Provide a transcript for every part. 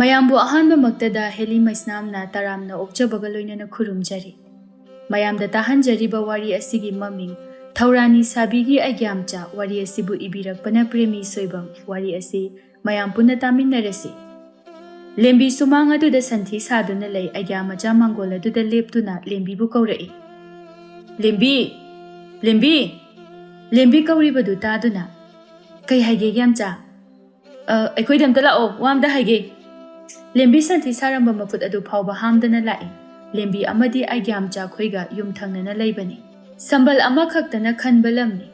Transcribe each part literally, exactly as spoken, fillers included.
ꯃꯌꯥꯝꯕꯨ ꯑꯍꯥꯟꯕꯃꯛꯇꯗ ꯍꯦꯂꯤ ꯃꯩꯁꯅꯥꯝꯅ ꯇꯔꯥꯝꯅ ꯑꯣꯛꯆꯕꯒ ꯂꯣꯏꯅꯅ ꯈꯨꯔꯨꯝꯖꯔꯤ꯫ ꯃꯌꯥꯝꯗ ꯇꯥꯍꯟꯖꯔꯤꯕ ꯋꯥꯔꯤ ꯑꯁꯤꯒꯤ ꯃꯃꯤꯡ ꯊꯧꯔꯥꯅꯤ ꯁꯥꯕꯤꯒꯤ ꯑꯩꯒ꯭ꯌꯥꯝꯆꯥ꯫ ꯋꯥꯔꯤ ꯑꯁꯤꯕꯨ ꯏꯕꯤꯔꯛꯄꯅ ꯄ꯭ꯔꯦꯃꯤ ꯁꯣꯏꯕꯝ꯫ ꯋꯥꯔꯤ ꯑꯁꯤ ꯃꯌꯥꯝ ꯄꯨꯟꯅ ꯇꯥꯃꯤꯟꯅꯔꯁꯤ꯫ ꯂꯦꯝꯕꯤ ꯁꯨꯃꯥꯡ ꯑꯗꯨꯗ ꯁꯟꯊꯤ ꯁꯥꯗꯨꯅ ꯂꯩ꯫ ꯑꯩꯒ꯭ꯌꯥ ꯃꯆꯥ ꯃꯥꯡꯒꯣꯜ ꯑꯗꯨꯗ ꯂꯦꯞꯇꯨꯅ ꯂꯦꯝꯕꯤꯕꯨ ꯀꯧꯔꯛꯏ꯫ "ꯂꯦꯝꯕꯤ! ꯂꯦꯝꯕꯤ!" ꯂꯦꯝꯕꯤ ꯀꯧꯔꯤꯕꯗꯨ ꯇꯥꯗꯨꯅ, "ꯀꯩ ꯍꯥꯏꯒꯦ, ꯒ꯭ꯌꯥꯝꯆꯥ?" "ꯑ, ꯑꯩꯈꯣꯏꯗ ꯑꯝꯇ ꯂꯥꯛꯑꯣ, ꯋꯥ ꯑꯝꯇ ꯍꯥꯏꯒꯦ꯫" ꯂꯦꯝꯕꯤ ꯁꯟꯊꯤ ꯁꯥꯔꯝꯕ ꯃꯈꯨꯠ ꯑꯗꯨ ꯐꯥꯎꯕ ꯍꯥꯝꯗꯅ ꯂꯥꯛꯏ꯫ ꯂꯦꯝꯕꯤ ꯑꯃꯗꯤ ꯑꯩꯒ꯭ꯌꯥꯝꯆꯥ ꯈꯣꯏꯒ ꯌꯨꯝꯊꯪꯅꯅ ꯂꯩꯕꯅꯤ꯫ ꯁꯝꯕꯜ ꯑꯃꯈꯛꯇꯅ ꯈꯟꯕ ꯂꯝꯅꯤ꯫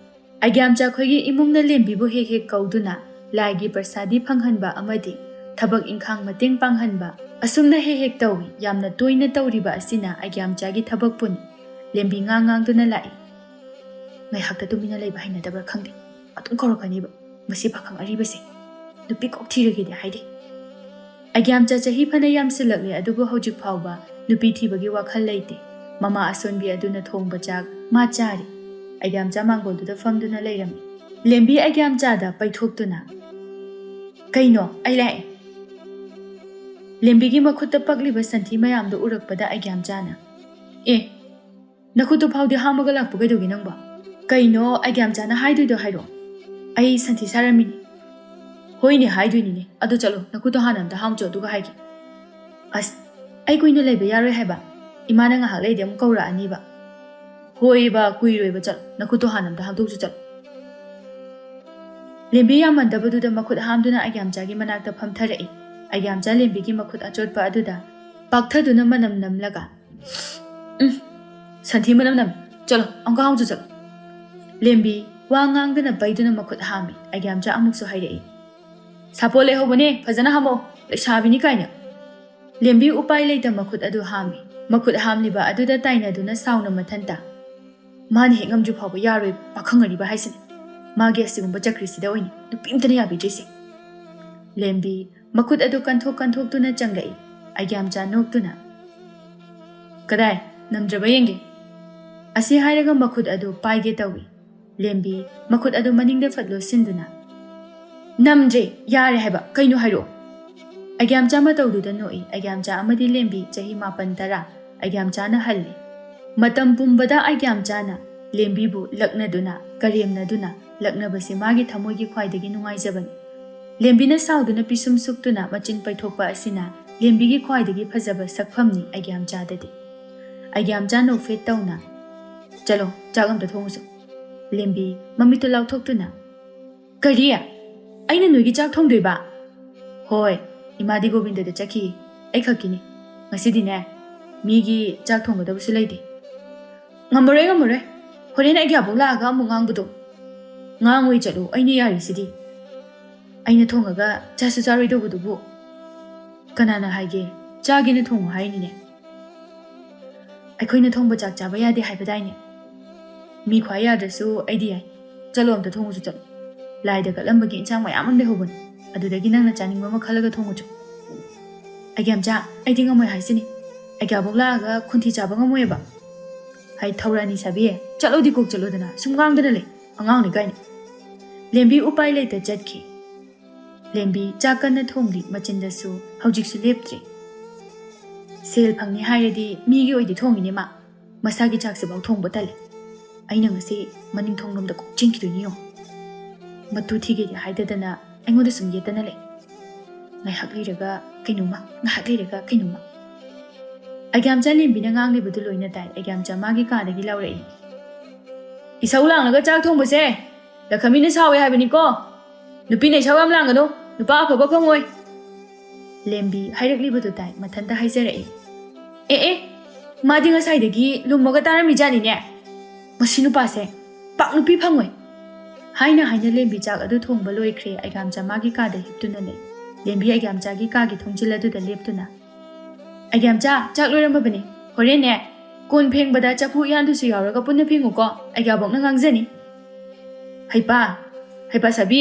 ꯑꯩꯒ꯭ꯌꯥꯝꯆꯥ ꯈꯣꯏꯒꯤ ꯏꯃꯨꯡꯅ ꯂꯦꯝꯕꯤꯕꯨ ꯍꯦꯛ ꯍꯦꯛ ꯀꯧꯗꯨꯅ ꯂꯥꯏꯒꯤ ꯄ꯭ꯔꯁꯥꯗꯤ ꯐꯪꯍꯟꯕ ꯑꯃꯗꯤ ꯊꯕꯛ ꯏꯪꯈꯥꯡ ꯃꯇꯦꯡ ꯄꯥꯡꯍꯟꯕ ꯑꯁꯨꯝꯅ ꯍꯦꯛ ꯍꯦꯛ ꯇꯧꯏ꯫ ꯌꯥꯝꯅ ꯇꯣꯏꯅ ꯇꯧꯔꯤꯕ ꯑꯁꯤꯅ ꯑꯩꯒ꯭ꯌꯥꯝꯆꯥꯒꯤ ꯊꯕꯛꯄꯨꯅꯤ꯫ ꯂꯦꯝꯕꯤ ꯉꯥꯡ ꯉꯥꯡꯗꯨꯅ ꯂꯥꯛꯏ꯫ ꯉꯥꯏꯍꯥꯛꯇ ꯇꯨꯃꯤꯟꯅ ꯂꯩꯕ ꯍꯩꯅꯗꯕ꯭ꯔꯥ ꯈꯪꯗꯦ, ꯑꯗꯨꯝ ꯀꯧꯔꯛꯀꯅꯤꯕ꯫ ꯃꯁꯤ ꯄꯥꯈꯪ ꯑꯔꯤꯕꯁꯦ꯫ ꯅꯨꯄꯤ ꯀꯣꯛ ꯊꯤꯔꯒꯦꯗꯤ ꯍꯥꯏꯗꯦ꯫ ꯑꯩꯒ꯭ꯌꯥꯝꯆꯥ ꯆꯍꯤ ꯐꯅ ꯌꯥꯝꯁꯤꯜꯂꯛꯂꯦ, ꯑꯗꯨꯕꯨ ꯍꯧꯖꯤꯛ ꯐꯥꯎꯕ ꯅꯨꯄꯤ ꯊꯤꯕꯒꯤ ꯋꯥꯈꯜ ꯂꯩꯇꯦ꯫ ꯃꯃꯥ ꯑꯁꯣꯟꯕꯤ ꯑꯗꯨꯅ ꯊꯣꯡꯕ ꯆꯥꯛ ꯃꯥ ꯆꯥꯔꯤ꯫ ꯑꯩꯒ꯭ꯌꯥꯝꯆꯥ ꯃꯥꯡꯒꯣꯜꯗꯨꯗ ꯐꯝꯗꯨꯅ ꯂꯩꯔꯝꯃꯤ꯫ ꯂꯦꯝꯕꯤ ꯑꯩꯒ꯭ꯌꯥꯝꯆꯥꯗ ꯄꯩꯊꯣꯛꯇꯨꯅ, "ꯀꯩꯅꯣ? ꯑꯩ ꯂꯥꯛꯑꯦ꯫" ꯂꯦꯝꯕꯤꯒꯤ ꯃꯈꯨꯠꯇ ꯄꯛꯂꯤꯕ ꯁꯟꯊꯤ ꯃꯌꯥꯝꯗꯨ ꯎꯔꯛꯄꯗ ꯑꯩꯒ꯭ꯌꯥꯝꯆꯥꯅ, "ꯑꯦ, ꯅꯈꯨꯠꯇꯨ ꯐꯥꯎꯗꯤ ꯍꯥꯝꯃꯒ ꯂꯥꯛꯄ ꯀꯩꯗꯧꯒꯦ ꯅꯪꯕꯣ?" "ꯀꯩꯅꯣ ꯑꯩꯒ꯭ꯌꯥꯝꯆꯥꯅ ꯍꯥꯏꯗꯣꯏꯗꯣ ꯍꯥꯏꯔꯣ꯫ ꯑꯩ ꯁꯟꯊꯤ ꯁꯥꯔꯝꯃꯤꯅꯤ꯫" "ꯍꯣꯏꯅꯦ, ꯍꯥꯏꯗꯣꯏꯅꯤꯅꯦ꯫ ꯑꯗꯨ ꯆꯠꯂꯣ, ꯅꯈꯨꯠꯇꯣ ꯍꯥꯟꯅ ꯑꯝꯇ ꯍꯥꯝꯆꯣ, ꯑꯗꯨꯒ ꯍꯥꯏꯒꯦ꯫" "ꯑꯁ, ꯑꯩ ꯀꯨꯏꯅ ꯂꯩꯕ ꯌꯥꯔꯣꯏ ꯍꯥꯏꯕ꯫ ꯏꯃꯥꯅ ꯉꯥꯏꯍꯥꯛ ꯂꯩꯗꯤ ꯑꯃꯨꯛ ꯀꯧꯔꯛꯑꯅꯤꯕ꯫" "ꯍꯣꯏꯕ, ꯀꯨꯏꯔꯣꯏꯕ, ꯆꯠꯂꯣ, ꯅꯈꯨꯠꯇꯣ ꯍꯥꯟꯅ ꯑꯝꯇ ꯍꯥꯝꯗꯣꯛꯆꯣ, ꯆꯠꯂꯣ꯫" ꯂꯦꯝꯕꯤ ꯌꯥꯝꯃꯟꯗꯕꯗꯨꯗ ꯃꯈꯨꯠ ꯍꯥꯝꯗꯨꯅ ꯑꯩꯒ꯭ꯌꯥꯝꯆꯥꯒꯤ ꯃꯅꯥꯛꯇ ꯐꯝꯊꯔꯛꯏ꯫ ꯑꯩꯒ꯭ꯌꯥꯝꯆꯥ ꯂꯦꯝꯕꯤꯒꯤ ꯃꯈꯨꯠ ꯑꯆꯣꯠꯄ ꯑꯗꯨꯗ ꯄꯥꯛꯊꯗꯨꯅ ꯃꯅꯝ ꯅꯝꯂꯒ, "ꯎꯝ, ꯁꯟꯊꯤ ꯃꯅꯝ ꯅꯝꯃꯤ꯫ ꯆꯠꯂꯣ, ꯑꯃꯨꯛꯀ ꯍꯥꯝꯆꯣ ꯆꯠꯂꯣ꯫" ꯂꯦꯝꯕꯤ ꯋꯥ ꯉꯥꯡꯗꯅ ꯄꯩꯗꯨꯅ ꯃꯈꯨꯠ ꯍꯥꯝꯃꯤ꯫ ꯑꯩꯒ꯭ꯌꯥꯝꯆꯥ ꯑꯃꯨꯛꯁꯨ ꯍꯥꯏꯔꯛꯏ, "ꯁꯥꯄꯣꯟ ꯂꯩꯍꯧꯕꯅꯦ, ꯐꯖꯅ ꯍꯥꯝꯃꯛꯑꯣ꯫ ꯂꯩꯁꯥꯕꯤꯅꯤ ꯀꯥꯏꯅ꯫" ꯂꯦꯝꯕꯤ ꯎꯄꯥꯏ ꯂꯩꯇ ꯃꯈꯨꯠ ꯑꯗꯨ ꯍꯥꯝꯃꯤ꯫ ꯃꯈꯨꯠ ꯍꯥꯝꯂꯤꯕ ꯑꯗꯨꯗ ꯇꯥꯏꯅꯗꯨꯅ ꯁꯥꯎꯅ ꯃꯊꯟꯇ, "ꯃꯥꯅ ꯍꯦꯛ ꯉꯝꯗ꯭ꯔꯤ ꯐꯥꯎꯕ ꯌꯥꯔꯣꯏ, ꯄꯥꯈꯪ ꯑꯔꯤꯕ ꯍꯥꯏꯁꯤꯅꯤ꯫ ꯃꯥꯒꯤ ꯑꯁꯤꯒꯨꯝꯕ ꯆꯀ꯭ꯔꯤꯁꯤꯗ ꯑꯣꯏꯅꯤ ꯅꯨꯄꯤ ꯑꯝꯇꯅ ꯌꯥꯕꯤꯗ꯭ꯔꯤꯁꯦ꯫" ꯂꯦꯝꯕꯤ ꯃꯈꯨꯠ ꯑꯗꯨ ꯀꯟꯊꯣꯛ ꯀꯟꯊꯣꯛꯇꯨꯅ ꯆꯪꯂꯛꯏ꯫ ꯑꯩꯒ꯭ꯌꯥꯝꯆꯥ ꯅꯣꯛꯇꯨꯅ, "ꯀꯗꯥꯏ? ꯅꯝꯗ꯭ꯔꯕ ꯌꯦꯡꯒꯦ꯫" ꯑꯁꯤ ꯍꯥꯏꯔꯒ ꯃꯈꯨꯠ ꯑꯗꯨ ꯄꯥꯏꯒꯦ ꯇꯧꯏ꯫ ꯂꯦꯝꯕꯤ ꯃꯈꯨꯠ ꯑꯗꯨ ꯃꯅꯤꯡꯗ ꯐꯠ ꯂꯣꯠꯁꯤꯟꯗꯨꯅ, "ꯅꯝꯗ꯭ꯔꯦ, ꯌꯥꯔꯦ ꯍꯥꯏꯕ, ꯀꯩꯅꯣ ꯍꯥꯏꯔꯛꯑꯣ꯫" ꯑꯩꯒ꯭ꯌꯥꯝꯆꯥ ꯃꯇꯧꯗꯨꯗ ꯅꯣꯛꯏ꯫ ꯑꯩꯒ꯭ꯌꯥꯝꯆꯥ ꯑꯃꯗꯤ ꯂꯦꯝꯕꯤ ꯆꯍꯤ ꯃꯥꯄꯟ ꯇꯔꯥ꯫ ꯑꯩꯒ꯭ꯌꯥꯝꯆꯥꯅ ꯍꯜꯂꯤ꯫ ꯃꯇꯝ ꯄꯨꯝꯕꯗ ꯑꯩꯒ꯭ꯌꯥꯝꯆꯥꯅ ꯂꯦꯝꯕꯤꯕꯨ ꯂꯛꯅꯗꯨꯅ, ꯀꯔꯦꯝꯅꯗꯨꯅ, ꯂꯛꯅꯕꯁꯤ ꯃꯥꯒꯤ ꯊꯃꯣꯏꯒꯤ ꯈ꯭ꯋꯥꯏꯗꯒꯤ ꯅꯨꯡꯉꯥꯏꯖꯕꯅꯤ꯫ ꯂꯦꯝꯕꯤꯅ ꯁꯥꯎꯗꯨꯅ ꯄꯤꯁꯨꯝ ꯁꯨꯛꯇꯨꯅ ꯃꯆꯤꯟ ꯄꯩꯊꯣꯛꯄ ꯑꯁꯤꯅ ꯂꯦꯝꯕꯤꯒꯤ ꯈ꯭ꯋꯥꯏꯗꯒꯤ ꯐꯖꯕ ꯁꯛꯐꯝꯅꯤ ꯑꯩꯒ꯭ꯌꯥꯝꯆꯥꯗꯗꯤ꯫ ꯑꯩꯒ꯭ꯌꯥꯝꯆꯥ ꯅꯣꯛꯐꯦꯠ ꯇꯧꯅ, "ꯆꯠꯂꯣ, ꯆꯥꯛ ꯑꯝꯇ ꯊꯣꯡꯉꯨꯆꯣ꯫" ꯂꯦꯝꯕꯤ ꯃꯃꯤꯠꯇꯨ ꯂꯥꯎꯊꯣꯛꯇꯨꯅ, "ꯀꯔꯤ? ꯑꯩꯅ ꯅꯣꯏꯒꯤ ꯆꯥꯛ ꯊꯣꯡꯗꯣꯏꯕ?" "ꯍꯣꯏ, ꯏꯃꯥꯗꯤ ꯒꯣꯕꯤꯟꯗꯗ ꯆꯠꯈꯤ꯫ ꯑꯩ ꯈꯛꯀꯤꯅꯤ꯫ ꯉꯁꯤꯗꯤꯅꯦ, ꯃꯤꯒꯤ ꯆꯥꯛ ꯊꯣꯡꯒꯗꯕꯁꯨ ꯂꯩꯇꯦ꯫" "ꯉꯝꯃꯔꯣꯏ, ꯉꯝꯃꯔꯣꯏ꯫ ꯍꯣꯔꯦꯟ ꯑꯩꯒꯤ ꯑꯕꯣꯛ ꯂꯥꯛꯑꯒ ꯑꯃꯨꯛ ꯉꯥꯡꯕꯗꯣ꯫" "ꯉꯥꯡꯉꯣꯏ, ꯆꯠꯂꯣ, ꯑꯩꯅ ꯌꯥꯔꯤꯁꯤꯗꯤ꯫ ꯑꯩꯅ ꯊꯣꯡꯉꯒ ꯆꯥꯁꯨ ꯆꯥꯔꯣꯏꯗꯧꯕꯗꯨꯕꯨ꯫ ꯀꯅꯥꯅ ꯍꯥꯏꯒꯦ? ꯆꯥꯒꯦꯅ ꯊꯣꯡꯉꯨ ꯍꯥꯏꯅꯤꯅꯦ꯫ ꯑꯩꯈꯣꯏꯅ ꯊꯣꯡꯕ ꯆꯥꯛ ꯆꯥꯕ ꯌꯥꯗꯦ ꯍꯥꯏꯕꯗꯥꯏꯅꯦ? ꯃꯤ ꯈ꯭ꯋꯥꯏ ꯌꯥꯗ꯭ꯔꯁꯨ ꯑꯩꯗꯤ ꯌꯥꯏ꯫ ꯆꯠꯂꯣ, ꯑꯝꯇ ꯊꯣꯡꯉꯨꯆꯣ, ꯆꯠꯂꯣ꯫ ꯂꯥꯏꯗ ꯀꯠꯂꯝꯕꯒꯤ ꯏꯟꯁꯥꯡ ꯃꯌꯥꯝ ꯑꯃ ꯂꯩꯍꯧꯕꯅꯤ꯫ ꯑꯗꯨꯗꯒꯤ ꯅꯪꯅ ꯆꯥꯅꯤꯡꯕ ꯑꯃ ꯈꯜꯂꯒ ꯊꯣꯡꯉꯨꯆꯣ꯫" "ꯑꯩꯒ꯭ꯌꯥꯝꯆꯥ, ꯑꯩꯗꯤ ꯉꯝꯃꯣꯏ ꯍꯥꯏꯁꯤꯅꯤ꯫ ꯑꯩꯒ꯭ꯌꯥꯕꯣꯛ ꯂꯥꯛꯑꯒ ꯈꯣꯟꯊꯤ ꯆꯥꯕ ꯉꯝꯃꯣꯏꯑꯕ꯫" "ꯍꯥꯏ ꯊꯧꯔꯥꯅꯤ ꯁꯥꯕꯤ, ꯆꯠꯂꯣꯗꯤ ꯀꯣꯛ ꯆꯠꯂꯣꯗꯅ, ꯁꯨꯝ ꯉꯥꯡꯗꯅ ꯂꯩ꯫ ꯑꯉꯥꯡꯅꯤ ꯀꯥꯏꯅ꯫" ꯂꯦꯝꯕꯤ ꯎꯄꯥꯏ ꯂꯩꯇ ꯆꯠꯈꯤ꯫ ꯂꯦꯝꯕꯤ ꯆꯥꯛ ꯀꯟꯅ ꯊꯣꯡꯂꯤ, ꯃꯆꯤꯟꯗꯁꯨ ꯍꯧꯖꯤꯛꯁꯨ ꯂꯦꯞꯇ꯭ꯔꯤ꯫ "ꯁꯦꯜ ꯐꯪꯅꯤ ꯍꯥꯏꯔꯗꯤ ꯃꯤꯒꯤ ꯑꯣꯏꯗꯤ ꯊꯣꯡꯉꯤꯅꯦ ꯃꯥ꯫ ꯃꯁꯥꯒꯤ ꯆꯥꯛꯁꯤꯐꯥꯎ ꯊꯣꯡꯕ ꯇꯜꯂꯦ꯫ ꯑꯩꯅ ꯉꯁꯤ ꯃꯅꯤꯡ ꯊꯣꯡꯂꯣꯝꯗ ꯀꯣꯛ ꯆꯦꯟꯈꯤꯗꯣꯏꯅꯤ ꯌꯦꯡꯉꯣ꯫ ꯃꯇꯨ ꯊꯤꯒꯦꯗꯤ ꯍꯥꯏꯗꯗꯅ ꯑꯩꯉꯣꯟꯗ ꯁꯨꯝ ꯌꯦꯠꯇꯅ ꯂꯩ꯫ ꯉꯥꯏꯍꯥꯛ ꯂꯩꯔꯒ ꯀꯩꯅꯣꯝꯃ, ꯉꯥꯏꯍꯥꯛ ꯂꯩꯔꯒ ꯀꯩꯅꯣꯝꯃ꯫" ꯑꯩꯒ꯭ꯌꯥꯝꯆꯥ ꯂꯦꯝꯕꯤꯅ ꯉꯥꯡꯂꯤꯕꯗꯨ ꯂꯣꯏꯅ ꯇꯥꯏ꯫ ꯑꯩꯒ꯭ꯌꯥꯝꯆꯥ ꯃꯥꯒꯤ ꯀꯥꯗꯒꯤ ꯂꯥꯎꯔꯛꯏ, "ꯏꯁꯧ ꯂꯥꯡꯂꯒ ꯆꯥꯛ ꯊꯣꯡꯕꯁꯦ ꯂꯈꯃꯤꯅ ꯁꯥꯎꯋꯦ ꯍꯥꯏꯕꯅꯤꯀꯣ꯫ ꯅꯨꯄꯤꯅ ꯏꯁꯧ ꯌꯥꯝ ꯂꯥꯡꯒꯅꯨ, ꯅꯨꯄꯥ ꯑꯐꯕ ꯐꯪꯉꯣꯏ꯫" ꯂꯦꯝꯕꯤ ꯍꯥꯏꯔꯛꯂꯤꯕꯗꯨ ꯇꯥꯏ꯫ ꯃꯊꯟꯇ ꯍꯥꯏꯖꯔꯛꯏ, "ꯑꯦ ꯑꯦ, ꯃꯥꯗꯤ ꯉꯁꯥꯏꯗꯒꯤ ꯂꯨꯝꯃꯒ ꯇꯥꯔꯝꯃꯤꯖꯥꯠꯅꯤꯅꯦ꯫ ꯃꯁꯤ ꯅꯨꯄꯥꯁꯦ ꯄꯥꯛ ꯅꯨꯄꯤ ꯐꯪꯉꯣꯏ꯫" ꯍꯥꯏꯅ ꯍꯥꯏꯅ ꯂꯦꯝꯕꯤ ꯆꯥꯛ ꯑꯗꯨ ꯊꯣꯡꯕ ꯂꯣꯏꯈ꯭ꯔꯦ꯫ ꯑꯩꯒ꯭ꯌꯥꯝꯆꯥ ꯃꯥꯒꯤ ꯀꯥꯗ ꯍꯤꯞꯇꯨꯅ ꯂꯩ꯫ ꯂꯦꯝꯕꯤ ꯑꯩꯒ꯭ꯌꯥꯝꯆꯥꯒꯤ ꯀꯥꯒꯤ ꯊꯣꯡꯖꯤꯜ ꯑꯗꯨꯗ ꯂꯦꯞꯇꯨꯅ, "ꯑꯩꯒ꯭ꯌꯥꯝꯆꯥ, ꯆꯥꯛ ꯂꯣꯏꯔꯝꯃꯕꯅꯤ꯫ ꯍꯣꯔꯦꯟꯅꯦ, ꯀꯣꯟ ꯐꯦꯡꯕꯗ ꯆꯐꯨ ꯎꯌꯥꯟꯗꯨꯁꯨ ꯌꯥꯎꯔꯒ ꯄꯨꯟꯅ ꯐꯦꯡꯉꯨꯀꯣ꯫ ꯑꯩꯒ꯭ꯌꯥꯕꯣꯛꯅ ꯉꯥꯡꯖꯅꯤ꯫" "ꯍꯩꯄꯥ, ꯍꯩꯄꯥ ꯁꯥꯕꯤ,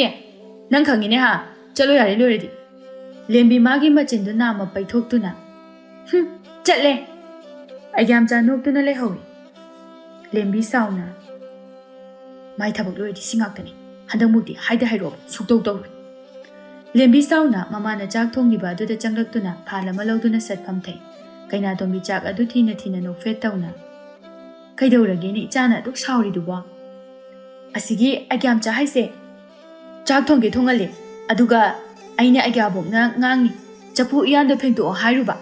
ꯅꯪ ꯈꯪꯉꯤꯅꯦ ꯍꯥ? ꯆꯠꯂꯣ ꯌꯥꯔꯦ, ꯂꯣꯏꯔꯗꯤ꯫" ꯂꯦꯝꯕꯤ ꯃꯥꯒꯤ ꯃꯆꯤꯟꯗꯨ ꯅꯥꯝꯃ ꯄꯩꯊꯣꯛꯇꯨꯅ, "ꯍꯨꯝ, ꯆꯠꯂꯦ꯫" ꯑꯩꯒ꯭ꯌꯥꯝꯆꯥ ꯅꯣꯛꯇꯨꯅ ꯂꯩꯍꯧꯏ꯫ ꯂꯦꯝꯕꯤ ꯁꯥꯎꯅ, "ꯃꯥꯏ ꯊꯕꯛ ꯂꯣꯏꯔꯗꯤ ꯁꯤ ꯉꯥꯛꯇꯅꯤ꯫ ꯍꯟꯗꯛꯃꯨꯛꯇꯤ ꯍꯥꯏꯗ ꯍꯥꯏꯔꯛꯑꯣ, ꯁꯨꯛꯇꯧ ꯇꯧꯔꯣꯏ꯫" ꯂꯦꯝꯕꯤ ꯁꯥꯎꯅ ꯃꯃꯥꯅ ꯆꯥꯛ ꯊꯣꯡꯂꯤꯕ ꯑꯗꯨꯗ ꯆꯪꯂꯛꯇꯨꯅ ꯐꯥꯜ ꯑꯃ ꯂꯧꯗꯨꯅ ꯁꯠ ꯐꯝꯊꯩ꯫ ꯀꯩꯅꯥꯇꯣꯝꯕꯤ ꯆꯥꯛ ꯑꯗꯨ ꯊꯤꯅ ꯊꯤꯅ ꯅꯣꯛꯐꯦꯠ ꯇꯧꯅ, "ꯀꯩꯗꯧꯔꯒꯦꯅꯦ ꯏꯆꯥꯅ ꯑꯗꯨꯛ ꯁꯥꯎꯔꯤꯗꯨꯕꯣ?" "ꯑꯁꯤꯒꯤ ꯑꯩꯒ꯭ꯌꯥꯝꯆꯥ ꯍꯥꯏꯁꯦ ꯆꯥꯛ ꯊꯣꯡꯒꯦ ꯊꯣꯡꯍꯜꯂꯦ, ꯑꯗꯨꯒ ꯑꯩꯅ ꯑꯩꯒ꯭ꯌꯥꯕꯣꯛꯅ ꯉꯥꯡꯉꯤ, ꯆꯐꯨ ꯎꯌꯥꯟꯗꯣ ꯐꯦꯡꯗꯣꯛꯑꯣ ꯍꯥꯏꯔꯨꯕ,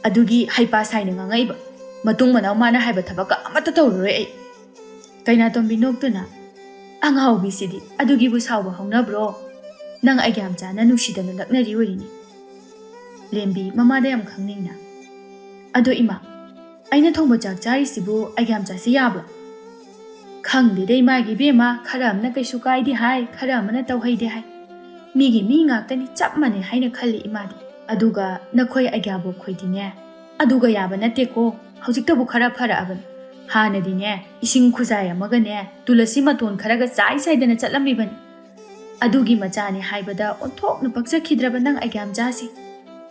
ꯑꯗꯨꯒꯤ ꯍꯩꯄꯥ ꯁꯥꯏꯅ ꯉꯥꯡꯉꯛꯏꯕ꯫ ꯃꯇꯨꯡ ꯃꯅꯥꯎ ꯃꯥꯅ ꯍꯥꯏꯕ ꯊꯕꯛꯀ ꯑꯃꯠꯇ ꯇꯧꯔꯔꯣꯏ ꯑꯩ꯫" ꯀꯩꯅꯥꯇꯣꯝꯕꯤ ꯅꯣꯛꯇꯨꯅ, "ꯑꯉꯥꯎꯕꯤꯁꯤꯗꯤ, ꯑꯗꯨꯒꯤꯕꯨ ꯁꯥꯎꯕ ꯍꯧꯅꯕ꯭ꯔꯣ? ꯅꯪ ꯑꯩꯒ꯭ꯌꯥꯝꯆꯥꯅ ꯅꯨꯡꯁꯤꯗꯅ ꯂꯛꯅꯔꯤ ꯑꯣꯏꯔꯤꯅꯤ꯫" ꯂꯦꯝꯕꯤ ꯃꯃꯥꯗ ꯌꯥꯝ ꯈꯪꯅꯤꯡꯅ, "ꯑꯗꯣ ꯏꯃꯥ, ꯑꯩꯅ ꯊꯣꯡꯕ ꯆꯥꯛ ꯆꯥꯔꯤꯁꯤꯕꯨ ꯑꯩꯒ꯭ꯌꯥꯝꯆꯥꯁꯤ ꯌꯥꯕ꯭ꯔꯣ?" "ꯈꯪꯗꯦꯗ ꯏꯃꯥꯒꯤ ꯏꯕꯦꯝꯃ, ꯈꯔ ꯑꯃꯅ ꯀꯩꯁꯨ ꯀꯥꯏꯗꯦ ꯍꯥꯏ, ꯈꯔ ꯑꯃꯅ ꯇꯧꯍꯩꯗꯦ ꯍꯥꯏ꯫ ꯃꯤꯒꯤ ꯃꯤ ꯉꯥꯛꯇꯅꯤ, ꯆꯞ ꯃꯥꯟꯅꯩ ꯍꯥꯏꯅ ꯈꯜꯂꯤ ꯏꯃꯥꯗꯤ꯫ ꯑꯗꯨꯒ ꯅꯈꯣꯏ ꯑꯩꯒ꯭ꯌꯥꯕꯣꯛ ꯈꯣꯏꯗꯤꯅꯦ, ꯑꯗꯨꯒ ꯌꯥꯕ ꯅꯠꯇꯦꯀꯣ, ꯍꯧꯖꯤꯛꯇꯕꯨ ꯈꯔ ꯐꯔꯛꯑꯕꯅꯤ꯫ ꯍꯥꯟꯅꯗꯤꯅꯦ, ꯏꯁꯤꯡ ꯈꯨꯖꯥꯏ ꯑꯃꯒꯅꯦ, ꯇꯨꯂꯁꯤ ꯃꯇꯣꯟ ꯈꯔꯒ ꯆꯥꯏ ꯆꯥꯏꯗꯅ ꯆꯠꯂꯝꯃꯤꯕꯅꯤ꯫ ꯑꯗꯨꯒꯤ ꯃꯆꯥꯅꯤ ꯍꯥꯏꯕꯗ ꯑꯣꯟꯊꯣꯛꯅ ꯄꯛꯆꯈꯤꯗ꯭ꯔꯕ ꯅꯪ ꯑꯩꯒ꯭ꯌꯥꯝꯆꯥꯁꯦ꯫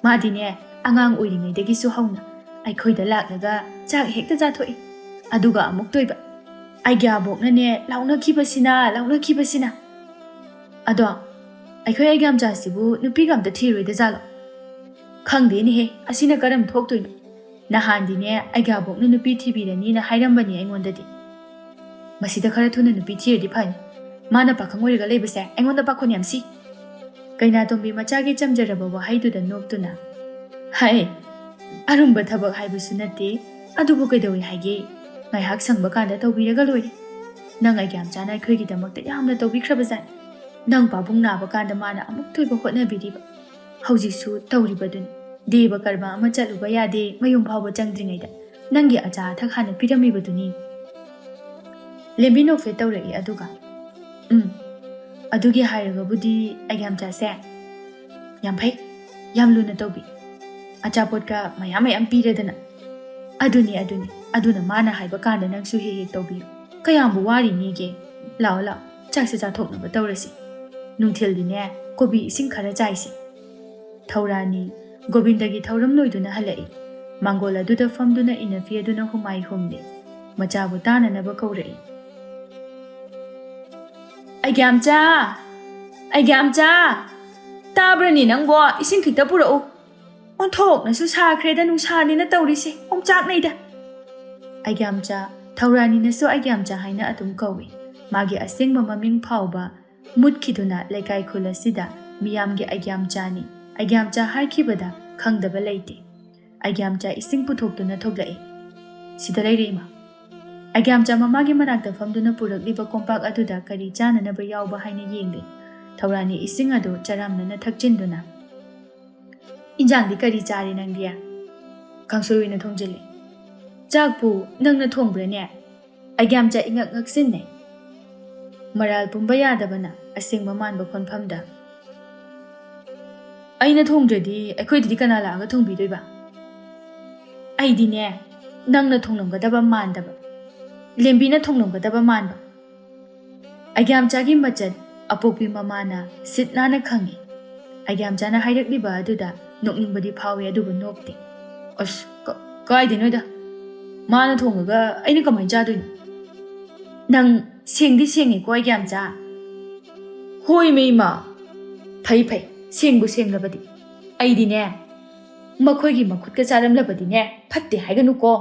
ꯃꯥꯗꯤꯅꯦ, ꯑꯉꯥꯡ ꯑꯣꯏꯔꯤꯉꯩꯗꯒꯤꯁꯨ ꯍꯧꯅ ꯑꯩꯈꯣꯏꯗ ꯂꯥꯛꯂꯒ ꯆꯥꯛ ꯍꯦꯛꯇ ꯆꯥꯊꯣꯛꯏ꯫ ꯑꯗꯨꯒ ꯑꯃꯨꯛ ꯇꯣꯏꯕ, ꯑꯩꯒ꯭ꯌꯥꯕꯣꯛꯅꯅꯦ ꯂꯥꯎꯅꯈꯤꯕꯁꯤꯅ, ꯂꯥꯎꯅꯈꯤꯕꯁꯤꯅ꯫ ꯑꯗꯣ ꯑꯩꯈꯣꯏ ꯑꯩꯒ꯭ꯌꯥꯝꯆꯥꯁꯤꯕꯨ ꯅꯨꯄꯤꯒ ꯑꯝꯇ ꯊꯤꯔꯣꯏꯗ ꯖꯥꯠꯂꯣ? ꯈꯪꯗꯦꯅꯦꯍꯦ, ꯑꯁꯤꯅ ꯀꯔꯝ ꯊꯣꯛꯇꯣꯏꯅꯣ? ꯅꯍꯥꯟꯗꯤꯅꯦ ꯑꯩꯒ꯭ꯌꯥꯕꯣꯛꯅ ꯅꯨꯄꯤ ꯊꯤꯕꯤꯔꯅꯤꯅ ꯍꯥꯏꯔꯝꯕꯅꯤ ꯑꯩꯉꯣꯟꯗꯗꯤ꯫ ꯃꯁꯤꯗ ꯈꯔ ꯊꯨꯅ ꯅꯨꯄꯤ ꯊꯤꯔꯗꯤ ꯐꯅꯤ꯫ ꯃꯥꯅ ꯄꯥꯈꯪ ꯑꯣꯏꯔꯒ ꯂꯩꯕꯁꯦ ꯑꯩꯉꯣꯟꯗ ꯄꯥꯈꯣꯟ ꯌꯥꯝ ꯁꯤ꯫" ꯀꯩꯅꯥꯇꯣꯝꯕꯤ ꯃꯆꯥꯒꯤ ꯆꯝꯖꯔꯕ ꯋꯥꯍꯩꯗꯨꯗ ꯅꯣꯛꯇꯨꯅ, "ꯍꯥꯏ, ꯑꯔꯨꯝꯕ ꯊꯕꯛ ꯍꯥꯏꯕꯁꯨ ꯅꯠꯇꯦ, ꯑꯗꯨꯕꯨ ꯀꯩꯗꯧꯏ ꯍꯥꯏꯒꯦ? ꯉꯥꯏꯍꯥꯛ ꯁꯪꯕ ꯀꯥꯟꯗ ꯇꯧꯕꯤꯔꯒ ꯂꯣꯏꯔꯦ꯫ ꯅꯪ ꯑꯩꯒ꯭ꯌꯥꯝꯆꯥꯅ ꯑꯩꯈꯣꯏꯒꯤꯗꯃꯛꯇ ꯌꯥꯝꯅ ꯇꯧꯕꯤꯈ꯭ꯔꯕꯖꯥꯠꯅꯤ꯫ ꯅꯪ ꯄꯥꯕꯨꯡ ꯅꯥꯕ ꯀꯥꯟꯗ ꯃꯥꯅ ꯑꯃꯨꯛ ꯇꯣꯏꯕ ꯍꯣꯠꯅꯕꯤꯔꯤꯕ꯫ ꯍꯧꯖꯤꯛꯁꯨ ꯇꯧꯔꯤꯕꯗꯨꯅꯤ꯫ ꯗꯦꯕ ꯀꯔꯃ ꯑꯃ ꯆꯠꯂꯨꯕ ꯌꯥꯗꯦ, ꯃꯌꯨꯝ ꯐꯥꯎꯕ ꯆꯪꯗ꯭ꯔꯤꯉꯩꯗ ꯅꯪꯒꯤ ꯑꯆꯥ ꯑꯊꯛ ꯍꯥꯟꯅ ꯄꯤꯔꯝꯃꯤꯕꯗꯨꯅꯤ꯫" ꯂꯦꯝꯕꯤ ꯅꯣꯛꯐꯦꯠ ꯇꯧꯔꯛꯏ ꯑꯗꯨꯒ, "ꯎꯝ, ꯑꯗꯨꯒꯤ ꯍꯥꯏꯔꯒꯕꯨꯗꯤ ꯑꯩꯒ꯭ꯌꯥꯝꯆꯥꯁꯦ ꯌꯥꯝ ꯐꯩ, ꯌꯥꯝ ꯂꯨꯅ ꯇꯧꯕꯤ꯫ ꯑꯆꯥꯄꯣꯠꯀ ꯃꯌꯥꯝ ꯃꯌꯥꯝ ꯄꯤꯔꯗꯅ꯫ ꯑꯗꯨꯅꯤ, ꯑꯗꯨꯅꯤ, ꯑꯗꯨꯅ ꯃꯥꯅ ꯍꯥꯏꯕ ꯀꯥꯟꯗ ꯅꯪꯁꯨ ꯍꯦꯛ ꯍꯦꯛ ꯇꯧꯕꯤꯌꯨ꯫ ꯀꯌꯥꯝꯕꯨ ꯋꯥꯔꯤꯅꯤꯒꯦ? ꯂꯥꯛꯑꯣ, ꯂꯥꯛꯑꯣ, ꯆꯥꯛꯁꯦ ꯆꯥꯊꯣꯛꯅꯕ ꯇꯧꯔꯁꯤ꯫ ꯅꯨꯡꯊꯤꯜꯗꯤꯅꯦ ꯀꯣꯕꯤ ꯏꯁꯤꯡ ꯈꯔ ꯆꯥꯏꯁꯤ꯫" ꯊꯧꯔꯥꯅꯤ ꯒꯣꯕꯤꯟꯗꯒꯤ ꯊꯧꯔꯝ ꯂꯣꯏꯗꯨꯅ ꯍꯜꯂꯛꯏ꯫ ꯃꯥꯡꯒꯣꯜ ꯑꯗꯨꯗ ꯐꯝꯗꯨꯅ ꯏꯅꯐꯤ ꯑꯗꯨꯅ ꯍꯨꯃꯥꯏ ꯍꯨꯝꯂꯤ꯫ ꯃꯆꯥꯕꯨ ꯇꯥꯅꯅꯕ ꯀꯧꯔꯛꯏ꯫ "ꯑꯩꯒ꯭ꯌꯥꯝꯆꯥ! ꯑꯩꯒ꯭ꯌꯥꯝꯆꯥ!" "ꯇꯥꯕ꯭ꯔꯅꯦ ꯅꯪꯕꯣ? ꯏꯁꯤꯡ ꯈꯤꯛꯇ ꯄꯨꯔꯛꯎ꯫ ꯑꯣꯟꯊꯣꯛꯅꯁꯨ ꯁꯥꯈ꯭ꯔꯦꯗ ꯅꯨꯡꯁꯥꯅꯤꯅ ꯇꯧꯔꯤꯁꯦ, ꯑꯣꯝꯆꯥꯛꯅꯩꯗ꯫" ꯑꯩꯒ꯭ꯌꯥꯝꯆꯥ, ꯊꯧꯔꯥꯅꯤꯅꯁꯨ ꯑꯩꯒ꯭ꯌꯥꯝꯆꯥ ꯍꯥꯏꯅ ꯑꯗꯨꯝ ꯀꯧꯏ꯫ ꯃꯥꯒꯤ ꯑꯁꯦꯡꯕ ꯃꯃꯤꯡ ꯐꯥꯎꯕ ꯃꯨꯠꯈꯤꯗꯨꯅ ꯂꯩꯀꯥꯏ ꯈꯨꯜ ꯑꯁꯤꯗ ꯃꯤꯌꯥꯝꯒꯤ ꯑꯩꯒ꯭ꯌꯥꯝꯆꯥꯅꯤ, ꯑꯩꯒ꯭ꯌꯥꯝꯆꯥ ꯍꯥꯏꯈꯤꯕꯗ ꯈꯪꯗꯕ ꯂꯩꯇꯦ꯫ ꯑꯩꯒ꯭ꯌꯥꯝꯆꯥ ꯏꯁꯤꯡ ꯄꯨꯊꯣꯛꯇꯨꯅ ꯊꯣꯛꯂꯛꯏ꯫ "ꯁꯤꯗ ꯂꯩꯔꯦ ꯏꯃꯥ꯫" ꯑꯩꯒ꯭ꯌꯥꯝꯆꯥ ꯃꯃꯥꯒꯤ ꯃꯅꯥꯛꯇ ꯐꯝꯗꯨꯅ ꯄꯨꯔꯛꯂꯤꯕ ꯀꯣꯝꯄꯥꯛ ꯑꯗꯨꯗ ꯀꯔꯤ ꯆꯥꯅꯅꯕ ꯌꯥꯎꯕ ꯍꯥꯏꯅ ꯌꯦꯡꯂꯤ꯫ ꯊꯧꯔꯥꯅꯤ ꯏꯁꯤꯡ ꯑꯗꯨ ꯆꯔꯥꯝꯅꯅ ꯊꯛꯆꯤꯟꯗꯨꯅ, "ꯏꯟꯖꯥꯡꯗꯤ ꯀꯔꯤ ꯆꯥꯔꯦ ꯅꯪꯗꯤ?" "ꯀꯥꯡꯁꯣꯏ ꯑꯣꯏꯅ ꯊꯣꯡꯖꯤꯜꯂꯦ꯫" "ꯆꯥꯛꯄꯨ ꯅꯪꯅ ꯊꯣꯡꯕ꯭ꯔꯅꯦ?" ꯑꯩꯒ꯭ꯌꯥꯝꯆꯥ ꯏꯉꯛ ꯉꯛꯁꯤꯟꯅꯩ꯫ ꯃꯔꯥꯜ ꯄꯨꯝꯕ ꯌꯥꯗꯕꯅ ꯑꯁꯦꯡꯕ ꯃꯥꯟꯕ ꯈꯣꯟꯐꯝꯗ, "ꯑꯩꯅ ꯊꯣꯡꯗ꯭ꯔꯗꯤ ꯑꯩꯈꯣꯏꯗꯗꯤ ꯀꯅꯥ ꯂꯥꯛꯑꯒ ꯊꯣꯡꯕꯤꯗꯣꯏꯕ? ꯑꯩꯗꯤꯅꯦ, ꯅꯪꯅ ꯊꯣꯡꯂꯝꯒꯗꯕ ꯃꯥꯟꯗꯕ, ꯂꯦꯝꯕꯤꯅ ꯊꯣꯡꯂꯝꯒꯗꯕ ꯃꯥꯟꯕ꯫" ꯑꯩꯒ꯭ꯌꯥꯝꯆꯥꯒꯤ ꯃꯆꯠ ꯑꯄꯣꯛꯄꯤ ꯃꯃꯥꯅ ꯁꯤꯠ ꯅꯥꯟꯅ ꯈꯪꯏ꯫ ꯑꯩꯒ꯭ꯌꯥꯝꯆꯥꯅ ꯍꯥꯏꯔꯛꯂꯤꯕ ꯑꯗꯨꯗ ꯅꯣꯛꯅꯤꯡꯕꯗꯤ ꯐꯥꯎꯏ, ꯑꯗꯨꯕꯨ ꯅꯣꯛꯇꯦ꯫ "ꯑꯁ, ꯀ-, ꯀꯥꯏꯗꯩꯅꯣꯗ? ꯃꯥꯅ ꯊꯣꯡꯉꯒ ꯑꯩꯅ ꯀꯃꯥꯏꯅ ꯆꯥꯗꯣꯏꯅꯣ?" "ꯅꯪ ꯁꯦꯡꯗꯤ ꯁꯦꯡꯉꯤꯀꯣ, ꯑꯩꯒ꯭ꯌꯥꯝꯆꯥ?" "ꯍꯣꯏꯃꯦ ꯏꯃꯥ, ꯐꯩ ꯐꯩ, ꯁꯦꯡꯕꯨ ꯁꯦꯡꯂꯕꯗꯤ꯫ ꯑꯩꯗꯤꯅꯦ, ꯃꯈꯣꯏꯒꯤ ꯃꯈꯨꯠꯀ ꯆꯥꯔꯝꯂꯕꯗꯤꯅꯦ, ꯐꯠꯇꯦ ꯍꯥꯏꯒꯅꯨꯀꯣ꯫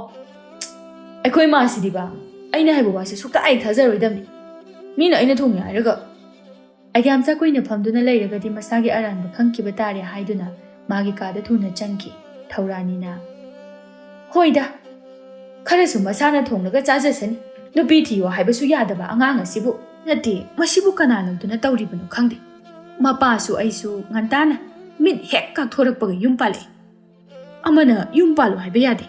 ꯑꯩꯈꯣꯏ ꯃꯥꯁꯤꯗꯤꯕ, ꯑꯩꯅ ꯍꯥꯏꯕ ꯋꯥꯁꯦ ꯁꯨꯛꯇꯥ ꯍꯦꯛ ꯊꯥꯖꯔꯣꯏꯗꯕꯅꯤ꯫ ꯃꯤꯅ ꯑꯩꯅ ꯊꯣꯡꯉꯦ ꯍꯥꯏꯔꯒ꯫" ꯑꯩꯒ꯭ꯌꯥꯝꯆꯥ ꯀꯨꯏꯅ ꯐꯝꯗꯨꯅ ꯂꯩꯔꯒꯗꯤ ꯃꯁꯥꯒꯤ ꯑꯔꯥꯟꯕ ꯈꯪꯈꯤꯕ ꯇꯥꯔꯦ ꯍꯥꯏꯗꯨꯅ ꯃꯥꯒꯤ ꯀꯥꯗ ꯊꯨꯅ ꯆꯪꯈꯤ꯫ ꯊꯧꯔꯥꯅꯤꯅ, "ꯍꯣꯏꯗ, ꯈꯔꯁꯨ ꯃꯁꯥꯅ ꯊꯣꯡꯂꯒ ꯆꯥꯖꯁꯅꯤ꯫ ꯅꯨꯄꯤ ꯊꯤꯌꯣ ꯍꯥꯏꯕꯁꯨ ꯌꯥꯗꯕ ꯑꯉꯥꯡ ꯑꯁꯤꯕꯨ꯫ ꯅꯠꯇꯦ, ꯃꯁꯤꯕꯨ ꯀꯅꯥ ꯂꯧꯗꯨꯅ ꯇꯧꯔꯤꯕꯅꯣ ꯈꯪꯗꯦ꯫ ꯃꯄꯥꯁꯨ ꯑꯩꯁꯨ ꯉꯟꯇꯥꯅ ꯃꯤꯠ ꯍꯦꯛ ꯀꯥꯛꯊꯣꯔꯛꯄꯒ ꯌꯨꯝ ꯄꯥꯜꯂꯛꯏ꯫ ꯑꯃꯅ ꯌꯨꯝ ꯄꯥꯜꯂꯨ ꯍꯥꯏꯕ ꯌꯥꯗꯦ꯫"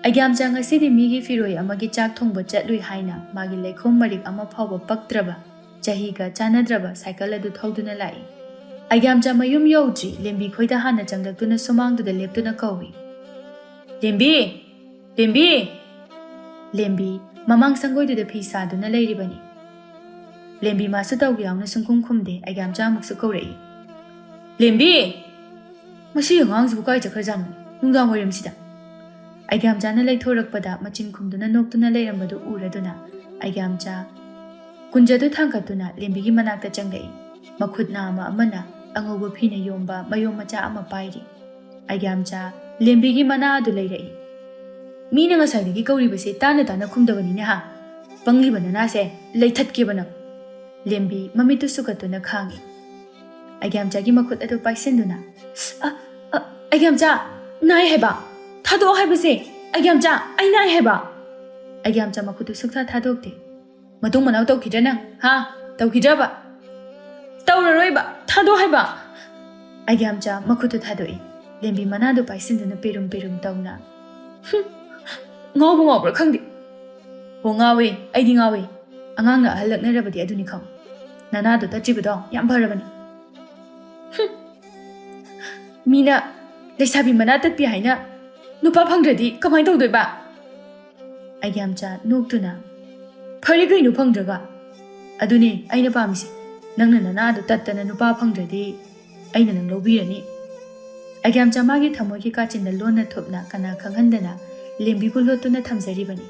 ꯑꯩꯒ꯭ꯌꯥꯝꯆꯥ ꯉꯁꯤꯗꯤ ꯃꯤꯒꯤ ꯐꯤꯔꯣꯏ ꯑꯃꯒꯤ ꯆꯥꯛ ꯊꯣꯡꯕ ꯆꯠꯂꯨꯏ ꯍꯥꯏꯅ ꯃꯥꯒꯤ ꯂꯩꯈꯣꯝ ꯃꯔꯤꯛ ꯑꯃ ꯐꯥꯎꯕ ꯄꯛꯇ꯭ꯔꯕ, ꯆꯍꯤꯒ ꯆꯥꯟꯅꯗ꯭ꯔꯕ ꯁꯥꯏꯀꯜ ꯑꯗꯨ ꯊꯧꯗꯨꯅ ꯂꯥꯛꯏ꯫ ꯑꯩꯒ꯭ꯌꯥꯝꯆꯥ ꯃꯌꯨꯝ ꯌꯧꯗ꯭ꯔꯤ, ꯂꯦꯝꯕꯤ ꯈꯣꯏꯗ ꯍꯥꯟꯅ ꯆꯪꯂꯛꯇꯨꯅ ꯁꯨꯃꯥꯡꯗꯨꯗ ꯂꯦꯞꯇꯨꯅ ꯀꯧꯏ, "ꯂꯦꯝꯕꯤ! ꯂꯦꯝꯕꯤ!" ꯂꯦꯝꯕꯤ ꯃꯃꯥꯡ ꯁꯪꯒꯣꯏꯗꯨꯗ ꯐꯤ ꯁꯥꯗꯨꯅ ꯂꯩꯔꯤꯕꯅꯤ꯫ ꯂꯦꯝꯕꯤ ꯃꯥꯁꯨ ꯇꯧꯒꯦ ꯌꯥꯎꯅ ꯁꯨꯡꯈꯨꯝ ꯈꯨꯝꯗꯦ꯫ ꯑꯩꯒ꯭ꯌꯥꯝꯆꯥ ꯑꯃꯨꯛꯁꯨ ꯀꯧꯔꯛꯏ, "ꯂꯦꯝꯕꯤ! ꯃꯁꯤ ꯑꯉꯥꯡꯁꯤꯕꯨ ꯀꯥꯏ ꯆꯠꯈ꯭ꯔꯖꯥꯠꯅꯣ ꯅꯨꯡꯗꯥꯡ ꯋꯥꯏꯔꯝꯁꯤꯗ?" ꯑꯩꯒ꯭ꯌꯥꯝꯆꯥꯅ ꯂꯩꯊꯣꯔꯛꯄꯗ ꯃꯆꯤꯟ ꯈꯨꯝꯗꯨꯅ ꯅꯣꯛꯇꯨꯅ ꯂꯩꯔꯝꯕꯗꯨ ꯎꯔꯗꯨꯅ ꯑꯩꯒ꯭ꯌꯥꯝꯆꯥ ꯀꯨꯟꯖꯗꯨ ꯊꯥꯡꯒꯠꯇꯨꯅ ꯂꯦꯝꯕꯤꯒꯤ ꯃꯅꯥꯛꯇ ꯆꯪꯂꯛꯏ꯫ ꯃꯈꯨꯠ ꯅꯥꯝꯃ ꯑꯃꯅ ꯑꯉꯧꯕ ꯐꯤꯅ ꯌꯣꯝꯕ ꯃꯌꯣꯝ ꯃꯆꯥ ꯑꯃ ꯄꯥꯏꯔꯤ꯫ ꯑꯩꯒ꯭ꯌꯥꯝꯆꯥ ꯂꯦꯝꯕꯤꯒꯤ ꯃꯅꯥ ꯑꯗꯨ ꯂꯩꯔꯛꯏ꯫ "ꯃꯤꯅ ꯉꯁꯥꯏꯗꯒꯤ ꯀꯧꯔꯤꯕꯁꯦ ꯇꯥꯅ ꯇꯥꯅ ꯈꯨꯝꯗꯕꯅꯤꯅꯦ ꯍꯥ? ꯄꯪꯂꯤꯕ ꯅꯅꯥꯁꯦ, ꯂꯩꯊꯠꯀꯦꯕ ꯅꯪ!" ꯂꯦꯝꯕꯤ ꯃꯃꯤꯠꯇꯨ ꯁꯨꯀꯠꯇꯨꯅ ꯈꯥꯡꯏ꯫ ꯑꯩꯒ꯭ꯌꯥꯝꯆꯥꯒꯤ ꯃꯈꯨꯠ ꯑꯗꯨ ꯄꯥꯏꯁꯤꯟꯗꯨꯅ, "ꯑ, ꯑ, ꯑꯩꯒ꯭ꯌꯥꯝꯆꯥ, ꯅꯥꯏ ꯍꯥꯏꯕ! ꯊꯥꯗꯣꯛꯑꯣ ꯍꯥꯏꯕꯁꯦ! ꯑꯩꯒ꯭ꯌꯥꯝꯆꯥ, ꯑꯩ ꯅꯥꯏ ꯍꯥꯏꯕ!" ꯑꯩꯒ꯭ꯌꯥꯝꯆꯥ ꯃꯈꯨꯠꯇꯨ ꯁꯨꯛꯊꯥ ꯊꯥꯗꯣꯛꯇꯦ꯫ "ꯃꯇꯨꯡ ꯃꯅꯥꯎ ꯇꯧꯈꯤꯗ꯭ꯔꯥ ꯅꯪ? ꯍꯥ? ꯇꯧꯈꯤꯗ꯭ꯔꯕ?" "ꯇꯧꯔꯔꯣꯏꯕ! ꯊꯥꯗꯣꯛꯑꯣ ꯍꯥꯏꯕ!" ꯑꯩꯒ꯭ꯌꯥꯝꯆꯥ ꯃꯈꯨꯠꯇꯨ ꯊꯥꯗꯣꯛꯏ꯫ ꯂꯦꯝꯕꯤ ꯃꯅꯥꯗꯨ ꯄꯥꯏꯁꯤꯟꯗꯨꯅ ꯄꯤꯔꯨꯝ ꯄꯤꯔꯨꯝ ꯇꯧꯅ, "ꯍꯨꯝ! ꯉꯥꯎꯕ ꯉꯥꯎꯕ꯭ꯔꯥ ꯈꯪꯗꯦ꯫ ꯍꯣ, ꯉꯥꯎꯋꯦ, ꯑꯩꯗꯤ ꯉꯥꯎꯋꯦ꯫ ꯑꯉꯥꯡꯅ ꯑꯍꯜ ꯂꯛꯅꯔꯕꯗꯤ ꯑꯗꯨꯅꯤ ꯈꯪ꯫ ꯅꯅꯥꯗꯣ ꯇꯠꯇ꯭ꯔꯤꯕꯗꯣ ꯌꯥꯝ ꯐꯔꯕꯅꯤ꯫ ꯍꯨꯝ! ꯃꯤꯅ ꯂꯩꯁꯥꯕꯤ ꯃꯅꯥ ꯇꯠꯄꯤ ꯍꯥꯏꯅ ꯅꯨꯄꯥ ꯐꯪꯗ꯭ꯔꯗꯤ ꯀꯃꯥꯏ ꯇꯧꯗꯣꯏꯕ?" ꯑꯩꯒ꯭ꯌꯥꯝꯆꯥ ꯅꯣꯛꯇꯨꯅ, "ꯐꯔꯦ ꯀꯩꯅꯣ ꯐꯪꯗ꯭ꯔꯒ? ꯑꯗꯨꯅꯦ ꯑꯩꯅ ꯄꯥꯝꯃꯤꯁꯦ꯫ ꯅꯪꯅ ꯅꯅꯥꯗꯣ ꯇꯠꯇꯅ ꯅꯨꯄꯥ ꯐꯪꯗ꯭ꯔꯗꯤ ꯑꯩꯅ ꯅꯪ ꯂꯧꯕꯤꯔꯅꯤ꯫" ꯑꯩꯒ꯭ꯌꯥꯝꯆꯥ ꯃꯥꯒꯤ ꯊꯃꯣꯏꯒꯤ ꯀꯥꯆꯤꯟꯗ ꯂꯣꯟꯅ ꯊꯨꯞꯅ ꯀꯅꯥ ꯈꯪꯍꯟꯗꯅ ꯂꯦꯝꯕꯤꯕꯨ ꯂꯣꯠꯇꯨꯅ ꯊꯝꯖꯔꯤꯕꯅꯤ꯫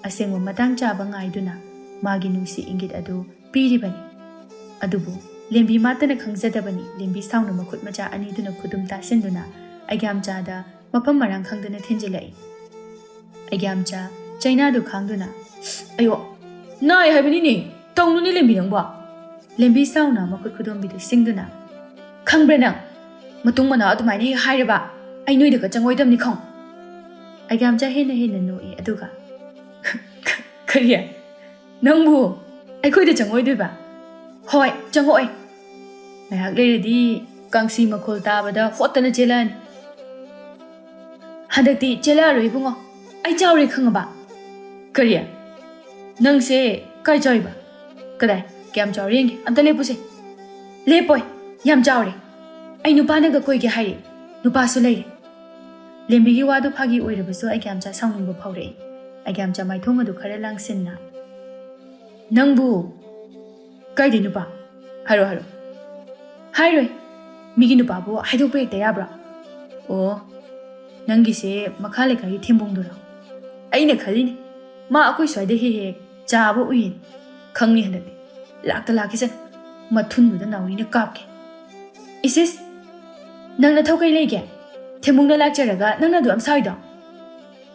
ꯑꯁꯦꯡꯕ ꯃꯇꯥꯡ ꯆꯥꯕ ꯉꯥꯏꯗꯨꯅ ꯃꯥꯒꯤ ꯅꯨꯡꯁꯤ ꯏꯪꯒꯤꯠ ꯑꯗꯨ ꯄꯤꯔꯤꯕꯅꯤ꯫ ꯑꯗꯨꯕꯨ ꯂꯦꯝꯕꯤ ꯃꯥꯇꯅ ꯈꯪꯖꯗꯕꯅꯤ꯫ ꯂꯦꯝꯕꯤ ꯁꯥꯎꯅ ꯃꯈꯨꯠ ꯃꯆꯥ ꯑꯅꯤꯗꯨꯅ ꯈꯨꯗꯨꯝ ꯇꯥꯁꯤꯟꯗꯨꯅ ꯑꯩꯒ꯭ꯌꯥꯝꯆꯥꯗ ꯃꯐꯝ ꯃꯔꯥꯡ ꯈꯪꯗꯅ ꯊꯤꯟꯖꯤꯜꯂꯛꯏ꯫ ꯑꯩꯒ꯭ꯌꯥꯝꯆꯥ ꯆꯩꯅꯥꯗꯨ ꯈꯥꯡꯗꯨꯅ, "ꯑꯌꯣ, ꯅꯥꯏ ꯍꯥꯏꯕꯅꯤꯅꯦ, ꯇꯧꯅꯨꯅꯦ ꯂꯦꯝꯕꯤ ꯅꯪꯕꯣ!" ꯂꯦꯝꯕꯤ ꯁꯥꯎꯅ ꯃꯈꯨꯠ ꯈꯨꯗꯣꯝꯕꯤꯗꯨ ꯁꯤꯡꯗꯨꯅ, "ꯈꯪꯕ꯭ꯔꯥ ꯅꯪ? ꯃꯇꯨꯡ ꯃꯅꯥꯎ ꯑꯗꯨꯃꯥꯏꯅ ꯍꯦꯛ ꯍꯥꯏꯔꯕ ꯑꯩ ꯅꯣꯏꯗꯒ ꯆꯪꯉꯣꯏꯗꯕꯅꯤ ꯈꯪ!" ꯑꯩꯒ꯭ꯌꯥꯝꯆꯥ ꯍꯦꯟꯅ ꯍꯦꯟꯅ ꯅꯣꯛꯏ꯫ ꯑꯗꯨꯒ, "ꯀꯔꯤ? ꯅꯪꯕꯨ ꯑꯩꯈꯣꯏꯗ ꯆꯪꯉꯣꯏꯗꯣꯏꯕ?" "ꯍꯣꯏ, ꯆꯪꯉꯛꯑꯣꯏ꯫ ꯉꯥꯏꯍꯥꯛ ꯂꯩꯔꯗꯤ ꯀꯥꯡꯁꯤ ꯃꯈꯣꯜ ꯇꯥꯕꯗ ꯍꯣꯠꯇꯅ ꯆꯦꯜꯂꯛꯑꯅꯤ꯫ ꯍꯟꯗꯛꯇꯤ ꯆꯦꯜꯂꯛꯑꯔꯣꯏ ꯏꯕꯨꯡꯉꯣ, ꯑꯩ ꯆꯥꯎꯔꯦ ꯈꯪꯉꯕ?" "ꯀꯔꯤ? ꯅꯪꯁꯦ ꯀꯥꯏ ꯆꯥꯎꯔꯤꯕ? ꯀꯗꯥꯏ? ꯀꯌꯥꯝ ꯆꯥꯎꯔꯦ ꯌꯦꯡꯒꯦ, ꯑꯝꯇ ꯂꯦꯞꯄꯨꯁꯦ꯫" "ꯂꯦꯞꯄꯣꯏ, ꯌꯥꯝ ꯆꯥꯎꯔꯦ꯫ ꯑꯩ ꯅꯨꯄꯥꯅꯒ ꯀꯣꯏꯒꯦ ꯍꯥꯏꯔꯦ, ꯅꯨꯄꯥꯁꯨ ꯂꯩꯔꯦ꯫" ꯂꯦꯝꯕꯤꯒꯤ ꯋꯥꯗꯨ ꯐꯥꯒꯤ ꯑꯣꯏꯔꯕꯁꯨ ꯑꯩꯒ꯭ꯌꯥꯝꯆꯥ ꯁꯥꯎꯅꯤꯡꯕ ꯐꯥꯎꯔꯛꯏ꯫ ꯑꯩꯒ꯭ꯌꯥꯝꯆꯥ ꯃꯥꯏꯊꯣꯡ ꯑꯗꯨ ꯈꯔ ꯂꯥꯡꯁꯤꯟꯅ, "ꯅꯪꯕꯨ ꯀꯥꯏꯗꯩ ꯅꯨꯄꯥ? ꯍꯥꯏꯔꯣ, ꯍꯥꯏꯔꯣ꯫" "ꯍꯥꯏꯔꯣꯏ꯫ ꯃꯤꯒꯤ ꯅꯨꯄꯥꯕꯨ ꯍꯥꯏꯗꯣꯛꯄ ꯍꯦꯛꯇ ꯌꯥꯕ꯭ꯔꯣ?" "ꯑꯣ, ꯅꯪꯒꯤꯁꯦ ꯃꯈꯥ ꯂꯩꯀꯥꯏꯒꯤ ꯊꯦꯝꯕꯣꯡꯗꯨꯔꯣ? ꯑꯩꯅ ꯈꯜꯂꯤꯅꯦ, ꯃꯥ ꯑꯩꯈꯣꯏ ꯁ꯭ꯋꯥꯏꯗ ꯍꯦꯛ ꯍꯦꯛ ꯆꯥꯕ ꯎꯏꯌꯦꯅ꯫ ꯈꯪꯅꯤ ꯍꯟꯗꯛꯇꯤ꯫ ꯂꯥꯛꯇ ꯂꯥꯛꯈꯤꯁꯅꯨ꯫ ꯃꯊꯨꯟꯗꯨꯗ ꯅꯥꯎꯔꯤꯅ ꯀꯥꯞꯀꯦ꯫" "ꯏꯁ ꯏꯁ, ꯅꯪ ꯅꯊꯧ ꯀꯩ ꯂꯩꯒꯦ? ꯊꯦꯝꯕꯨꯡꯅ ꯂꯥꯛꯆꯔꯒ ꯅꯪꯅ ꯑꯗꯨ ꯌꯥꯝ ꯁꯥꯎꯏꯗꯣ?"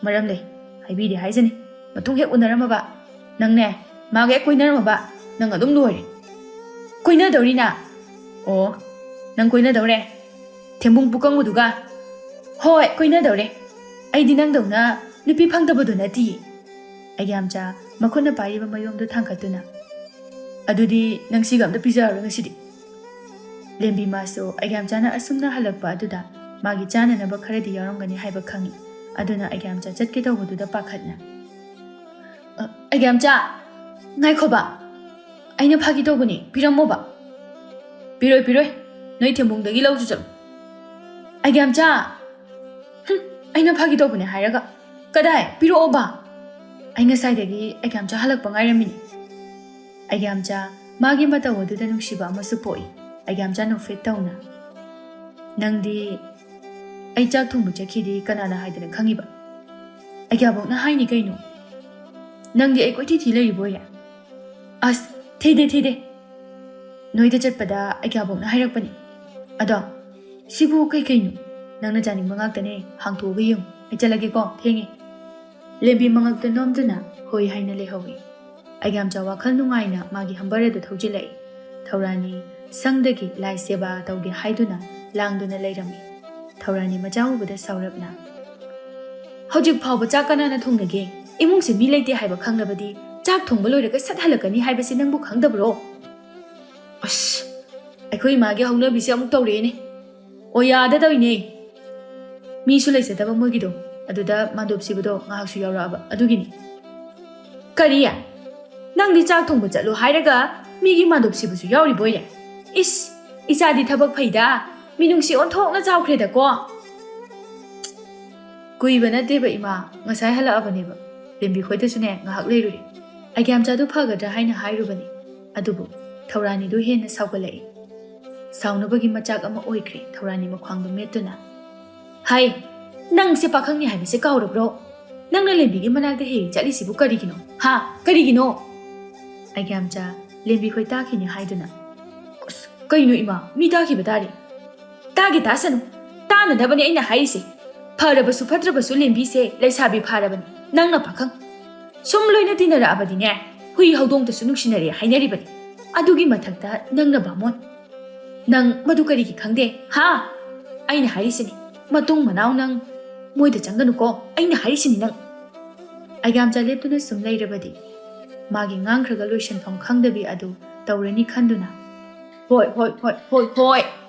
"ꯃꯔꯝ ꯂꯩ, ꯍꯥꯏꯕꯤꯗꯦ ꯍꯥꯏꯖꯅꯤ꯫ ꯃꯇꯨꯡ ꯍꯦꯛ ꯎꯅꯔꯝꯃꯕ ꯅꯪꯅꯦ, ꯃꯥꯒ ꯍꯦꯛ ꯀꯣꯏꯅꯔꯝꯃꯕ ꯅꯪ ꯑꯗꯨꯝ ꯂꯣꯏꯔꯦ꯫" "ꯀꯣꯏꯅꯗꯧꯔꯤꯅ?" "ꯑꯣ, ꯅꯪ ꯀꯣꯏꯅꯗꯧꯔꯦ? ꯊꯦꯝꯕꯨꯡ ꯄꯨꯀꯪꯕꯗꯨꯒ?" "ꯍꯣꯏ, ꯀꯣꯏꯅꯗꯧꯔꯦ꯫ ꯑꯩꯗꯤ ꯅꯪꯗꯧꯅ ꯅꯨꯄꯤ ꯐꯪꯗꯕꯗꯣ ꯅꯠꯇꯤꯌꯦ꯫" ꯑꯩꯒ꯭ꯌꯥꯝꯆꯥ ꯃꯈꯨꯠꯅ ꯄꯥꯏꯔꯤꯕ ꯃꯌꯣꯝꯗꯨ ꯊꯥꯡꯒꯠꯇꯨꯅ, "ꯑꯗꯨꯗꯤ ꯅꯪ ꯁꯤꯒ ꯑꯝꯇ ꯄꯤꯖꯔꯔꯣꯏ ꯉꯁꯤꯗꯤ꯫" ꯂꯦꯝꯕꯤ ꯃꯥꯁꯨ ꯑꯩꯒ꯭ꯌꯥꯝꯆꯥꯅ ꯑꯁꯨꯝꯅ ꯍꯜꯂꯛꯄ ꯑꯗꯨꯗ ꯃꯥꯒꯤ ꯆꯥꯅꯅꯕ ꯈꯔꯗꯤ ꯌꯥꯎꯔꯝꯒꯅꯤ ꯍꯥꯏꯕ ꯈꯪꯏ꯫ ꯑꯗꯨꯅ ꯑꯩꯒ꯭ꯌꯥꯝꯆꯥ ꯆꯠꯀꯦ ꯇꯧꯕꯗꯨꯗ ꯄꯥꯈꯠꯅ, "ꯑ, ꯑꯩꯒ꯭ꯌꯥꯝꯆꯥ, ꯉꯥꯏꯈꯣꯕ, ꯑꯩꯅ ꯐꯥꯒꯤ ꯇꯧꯕꯅꯤ, ꯄꯤꯔꯝꯃꯣꯕ꯫" "ꯄꯤꯔꯣꯏ, ꯄꯤꯔꯣꯏ, ꯅꯣꯏ ꯊꯦꯝꯕꯨꯡꯗꯒꯤ ꯂꯧꯁꯨ ꯆꯠꯂꯨ꯫" "ꯑꯩꯒ꯭ꯌꯥꯝꯆꯥ!" "ꯍꯨꯝ, ꯑꯩꯅ ꯐꯥꯒꯤ ꯇꯧꯕꯅꯦ ꯍꯥꯏꯔꯒ꯫ ꯀꯗꯥꯏ? ꯄꯤꯔꯛꯑꯣꯕ꯫ ꯑꯩ ꯉꯁꯥꯏꯗꯒꯤ ꯑꯩꯒ꯭ꯌꯥꯝꯆꯥ ꯍꯜꯂꯛꯄ ꯉꯥꯏꯔꯝꯃꯤꯅꯤ꯫" ꯑꯩꯒ꯭ꯌꯥꯝꯆꯥ ꯃꯥꯒꯤ ꯃꯇꯧ ꯑꯗꯨꯗ ꯅꯨꯡꯁꯤꯕ ꯑꯃꯁꯨ ꯄꯣꯛꯏ꯫ ꯑꯩꯒ꯭ꯌꯥꯝꯆꯥ ꯅꯣꯛꯐꯦꯠ ꯇꯧꯅ, "ꯅꯪꯗꯤ ꯑꯩ ꯆꯥꯛ ꯊꯣꯡꯕ ꯆꯠꯈꯤꯗꯤ ꯀꯅꯥꯅ ꯍꯥꯏꯗꯅ ꯈꯪꯉꯤꯕ?" "ꯑꯩꯒ꯭ꯌꯥꯕꯣꯛꯅ ꯍꯥꯏꯅꯤ ꯀꯩꯅꯣ꯫ ꯅꯪꯗꯤ ꯑꯩ ꯀꯣꯏꯊꯤ ꯊꯤ ꯂꯩꯔꯤꯕꯣꯏꯔꯦ?" "ꯑꯁ, ꯊꯤꯗꯦ, ꯊꯤꯗꯦ꯫ ꯅꯣꯏꯗ ꯆꯠꯄꯗ ꯑꯩꯒ꯭ꯌꯥꯕꯣꯛꯅ ꯍꯥꯏꯔꯛꯄꯅꯤ꯫ ꯑꯗꯣ, ꯁꯤꯕꯨ ꯀꯩ ꯀꯩꯅꯣ? ꯅꯪꯅ ꯆꯥꯅꯤꯡꯕ ꯉꯥꯛꯇꯅꯦ, ꯍꯥꯡꯇꯣꯛꯑꯒ ꯌꯦꯡꯉꯨ꯫ ꯑꯩ ꯆꯠꯂꯒꯦꯀꯣ, ꯊꯦꯡꯉꯦ꯫" ꯂꯦꯝꯕꯤ ꯃꯉꯛꯇ ꯅꯣꯝꯗꯨꯅ ꯍꯣꯏ ꯍꯥꯏꯅ ꯂꯩꯍꯧꯏ꯫ ꯑꯩꯒ꯭ꯌꯥꯝꯆꯥ ꯋꯥꯈꯜ ꯅꯨꯡꯉꯥꯏꯅ ꯃꯥꯒꯤ ꯍꯝꯕꯔ ꯑꯗꯨ ꯊꯧꯖꯤꯜꯂꯛꯏ꯫ ꯊꯧꯔꯥꯅꯤ ꯁꯪꯗꯒꯤ ꯂꯥꯏ ꯁꯦꯕꯥ ꯇꯧꯒꯦ ꯍꯥꯏꯗꯨꯅ ꯂꯥꯡꯗꯨꯅ ꯂꯩꯔꯝꯃꯤ꯫ ꯊꯧꯔꯥꯅꯤ ꯃꯆꯥ ꯎꯕꯗ ꯁꯥꯎꯔꯞꯅ, "ꯍꯧꯖꯤꯛ ꯐꯥꯎꯕ ꯆꯥꯛ ꯀꯅꯥꯅ ꯊꯣꯡꯅꯒꯦ? ꯏꯃꯨꯡꯁꯦ ꯃꯤ ꯂꯩꯇꯦ ꯍꯥꯏꯕ ꯈꯪꯂꯕꯗꯤ ꯆꯥꯛ ꯊꯣꯡꯕ ꯂꯣꯏꯔꯒ ꯁꯠ ꯍꯜꯂꯛꯀꯅꯤ ꯍꯥꯏꯕꯁꯤ ꯅꯪꯕꯨ ꯈꯪꯗꯕ꯭ꯔꯣ?" "ꯑꯁ, ꯑꯩꯈꯣꯏ ꯏꯃꯥꯒꯤ ꯍꯧꯅꯕꯤꯁꯦ ꯑꯃꯨꯛ ꯇꯧꯔꯛꯑꯦꯅꯦ꯫ ꯑꯣ, ꯌꯥꯗ ꯇꯧꯏꯅꯦ꯫ ꯃꯤꯁꯨ ꯂꯩꯖꯗꯕ ꯃꯣꯏꯒꯤꯗꯣ, ꯑꯗꯨꯗ ꯃꯥꯟꯗꯣꯞ ꯁꯤꯕꯗꯣ ꯉꯥꯏꯍꯥꯛꯁꯨ ꯌꯥꯎꯔꯛꯑꯕ ꯑꯗꯨꯒꯤꯅꯤ꯫" "ꯀꯔꯤ? ꯅꯪꯗꯤ ꯆꯥꯛ ꯊꯣꯡꯕ ꯆꯠꯂꯣ ꯍꯥꯏꯔꯒ ꯃꯤꯒꯤ ꯃꯥꯟꯗꯣꯞ ꯁꯤꯕꯁꯨ ꯌꯥꯎꯔꯤꯕꯣꯏꯔꯦ? ꯏꯁ, ꯏꯆꯥꯗꯤ ꯊꯕꯛ ꯐꯩꯗ, ꯃꯤꯅꯨꯡꯁꯤ ꯑꯣꯟꯊꯣꯛꯅ ꯆꯥꯎꯈ꯭ꯔꯦꯗꯀꯣ꯫" "ꯀꯨꯏꯕ ꯅꯠꯇꯦꯕ ꯏꯃꯥ, ꯉꯁꯥꯏ ꯍꯜꯂꯛꯑꯕꯅꯦꯕ꯫ ꯂꯦꯝꯕꯤ ꯈꯣꯏꯗꯁꯨꯅꯦ ꯉꯥꯏꯍꯥꯛ ꯂꯩꯔꯨꯔꯦ꯫ ꯑꯩꯒ꯭ꯌꯥꯝꯆꯥꯗꯨ ꯐꯒꯗ꯭ꯔꯥ ꯍꯥꯏꯅ ꯍꯥꯏꯔꯨꯕꯅꯤ꯫ ꯑꯗꯨꯕꯨ ꯊꯧꯔꯥꯅꯤꯗꯨ ꯍꯦꯟꯅ ꯁꯥꯎꯒꯠꯂꯛꯏ꯫ ꯁꯥꯎꯅꯕꯒꯤ ꯃꯆꯥꯛ ꯑꯃ ꯑꯣꯏꯈ꯭ꯔꯦ ꯊꯧꯔꯥꯅꯤ ꯃꯈ꯭ꯋꯥꯡꯗꯨ ꯃꯦꯠꯇꯨꯅ꯫ "ꯍꯩ, ꯅꯪꯁꯦ ꯄꯥꯈꯪꯅꯤ ꯍꯥꯏꯕꯁꯦ ꯀꯥꯎꯔꯕ꯭ꯔꯣ? ꯅꯪꯅ ꯂꯦꯝꯕꯤꯒꯤ ꯃꯅꯥꯛꯇ ꯍꯦꯛ ꯍꯦꯛ ꯆꯠꯂꯤꯁꯤꯕꯨ ꯀꯔꯤꯒꯤꯅꯣ? ꯍꯥ? ꯀꯔꯤꯒꯤꯅꯣ?" ꯑꯩꯒ꯭ꯌꯥꯝꯆꯥ ꯂꯦꯝꯕꯤ ꯈꯣꯏ ꯇꯥꯈꯤꯅꯤ ꯍꯥꯏꯗꯨꯅ, "ꯑꯁ, ꯀꯩꯅꯣ ꯏꯃꯥ, ꯃꯤ ꯇꯥꯈꯤꯕ ꯇꯥꯔꯦ꯫ ꯇꯥꯒꯦ ꯇꯥꯁꯅꯨ, ꯇꯥꯅꯅꯕꯅꯦ ꯑꯩꯅ ꯍꯥꯏꯔꯤꯁꯦ꯫ ꯐꯔꯕꯁꯨ ꯐꯠꯇ꯭ꯔꯕꯁꯨ ꯂꯦꯝꯕꯤꯁꯦ ꯂꯩꯁꯥꯕꯤ ꯐꯥꯔꯕꯅꯤ, ꯅꯪꯅ ꯄꯥꯈꯪ꯫ ꯁꯨꯝ ꯂꯣꯏꯅ ꯇꯤꯟꯅꯔꯛꯑꯕꯗꯤꯅꯦ, ꯍꯨꯏ ꯍꯧꯗꯣꯡꯇꯁꯨ ꯅꯨꯡꯁꯤꯅꯔꯦ ꯍꯥꯏꯅꯔꯤꯕꯅꯤ꯫ ꯑꯗꯨꯒꯤ ꯃꯊꯛꯇ ꯅꯪꯅ ꯕꯥꯃꯣꯟ꯫ ꯅꯪ ꯃꯗꯨ ꯀꯔꯤꯒꯤ ꯈꯪꯗꯦ, ꯍꯥ? ꯑꯩꯅ ꯍꯥꯏꯔꯤꯁꯤꯅꯤ, ꯃꯇꯨꯡ ꯃꯅꯥꯎ ꯅꯪ ꯃꯣꯏꯗ ꯆꯪꯒꯅꯨꯀꯣ, ꯑꯩꯅ ꯍꯥꯏꯔꯤꯁꯤꯅꯤ ꯅꯪ꯫ ꯑꯩꯒ꯭ꯌꯥꯝꯆꯥ ꯂꯦꯞꯇꯨꯅ ꯁꯨꯝ ꯂꯩꯔꯕꯗꯤ ꯃꯥꯒꯤ ꯉꯥꯡꯈ꯭ꯔꯒ ꯂꯣꯏꯁꯟꯐꯝ ꯈꯪꯗꯕꯤ ꯑꯗꯨ ꯇꯧꯔꯅꯤ ꯈꯟꯗꯨꯅ, "ꯍꯣꯏ, ꯍꯣꯏ, ꯍꯣꯏ, ꯍꯣꯏ, ꯍꯣꯏ,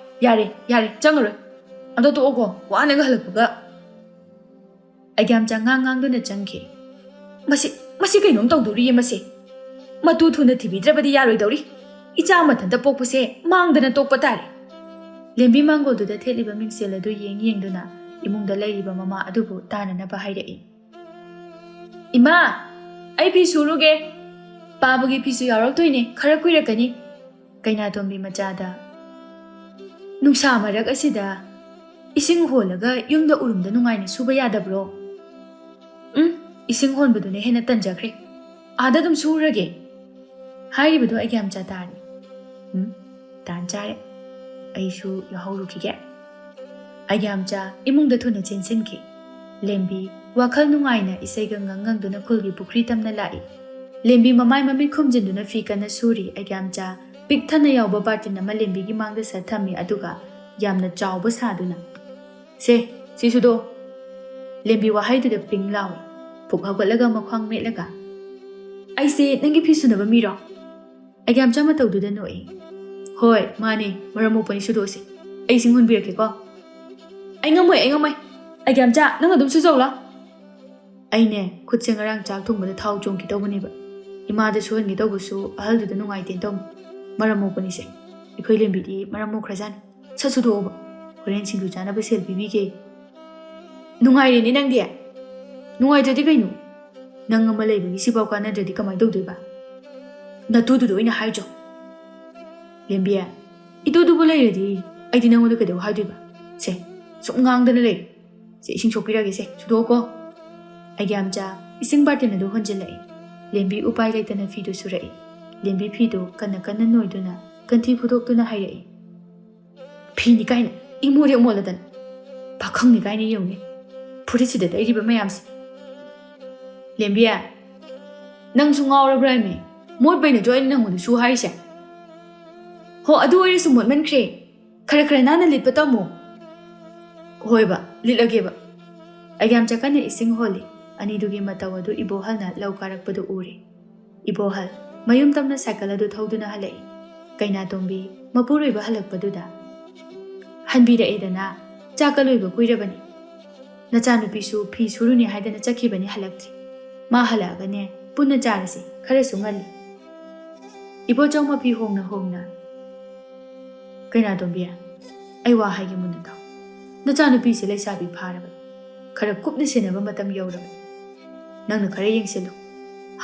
ꯌꯥꯔꯦ, ꯌꯥꯔꯦ, ꯆꯪꯉꯔꯣꯏ꯫ ꯑꯗꯣ ꯇꯣꯛꯑꯣꯀꯣ, ꯋꯥꯅꯒ ꯍꯜꯂꯛꯄꯒ꯫" ꯑꯩꯒ꯭ꯌꯥꯝꯆꯥ ꯉꯥꯡ ꯉꯥꯡꯗꯨꯅ ꯆꯪꯈꯤ꯫ "ꯃꯁꯤ, ꯃꯁꯤ ꯀꯩꯅꯣꯝ ꯇꯧꯗꯣꯔꯤꯌꯦ ꯃꯁꯤ꯫ ꯃꯇꯨ ꯊꯨꯅ ꯊꯤꯕꯤꯗ꯭ꯔꯕꯗꯤ ꯌꯥꯔꯣꯏꯗꯧꯔꯤ꯫ ꯏꯆꯥ ꯃꯊꯟꯇ ꯄꯣꯛꯄꯁꯦ ꯃꯥꯡꯗꯅ ꯇꯣꯛꯄ ꯇꯥꯔꯦ꯫" ꯂꯦꯝꯕꯤ ꯃꯥꯡꯒꯣꯜꯗꯨꯗ ꯊꯦꯠꯂꯤꯕ ꯃꯤꯡꯁꯦꯜ ꯑꯗꯨ ꯌꯦꯡ ꯌꯦꯡꯗꯨꯅ ꯏꯃꯨꯡꯗ ꯂꯩꯔꯤꯕ ꯃꯃꯥ ꯑꯗꯨꯕꯨ ꯇꯥꯅꯅꯕ ꯍꯥꯏꯔꯛꯏ꯫ "ꯏꯃꯥ, ꯑꯩ ꯐꯤ ꯁꯨꯔꯨꯒꯦ꯫ ꯄꯥꯕꯒꯤ ꯐꯤꯁꯨ ꯌꯥꯎꯔꯛꯇꯣꯏꯅꯦ, ꯈꯔ ꯀꯨꯏꯔꯛꯀꯅꯤ꯫" ꯀꯩꯅꯥꯇꯣꯝꯕꯤ ꯃꯆꯥꯗ, "ꯅꯨꯡꯁꯥ ꯃꯔꯛ ꯑꯁꯤꯗ ꯏꯁꯤꯡ ꯍꯣꯜꯂꯒ ꯌꯨꯝꯗ ꯎꯔꯨꯝꯗ ꯅꯨꯡꯉꯥꯏꯅ ꯁꯨꯕ ꯌꯥꯗꯕ꯭ꯔꯣ?" "ꯎꯝ, ꯏꯁꯤꯡ ꯍꯣꯟꯕꯗꯨꯅ ꯍꯦꯟꯅ ꯇꯟꯖꯈ꯭ꯔꯦ꯫ ꯑꯥꯗ ꯑꯗꯨꯝ ꯁꯨꯔꯒꯦ꯫" ꯍꯥꯏꯔꯤꯕꯗꯣ ꯑꯩꯒ꯭ꯌꯥꯝꯆꯥ ꯇꯥꯔꯦ꯫ "ꯎꯝ, ꯇꯥꯟ ꯆꯥꯔꯦ꯫ ꯑꯩꯁꯨ ꯌꯥꯎꯍꯧꯔꯨꯈꯤꯒꯦ꯫" ꯑꯩꯒ꯭ꯌꯥꯝꯆꯥ ꯏꯃꯨꯡꯗ ꯊꯨꯅ ꯆꯦꯟꯁꯤꯟꯈꯤ꯫ ꯂꯦꯝꯕꯤ ꯋꯥꯈꯜ ꯅꯨꯡꯉꯥꯏꯅ ꯏꯁꯩꯒ ꯉꯪ ꯉꯪꯗꯨꯅ ꯈꯨꯜꯒꯤ ꯄꯨꯈ꯭ꯔꯤ ꯇꯝꯅ ꯂꯥꯛꯏ꯫ ꯂꯦꯝꯕꯤ ꯃꯃꯥꯏ ꯃꯃꯤꯠ ꯈꯨꯝꯖꯤꯟꯗꯨꯅ ꯐꯤ ꯀꯟꯅ ꯁꯨꯔꯤ꯫ ꯑꯩꯒ꯭ꯌꯥꯝꯆꯥ ꯄꯤꯛ ꯊꯟꯅ ꯌꯥꯎꯕ ꯕꯥꯔꯇꯤꯟ ꯑꯃ ꯂꯦꯝꯕꯤꯒꯤ ꯃꯥꯡꯗ ꯁꯠ ꯊꯝꯃꯤ, ꯑꯗꯨꯒ ꯌꯥꯝꯅ ꯆꯥꯎꯕ ꯁꯥꯗꯨꯅ, "ꯁꯦ, ꯁꯤ ꯁꯨꯗꯣ꯫" ꯂꯦꯝꯕꯤ ꯋꯥꯍꯩꯗꯨꯗ ꯄꯤꯡ ꯂꯥꯎꯏ꯫ ꯐꯨꯛ ꯍꯧꯒꯠꯂꯒ ꯃꯈ꯭ꯋꯥꯡ ꯃꯦꯠꯂꯒ, "ꯑꯩꯁꯦ ꯅꯪꯒꯤ ꯐꯤ ꯁꯨꯅꯕ ꯃꯤꯔꯣ?" ꯑꯩꯒ꯭ꯌꯥꯝꯆꯥ ꯃꯇꯧꯗꯨꯗ ꯅꯣꯛꯏ꯫ "ꯍꯣꯏ, ꯃꯥꯅꯦ, ꯃꯔꯝ ꯃꯣꯛꯄꯅꯤ, ꯁꯨꯗꯣꯛꯑꯁꯤ꯫ ꯑꯩ ꯏꯁꯤꯡ ꯍꯣꯟꯕꯤꯔꯛꯀꯦꯀꯣ꯫" "ꯑꯩ ꯉꯝꯃꯣꯏ, ꯑꯩ ꯉꯝꯃꯣꯏ꯫" "ꯑꯩꯒ꯭ꯌꯥꯝꯆꯥ, ꯅꯪ ꯑꯗꯨꯝ ꯁꯨꯖꯧ ꯂꯥꯎ꯫" "ꯑꯩꯅꯦ, ꯈꯨꯠꯁꯦ ꯉꯔꯥꯡ ꯆꯥꯛ ꯊꯣꯡꯕꯗ ꯊꯥꯎ ꯆꯣꯡꯈꯤ ꯇꯧꯕꯅꯦꯕ꯫ ꯏꯃꯥꯗ ꯁꯨꯍꯟꯒꯦ ꯇꯧꯕꯁꯨ ꯑꯍꯜꯗꯨꯗ ꯅꯨꯡꯉꯥꯏꯇꯦꯅ ꯇꯧꯅꯤ꯫ ꯃꯔꯝ ꯃꯣꯛꯄꯅꯤꯁꯦ꯫ ꯑꯩꯈꯣꯏ ꯂꯦꯝꯕꯤꯗꯤ ꯃꯔꯝ ꯃꯣꯛꯈ꯭ꯔꯖꯥꯠꯅꯤ꯫ ꯁꯠ ꯁꯨꯗꯣꯛꯑꯣꯕ꯫ ꯍꯣꯔꯦꯟ ꯁꯤꯡꯖꯨ ꯆꯥꯅꯕ ꯁꯦꯜ ꯄꯤꯕꯤꯒꯦ꯫" "ꯅꯨꯡꯉꯥꯏꯔꯦꯅꯦ ꯅꯪꯗꯤ꯫ ꯅꯨꯡꯉꯥꯏꯇ꯭ꯔꯗꯤ ꯀꯩꯅꯣ? ꯅꯪ ꯑꯃ ꯂꯩꯕꯒꯤ ꯁꯤꯐꯥꯎ ꯀꯥꯟꯅꯗ꯭ꯔꯗꯤ ꯀꯃꯥꯏꯅ ꯇꯧꯗꯣꯏꯕ? ꯅꯇꯨꯗꯨꯗ ꯑꯣꯏꯅ ꯍꯥꯏꯔꯨꯆꯣ꯫" "ꯂꯦꯝꯕꯤ, ꯏꯇꯨꯗꯨꯕꯨ ꯂꯩꯔꯗꯤ ꯑꯩꯗꯤ ꯅꯪꯉꯣꯟꯗ ꯀꯩꯗꯧ ꯍꯥꯏꯗꯣꯏꯕ? ꯁꯦ, ꯁꯨꯝ ꯉꯥꯡꯗꯅ ꯂꯩ꯫ ꯁꯦ, ꯏꯁꯤꯡ ꯁꯣꯛꯄꯤꯔꯒꯦ, ꯁꯦ, ꯁꯨꯗꯣꯛꯑꯣꯀꯣ꯫" ꯑꯩꯒ꯭ꯌꯥꯝꯆꯥ ꯏꯁꯤꯡ ꯕꯥꯔꯇꯤꯟ ꯑꯗꯨ ꯍꯣꯟꯖꯤꯜꯂꯛꯏ꯫ ꯂꯦꯝꯕꯤ ꯎꯄꯥꯏ ꯂꯩꯇꯅ ꯐꯤꯗꯨ ꯁꯨꯔꯛꯏ꯫ ꯂꯦꯝꯕꯤ ꯐꯤꯗꯨ ꯀꯟꯅ ꯀꯟꯅ ꯅꯣꯏꯗꯨꯅ ꯀꯟꯊꯤ ꯐꯨꯗꯣꯛꯇꯨꯅ ꯍꯥꯏꯔꯛꯏ꯫ "ꯐꯤꯅꯤ ꯀꯥꯏꯅ ꯏꯃꯣꯠ ꯍꯦꯛ ꯃꯣꯠꯂꯗꯅ, ꯄꯥꯈꯪꯅꯤ ꯀꯥꯏꯅ ꯌꯦꯡꯉꯨꯅꯦ ꯐꯨꯔꯤꯠꯁꯤꯗ ꯇꯩꯔꯤꯕ ꯃꯌꯥꯝꯁꯦ꯫ ꯂꯦꯝꯕꯤ, ꯅꯪꯁꯨ ꯉꯥꯎꯔꯕ꯭ꯔꯥꯃꯤ? ꯃꯣꯠꯄꯩ ꯅꯠꯇ꯭ꯔꯣ ꯑꯩꯅ ꯅꯪꯉꯣꯟꯗ ꯁꯨ ꯍꯥꯏꯔꯤꯁꯦ? ꯍꯣ, ꯑꯗꯨ ꯑꯣꯏꯔꯁꯨ ꯃꯣꯠꯃꯟꯈ꯭ꯔꯦ, ꯈꯔ ꯈꯔ ꯅꯥꯟꯅ ꯂꯤꯠꯄ ꯇꯝꯃꯣ꯫" "ꯍꯣꯏꯕ, ꯂꯤꯠꯂꯒꯦꯕ꯫" ꯑꯩꯒ꯭ꯌꯥꯝꯆꯥ ꯀꯟꯅ ꯏꯁꯤꯡ ꯍꯣꯜꯂꯤ꯫ ꯑꯅꯤꯗꯨꯒꯤ ꯃꯇꯧ ꯑꯗꯨ ꯏꯕꯣꯍꯜꯅ ꯂꯧ ꯀꯥꯔꯛꯄꯗꯨ ꯎꯔꯦ꯫ ꯏꯕꯣꯍꯜ ꯃꯌꯨꯝ ꯇꯝꯅ ꯁꯥꯏꯀꯜ ꯑꯗꯨ ꯊꯧꯗꯨꯅ ꯍꯜꯂꯛꯏ꯫ ꯀꯩꯅꯥꯇꯣꯝꯕꯤ ꯃꯄꯨꯔꯣꯏꯕ ꯍꯜꯂꯛꯄꯗꯨꯗ, "ꯍꯟꯕꯤꯔꯛꯑꯦꯗꯅ, ꯆꯥꯛꯀ ꯂꯣꯏꯕ ꯀꯨꯏꯔꯕꯅꯤ꯫ ꯅꯆꯥꯅꯨꯄꯤꯁꯨ ꯐꯤ ꯁꯨꯔꯨꯅꯤ ꯍꯥꯏꯗꯅ ꯆꯠꯈꯤꯕꯅꯤ, ꯍꯜꯂꯛꯇ꯭ꯔꯤ꯫ ꯃꯥ ꯍꯜꯂꯛꯑꯒꯅꯦ ꯄꯨꯟꯅ ꯆꯥꯔꯁꯤ, ꯈꯔꯁꯨ ꯉꯜꯂꯤ꯫" ꯏꯕꯣꯆꯧ ꯃꯐꯤ ꯍꯣꯡꯅ ꯍꯣꯡꯅ, "ꯀꯩꯅꯥꯇꯣꯝꯕꯤ, ꯑꯩ ꯋꯥ ꯍꯥꯏꯒꯦ ꯃꯨꯟꯅ ꯇꯥꯎ꯫ ꯅꯆꯥꯅꯨꯄꯤꯁꯦ ꯂꯩꯁꯥꯕꯤ ꯐꯥꯔꯕꯅꯤ꯫ ꯈꯔ ꯀꯨꯞꯅ ꯁꯦꯟꯅꯕ ꯃꯇꯝ ꯌꯧꯔꯕꯅꯤ꯫ ꯅꯪꯅ ꯈꯔ ꯌꯦꯡꯁꯤꯜꯂꯨ꯫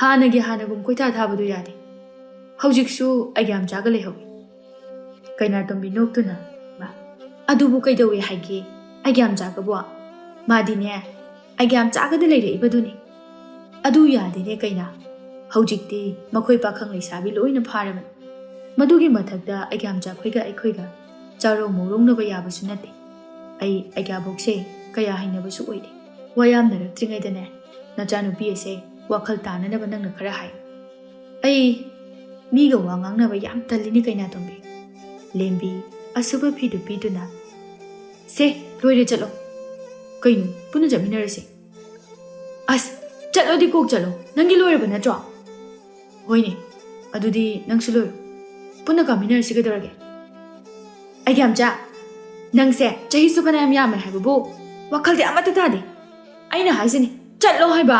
ꯍꯥꯟꯅꯒꯤ ꯍꯥꯟꯅꯒꯨꯝ ꯀꯣꯏꯊꯥ ꯊꯥꯕꯗꯨ ꯌꯥꯗꯦ꯫ ꯍꯧꯖꯤꯛꯁꯨ ꯑꯩꯒ꯭ꯌꯥꯝꯆꯥꯒ ꯂꯩꯍꯧꯏ꯫" ꯀꯩꯅꯥꯇꯣꯝꯕꯤ ꯅꯣꯛꯇꯨꯅ, "ꯃꯥ, ꯑꯗꯨꯕꯨ ꯀꯩꯗꯧꯋꯦ ꯍꯥꯏꯒꯦ? ꯑꯩꯒ꯭ꯌꯥꯝꯆꯥꯒꯕꯨ? ꯃꯥꯗꯤꯅꯦ, ꯑꯩꯒ꯭ꯌꯥꯝꯆꯥꯒꯗ ꯂꯩꯔꯛꯏꯕꯗꯨꯅꯤ꯫ ꯑꯗꯨ ꯌꯥꯗꯦꯅꯦ ꯀꯩꯅꯥ꯫ ꯍꯧꯖꯤꯛꯇꯤ ꯃꯈꯣꯏ ꯄꯥꯈꯪ ꯂꯩꯁꯥꯕꯤ ꯂꯣꯏꯅ ꯐꯥꯔꯕꯅꯤ꯫ ꯃꯗꯨꯒꯤ ꯃꯊꯛꯇ ꯑꯩꯒ꯭ꯌꯥꯝꯆꯥꯈꯣꯏꯒ ꯑꯩꯈꯣꯏꯒ ꯆꯥꯔꯧ ꯃꯧꯔꯧꯅꯕ ꯌꯥꯕꯁꯨ ꯅꯠꯇꯦ꯫ ꯑꯩ ꯑꯩꯒ꯭ꯌꯥꯕꯣꯛꯁꯦ ꯀꯌꯥ ꯍꯩꯅꯕꯁꯨ ꯑꯣꯏꯗꯦ꯫ ꯋꯥ ꯌꯥꯝꯅꯔꯛꯇ꯭ꯔꯤꯉꯩꯗꯅꯦ, ꯅꯆꯥꯅꯨꯄꯤ ꯑꯁꯦ ꯋꯥꯈꯜ ꯇꯥꯅꯅꯕ ꯅꯪꯅ ꯈꯔ ꯍꯥꯏ꯫" "ꯑꯩ ꯃꯤꯒ ꯋꯥ ꯉꯥꯡꯅꯕ ꯌꯥꯝ ꯇꯜꯂꯤꯅꯦ ꯀꯩꯅꯥꯇꯣꯝꯕꯤ꯫" ꯂꯦꯝꯕꯤ ꯑꯁꯨꯕ ꯐꯤꯗꯨ ꯄꯤꯗꯨꯅ, "ꯁꯦ, ꯂꯣꯏꯔꯦ, ꯆꯠꯂꯣ꯫ ꯀꯩꯅꯣ, ꯄꯨꯟꯅ ꯆꯠꯃꯤꯟꯅꯔꯁꯦ꯫" "ꯑꯁ, ꯆꯠꯂꯣꯗꯤ ꯀꯣꯛ ꯆꯠꯂꯣ, ꯅꯪꯒꯤ ꯂꯣꯏꯔꯕ ꯅꯠꯇ꯭ꯔꯣ?" "ꯍꯣꯏꯅꯦ, ꯑꯗꯨꯗꯤ ꯅꯪꯁꯨ ꯂꯣꯏꯔꯣ, ꯄꯨꯟꯅ ꯀꯥꯃꯤꯟꯅꯔꯁꯤ ꯀꯩꯗꯧꯔꯒꯦ?" "ꯑꯩꯒ꯭ꯌꯥꯝꯆꯥ, ꯅꯪꯁꯦ ꯆꯍꯤꯁꯨ ꯐꯅꯌꯥꯝ ꯌꯥꯝꯃꯦ ꯍꯥꯏꯕꯕꯨ ꯋꯥꯈꯜꯗꯤ ꯑꯃꯠꯇ ꯇꯥꯗꯦ꯫ ꯑꯩꯅ ꯍꯥꯏꯁꯤꯅꯤ, ꯆꯠꯂꯣ ꯍꯥꯏꯕ꯫"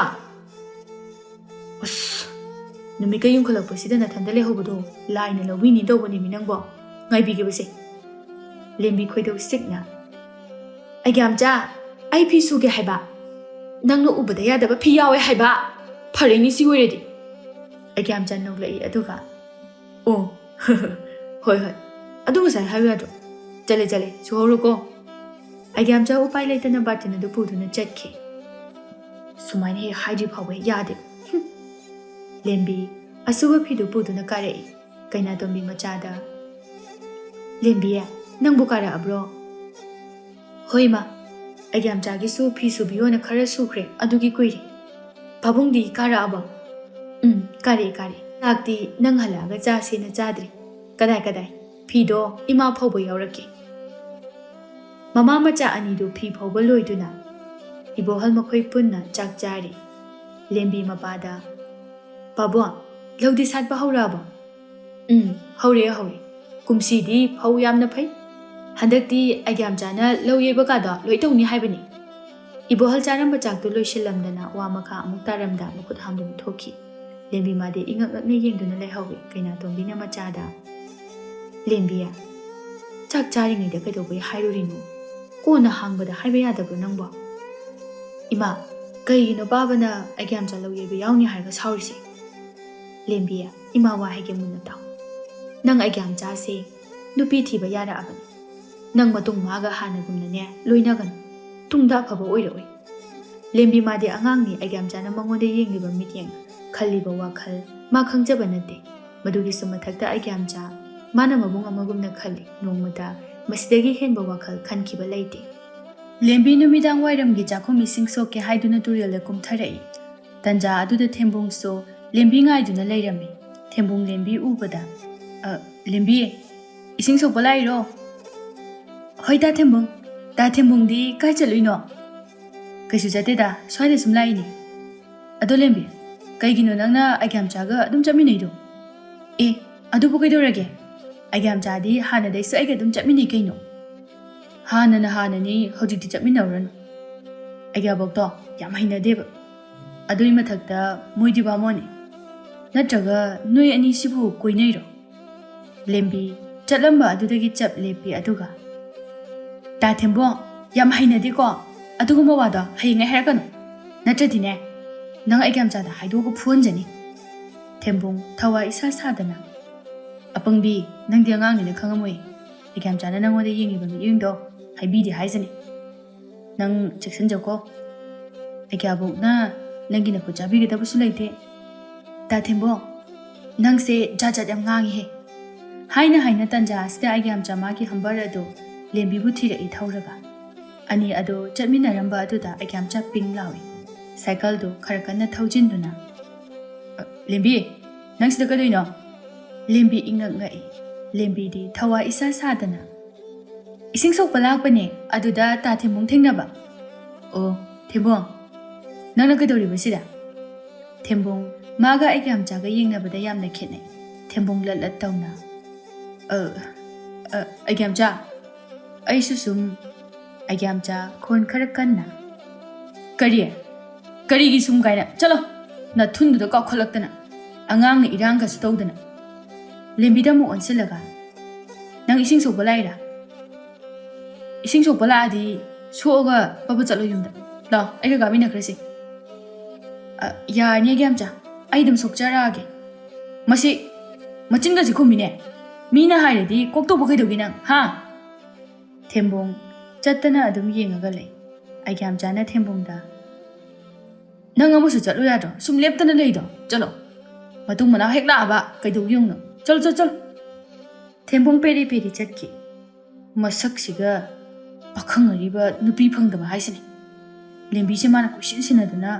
"ꯑꯁ, ꯅꯨꯃꯤꯠꯀ ꯌꯨꯡꯈꯠꯂꯛꯄꯁꯤꯗ ꯅꯊꯟꯗ ꯂꯩꯍꯧꯕꯗꯣ ꯂꯥꯏꯅ ꯂꯧꯕꯤꯅꯤ ꯇꯧꯕꯅꯦꯃꯤ ꯅꯪꯕꯣ, ꯉꯥꯏꯕꯤꯒꯦꯕꯁꯦ꯫" ꯂꯦꯝꯕꯤ ꯈꯣꯏꯗꯧ ꯁꯤꯛꯅ, "ꯑꯩꯒ꯭ꯌꯥꯝꯆꯥ, ꯑꯩ ꯐꯤ ꯁꯨꯒꯦ ꯍꯥꯏꯕ꯫ ꯅꯪꯅ ꯎꯕꯗ ꯌꯥꯗꯕ ꯐꯤ ꯌꯥꯎꯋꯦ ꯍꯥꯏꯕ꯫ ꯐꯔꯦꯅꯦ ꯁꯤ ꯑꯣꯏꯔꯗꯤ꯫" ꯑꯩꯒ꯭ꯌꯥꯝꯆꯥ ꯅꯣꯛꯂꯛꯏ ꯑꯗꯨꯒ, "ꯑꯣ, ꯍꯣꯏ, ꯍꯣꯏ, ꯑꯗꯨ ꯉꯁꯥꯏ ꯍꯥꯏꯌꯨ ꯌꯥꯗ꯭ꯔꯣ? ꯆꯠꯂꯦ, ꯆꯠꯂꯦ, ꯁꯨꯍꯧꯔꯣꯀꯣ꯫" ꯑꯩꯒ꯭ꯌꯥꯝꯆꯥ ꯎꯄꯥꯏ ꯂꯩꯇꯅ ꯕꯥꯔꯇꯤꯟ ꯑꯗꯨ ꯄꯨꯗꯨꯅ ꯆꯠꯈꯤ꯫ "ꯁꯨꯃꯥꯏꯅ ꯍꯦꯛ ꯍꯥꯏꯗ꯭ꯔꯤ ꯐꯥꯎꯕ ꯍꯦꯛ ꯌꯥꯗꯦ꯫" ꯍꯨꯝ꯫ ꯂꯦꯝꯕꯤ ꯑꯁꯨꯕ ꯐꯤꯗꯨ ꯄꯨꯗꯨꯅ ꯀꯥꯔꯛꯏ꯫ ꯀꯩꯅꯥꯇꯣꯝꯕꯤ ꯃꯆꯥꯗ "ꯂꯦꯝꯕꯤ, ꯅꯪꯕꯨ ꯀꯥꯔꯛꯑꯕ꯭ꯔꯣ?" "ꯍꯣꯏ ꯏꯃꯥ, ꯑꯩꯒꯤ ꯌꯥꯝꯆꯥꯒꯤꯁꯨ ꯐꯤ ꯁꯨꯕꯤꯌꯣꯅ ꯈꯔ ꯁꯨꯈ꯭ꯔꯦ, ꯑꯗꯨꯒꯤ ꯀꯨꯏꯔꯦ꯫ ꯄꯥꯕꯨꯡꯗꯤ ꯀꯥꯔꯛꯑꯕꯣ?" "ꯎꯝ, ꯀꯥꯔꯛꯑꯦ, ꯀꯥꯔꯛꯑꯦ꯫ ꯆꯥꯛꯇꯤ ꯅꯪ ꯍꯜꯂꯛꯑꯒ ꯆꯥꯁꯦꯅ ꯆꯥꯗ꯭ꯔꯤ꯫ ꯀꯗꯥꯏ, ꯀꯗꯥꯏ? ꯐꯤꯗꯣ ꯏꯃꯥ ꯐꯧꯕ ꯌꯥꯎꯔꯛꯀꯦ꯫" ꯃꯃꯥ ꯃꯆꯥ ꯑꯅꯤꯗꯨ ꯐꯤ ꯐꯧꯕ ꯂꯣꯏꯗꯨꯅ ꯏꯕꯣꯍꯜ ꯃꯈꯣꯏ ꯄꯨꯟꯅ ꯆꯥꯛ ꯆꯥꯔꯤ꯫ ꯂꯦꯝꯕꯤ ꯃꯄꯥꯗ, "ꯄꯥꯕꯨꯡ, ꯂꯧꯗꯤ ꯁꯥꯠꯄ ꯍꯧꯔꯛꯑꯕꯣ?" "ꯎꯝ, ꯍꯧꯔꯦ, ꯍꯧꯔꯦ꯫ ꯀꯨꯝꯁꯤꯗꯤ ꯐꯧ ꯌꯥꯝꯅ ꯐꯩ꯫ ꯍꯟꯗꯛꯇꯤ ꯑꯩꯒ꯭ꯌꯥꯝꯆꯥꯅ ꯂꯧ ꯌꯩꯕ ꯀꯥꯗꯣ ꯂꯣꯏ ꯇꯧꯅꯤ ꯍꯥꯏꯕꯅꯤ꯫" ꯏꯕꯣꯍꯜ ꯆꯥꯔꯝꯕ ꯆꯥꯛꯇꯨ ꯂꯣꯏꯁꯤꯜꯂꯝꯗꯅ ꯋꯥ ꯃꯈꯥ ꯑꯃꯨꯛ ꯇꯥꯔꯝꯗ ꯃꯈꯨꯠ ꯍꯥꯝꯗꯨꯅ ꯊꯣꯛꯈꯤ꯫ ꯂꯦꯝꯕꯤ ꯃꯥꯗꯤ ꯏꯉꯛ ꯉꯛꯅ ꯌꯦꯡꯗꯨꯅ ꯂꯩꯍꯧꯏ꯫ ꯀꯩꯅꯥꯇꯣꯝꯕꯤꯅ ꯃꯆꯥꯗ, "ꯂꯦꯝꯕꯤ, ꯆꯥꯛ ꯆꯥꯔꯤꯉꯩꯗ ꯀꯩꯗꯧꯕꯩ ꯍꯥꯏꯔꯨꯔꯤꯅꯣ? ꯀꯣꯟꯅ ꯍꯥꯡꯕꯗ ꯍꯥꯏꯕ ꯌꯥꯗꯕ꯭ꯔꯣ ꯅꯪꯕꯣ?" "ꯏꯃꯥ, ꯀꯩꯒꯤꯅꯣ ꯄꯥꯕꯅ ꯑꯩꯒ꯭ꯌꯥꯝꯆꯥ ꯂꯧ ꯌꯩꯕ ꯌꯥꯎꯅꯤ ꯍꯥꯏꯔꯒ ꯁꯥꯎꯔꯤꯁꯦ?" "ꯂꯦꯝꯕꯤ, ꯏꯃꯥ ꯋꯥ ꯍꯥꯏꯒꯦ ꯃꯨꯟꯅ ꯇꯥꯎ꯫ ꯅꯪ ꯑꯩꯒ꯭ꯌꯥꯝꯆꯥꯁꯦ ꯅꯨꯄꯤ ꯊꯤꯕ ꯌꯥꯔꯛꯑꯕꯅꯤ꯫ ꯅꯪ ꯃꯇꯨꯡ ꯃꯥꯒ ꯍꯥꯟꯅꯒꯨꯝꯅꯅꯦ ꯂꯣꯏꯅꯒꯅꯨ꯫ ꯇꯨꯡꯗ ꯑꯐꯕ ꯑꯣꯏꯔꯛꯑꯣꯏ꯫" ꯂꯦꯝꯕꯤ ꯃꯥꯗꯤ ꯑꯉꯥꯡꯅꯤ, ꯑꯩꯒ꯭ꯌꯥꯝꯆꯥꯅ ꯃꯉꯣꯟꯗ ꯌꯦꯡꯂꯤꯕ ꯃꯤꯠꯌꯦꯡ, ꯈꯜꯂꯤꯕ ꯋꯥꯈꯜ ꯃꯥ ꯈꯪꯖꯕ ꯅꯠꯇꯦ꯫ ꯃꯗꯨꯒꯤꯁꯨ ꯃꯊꯛꯇ ꯑꯩꯒ꯭ꯌꯥꯝꯆꯥ ꯃꯥꯅ ꯃꯕꯨꯡ ꯑꯃꯒꯨꯝꯅ ꯈꯜꯂꯤ꯫ ꯅꯣꯡꯃꯇ ꯃꯁꯤꯗꯒꯤ ꯍꯦꯟꯕ ꯋꯥꯈꯜ ꯈꯟꯈꯤꯕ ꯂꯩꯇꯦ꯫ ꯂꯦꯝꯕꯤ ꯅꯨꯃꯤꯗꯥꯡ ꯋꯥꯏꯔꯝꯒꯤ ꯆꯥꯛꯈꯨꯝ ꯏꯁꯤꯡ ꯁꯣꯛꯀꯦ ꯍꯥꯏꯗꯨꯅ ꯇꯨꯔꯦꯜꯗ ꯀꯨꯝꯊꯔꯛꯏ꯫ ꯇꯟꯖꯥ ꯑꯗꯨꯗ ꯊꯦꯝꯕꯨꯡꯁꯨ ꯂꯦꯝꯕꯤ ꯉꯥꯏꯗꯨꯅ ꯂꯩꯔꯝꯃꯤ꯫ ꯊꯦꯝꯕꯨꯡ ꯂꯦꯝꯕꯤ ꯎꯕꯗ, "ꯑ, ꯂꯦꯝꯕꯤ, ꯏꯁꯤꯡ ꯁꯣꯛꯄ ꯂꯥꯛꯏꯔꯣ?" "ꯍꯣꯏ, ꯇꯥ ꯊꯦꯝꯕꯨꯡ꯫ ꯇꯥ ꯊꯦꯝꯕꯨꯡꯗꯤ ꯀꯥꯏ ꯆꯠꯂꯨꯏꯅꯣ?" "ꯀꯩꯁꯨ ꯆꯠꯇꯦꯗ, ꯁ꯭ꯋꯥꯏꯗ ꯁꯨꯝ ꯂꯥꯛꯏꯅꯦ꯫ ꯑꯗꯣ ꯂꯦꯝꯕꯤ, ꯀꯩꯒꯤꯅꯣ ꯅꯪꯅ ꯑꯩꯒ꯭ꯌꯥꯝꯆꯥꯒ ꯑꯗꯨꯝ ꯆꯠꯃꯤꯟꯅꯩꯗꯣ?" "ꯑꯦ, ꯑꯗꯨꯕꯨ ꯀꯩꯗꯧꯔꯒꯦ? ꯑꯩꯒ꯭ꯌꯥꯝꯆꯥꯗꯤ ꯍꯥꯟꯅꯗꯩꯁꯨ ꯑꯩꯒ ꯑꯗꯨꯝ ꯆꯠꯃꯤꯟꯅꯩ ꯀꯩꯅꯣ꯫ ꯍꯥꯟꯅꯅ ꯍꯥꯟꯅꯅꯤ, ꯍꯧꯖꯤꯛꯇꯤ ꯆꯠꯃꯤꯟꯅꯔꯨꯔꯅꯨ꯫ ꯑꯩꯒ꯭ꯌꯥꯕꯣꯛꯇꯣ ꯌꯥꯝ ꯍꯩꯅꯗꯦꯕ꯫ ꯑꯗꯨꯏ ꯃꯊꯛꯇ ꯃꯣꯏꯗꯤ ꯕꯥꯃꯣꯟꯅꯤ꯫ ꯅꯠꯇ꯭ꯔꯒ ꯅꯣꯏ ꯑꯅꯤꯁꯤꯕꯨ ꯀꯣꯏꯅꯩꯔꯣ?" ꯂꯦꯝꯕꯤ ꯆꯠꯂꯝꯕ ꯑꯗꯨꯗꯒꯤ ꯆꯞ ꯂꯦꯞꯄꯤ, ꯑꯗꯨꯒ, "ꯇꯥ ꯊꯦꯝꯕꯣꯡ, ꯌꯥꯝ ꯍꯩꯅꯗꯦꯀꯣ꯫ ꯑꯗꯨꯒꯨꯝꯕ ꯋꯥꯗꯣ ꯍꯌꯦꯡꯉꯩ ꯍꯥꯏꯔꯛꯀꯅꯨ꯫ ꯅꯠꯇ꯭ꯔꯗꯤꯅꯦ, ꯅꯪ ꯑꯩꯒ꯭ꯌꯥꯝꯆꯥꯗ ꯍꯥꯏꯗꯣꯛꯑꯒ ꯐꯨꯍꯟꯖꯅꯤ꯫" ꯊꯦꯝꯕꯣꯡ ꯊꯋꯥꯏ ꯏꯁꯥ ꯁꯥꯗꯅ, "ꯑꯄꯪꯕꯤ, ꯅꯪꯗꯤ ꯑꯉꯥꯡꯅꯤꯅ ꯈꯪꯉꯝꯃꯣꯏ꯫ ꯑꯩꯒ꯭ꯌꯥꯝꯆꯥꯅ ꯅꯪꯉꯣꯟꯗ ꯌꯦꯡꯉꯤꯕ ꯃꯤꯠꯌꯦꯡꯗꯣ ꯍꯥꯏꯕꯤꯗꯦ ꯍꯥꯏꯖꯅꯤ꯫ ꯅꯪ ꯆꯦꯛꯁꯤꯟꯖꯧꯀꯣ꯫ ꯑꯩꯒ꯭ꯌꯥꯕꯣꯛꯅ ꯅꯪꯒꯤ ꯅꯈꯨꯠ ꯆꯥꯕꯤꯒꯗꯕꯁꯨ ꯂꯩꯇꯦ꯫" "ꯇꯥ ꯊꯦꯝꯕꯣꯡ, ꯅꯪꯁꯦ ꯖꯥꯠ ꯖꯥꯠ ꯌꯥꯝ ꯉꯥꯡꯉꯤꯍꯦ꯫ ꯍꯥꯏꯅ ꯍꯥꯏꯅ ꯇꯟꯖꯥ ꯑꯁꯤꯗ ꯑꯩꯒ꯭ꯌꯥꯝꯆꯥ ꯃꯥꯒꯤ ꯍꯝꯕꯔ ꯑꯗꯨ ꯂꯦꯝꯕꯤꯕꯨ ꯊꯤꯔꯛꯏ ꯊꯧꯔꯒ꯫ ꯑꯅꯤ ꯑꯗꯨ ꯆꯠꯃꯤꯟꯅꯔꯝꯕ ꯑꯗꯨꯗ ꯑꯩꯒ꯭ꯌꯥꯝꯆꯥ ꯄꯤꯡ ꯂꯥꯎꯏ꯫ ꯁꯥꯏꯀꯜꯗꯨ ꯈꯔ ꯀꯟꯅ ꯊꯧꯖꯤꯟꯗꯨꯅ, "ꯑ, ꯂꯦꯝꯕꯤ, ꯅꯪ ꯁꯤꯗ ꯀꯩꯗꯧꯏꯅꯣ?" ꯂꯦꯝꯕꯤ ꯏꯉꯛ ꯉꯛꯏ꯫ ꯂꯦꯝꯕꯤꯗꯤ ꯊꯋꯥ ꯏꯁꯥ ꯁꯥꯗꯅ, "ꯏꯁꯤꯡ ꯁꯣꯛꯄ ꯂꯥꯛꯄꯅꯦ, ꯑꯗꯨꯗ ꯇꯥ ꯊꯦꯝꯕꯨꯡ ꯊꯦꯡꯅꯕ꯫" "ꯑꯣ, ꯊꯦꯝꯕꯨꯡ, ꯅꯪꯅ ꯀꯩꯗꯧꯔꯤꯕ ꯁꯤꯗ?" ꯊꯦꯝꯕꯨꯡ ꯃꯥꯒ ꯑꯩꯒ꯭ꯌꯥꯝꯆꯥꯒ ꯌꯦꯡꯅꯕꯗ ꯌꯥꯝꯅ ꯈꯦꯠꯅꯩ꯫ ꯊꯦꯝꯕꯨꯡ ꯂꯠ ꯂꯠ ꯇꯧꯅ, "ꯑ, ꯑ, ꯑꯩꯒ꯭ꯌꯥꯝꯆꯥ, ꯑꯩꯁꯨ ꯁꯨꯝ," ꯑꯩꯒ꯭ꯌꯥꯝꯆꯥ ꯈꯣꯟ ꯈꯔ ꯀꯟꯅ, "ꯀꯔꯤ? ꯀꯔꯤꯒꯤ ꯁꯨꯝ ꯀꯥꯏꯅ? ꯆꯠꯂꯣ! ꯅꯊꯨꯟꯗꯨꯗ ꯀꯥꯎꯈꯠꯂꯛꯇꯅ, ꯑꯉꯥꯡꯅ ꯏꯔꯥꯡꯒꯁꯨ ꯇꯧꯗꯅ꯫" ꯂꯦꯝꯕꯤꯗ ꯑꯃꯨꯛ ꯑꯣꯟꯁꯤꯜꯂꯒ, "ꯅꯪ ꯏꯁꯤꯡ ꯁꯣꯛꯄ ꯂꯥꯛꯏꯔꯥ? ꯏꯁꯤꯡ ꯁꯣꯛꯄ ꯂꯥꯛꯑꯗꯤ ꯁꯣꯛꯑꯒ ꯄꯕ ꯆꯠꯂꯣ ꯌꯨꯝꯗ꯫ ꯂꯥꯛꯑꯣ, ꯑꯩꯒ ꯀꯥꯃꯤꯟꯅꯈ꯭ꯔꯁꯤ꯫" "ꯑ, ꯌꯥꯔꯅꯤ ꯑꯩꯒ꯭ꯌꯥꯝꯆꯥ, ꯑꯩ ꯑꯗꯨꯝ ꯁꯣꯛꯆꯔꯛꯑꯒꯦ꯫" "ꯃꯁꯤ ꯃꯆꯤꯟꯒꯁꯤ ꯈꯨꯝꯃꯤꯅꯦ, ꯃꯤꯅ ꯍꯥꯏꯔꯗꯤ ꯀꯣꯛ ꯇꯧꯕ ꯀꯩꯗꯧꯒꯦ ꯅꯪ, ꯍꯥ?" ꯊꯦꯝꯕꯨꯡ ꯆꯠꯇꯅ ꯑꯗꯨꯝ ꯌꯦꯡꯉꯒ ꯂꯩ꯫ ꯑꯩꯒ꯭ꯌꯥꯝꯆꯥꯅ ꯊꯦꯝꯕꯨꯡꯗ, "ꯅꯪ ꯑꯃꯁꯨ ꯆꯠꯂꯨ ꯌꯥꯗ꯭ꯔꯣ? ꯁꯨꯝ ꯂꯦꯞꯇꯅ ꯂꯩꯗꯣ? ꯆꯠꯂꯣ꯫ ꯃꯇꯨꯡ ꯃꯅꯥꯎ ꯍꯦꯛ ꯂꯥꯛꯑꯕ ꯀꯩꯗꯧꯒꯦ ꯌꯦꯡꯉꯨꯅꯣ꯫ ꯆꯠꯂꯣ, ꯆꯠꯂꯣ, ꯆꯠꯂꯣ꯫" ꯊꯦꯝꯕꯨꯡ ꯄꯦꯔꯤ ꯄꯦꯔꯤ ꯆꯠꯈꯤ꯫ ꯃꯁꯛꯁꯤꯒ ꯄꯥꯈꯪ ꯑꯔꯤꯕ ꯅꯨꯄꯤ ꯐꯪꯗꯕ ꯍꯥꯏꯁꯤꯅꯤ꯫ ꯂꯦꯝꯕꯤꯁꯦ ꯃꯥꯅ ꯀꯣꯏꯁꯤꯟ ꯁꯤꯟꯅꯗꯅ,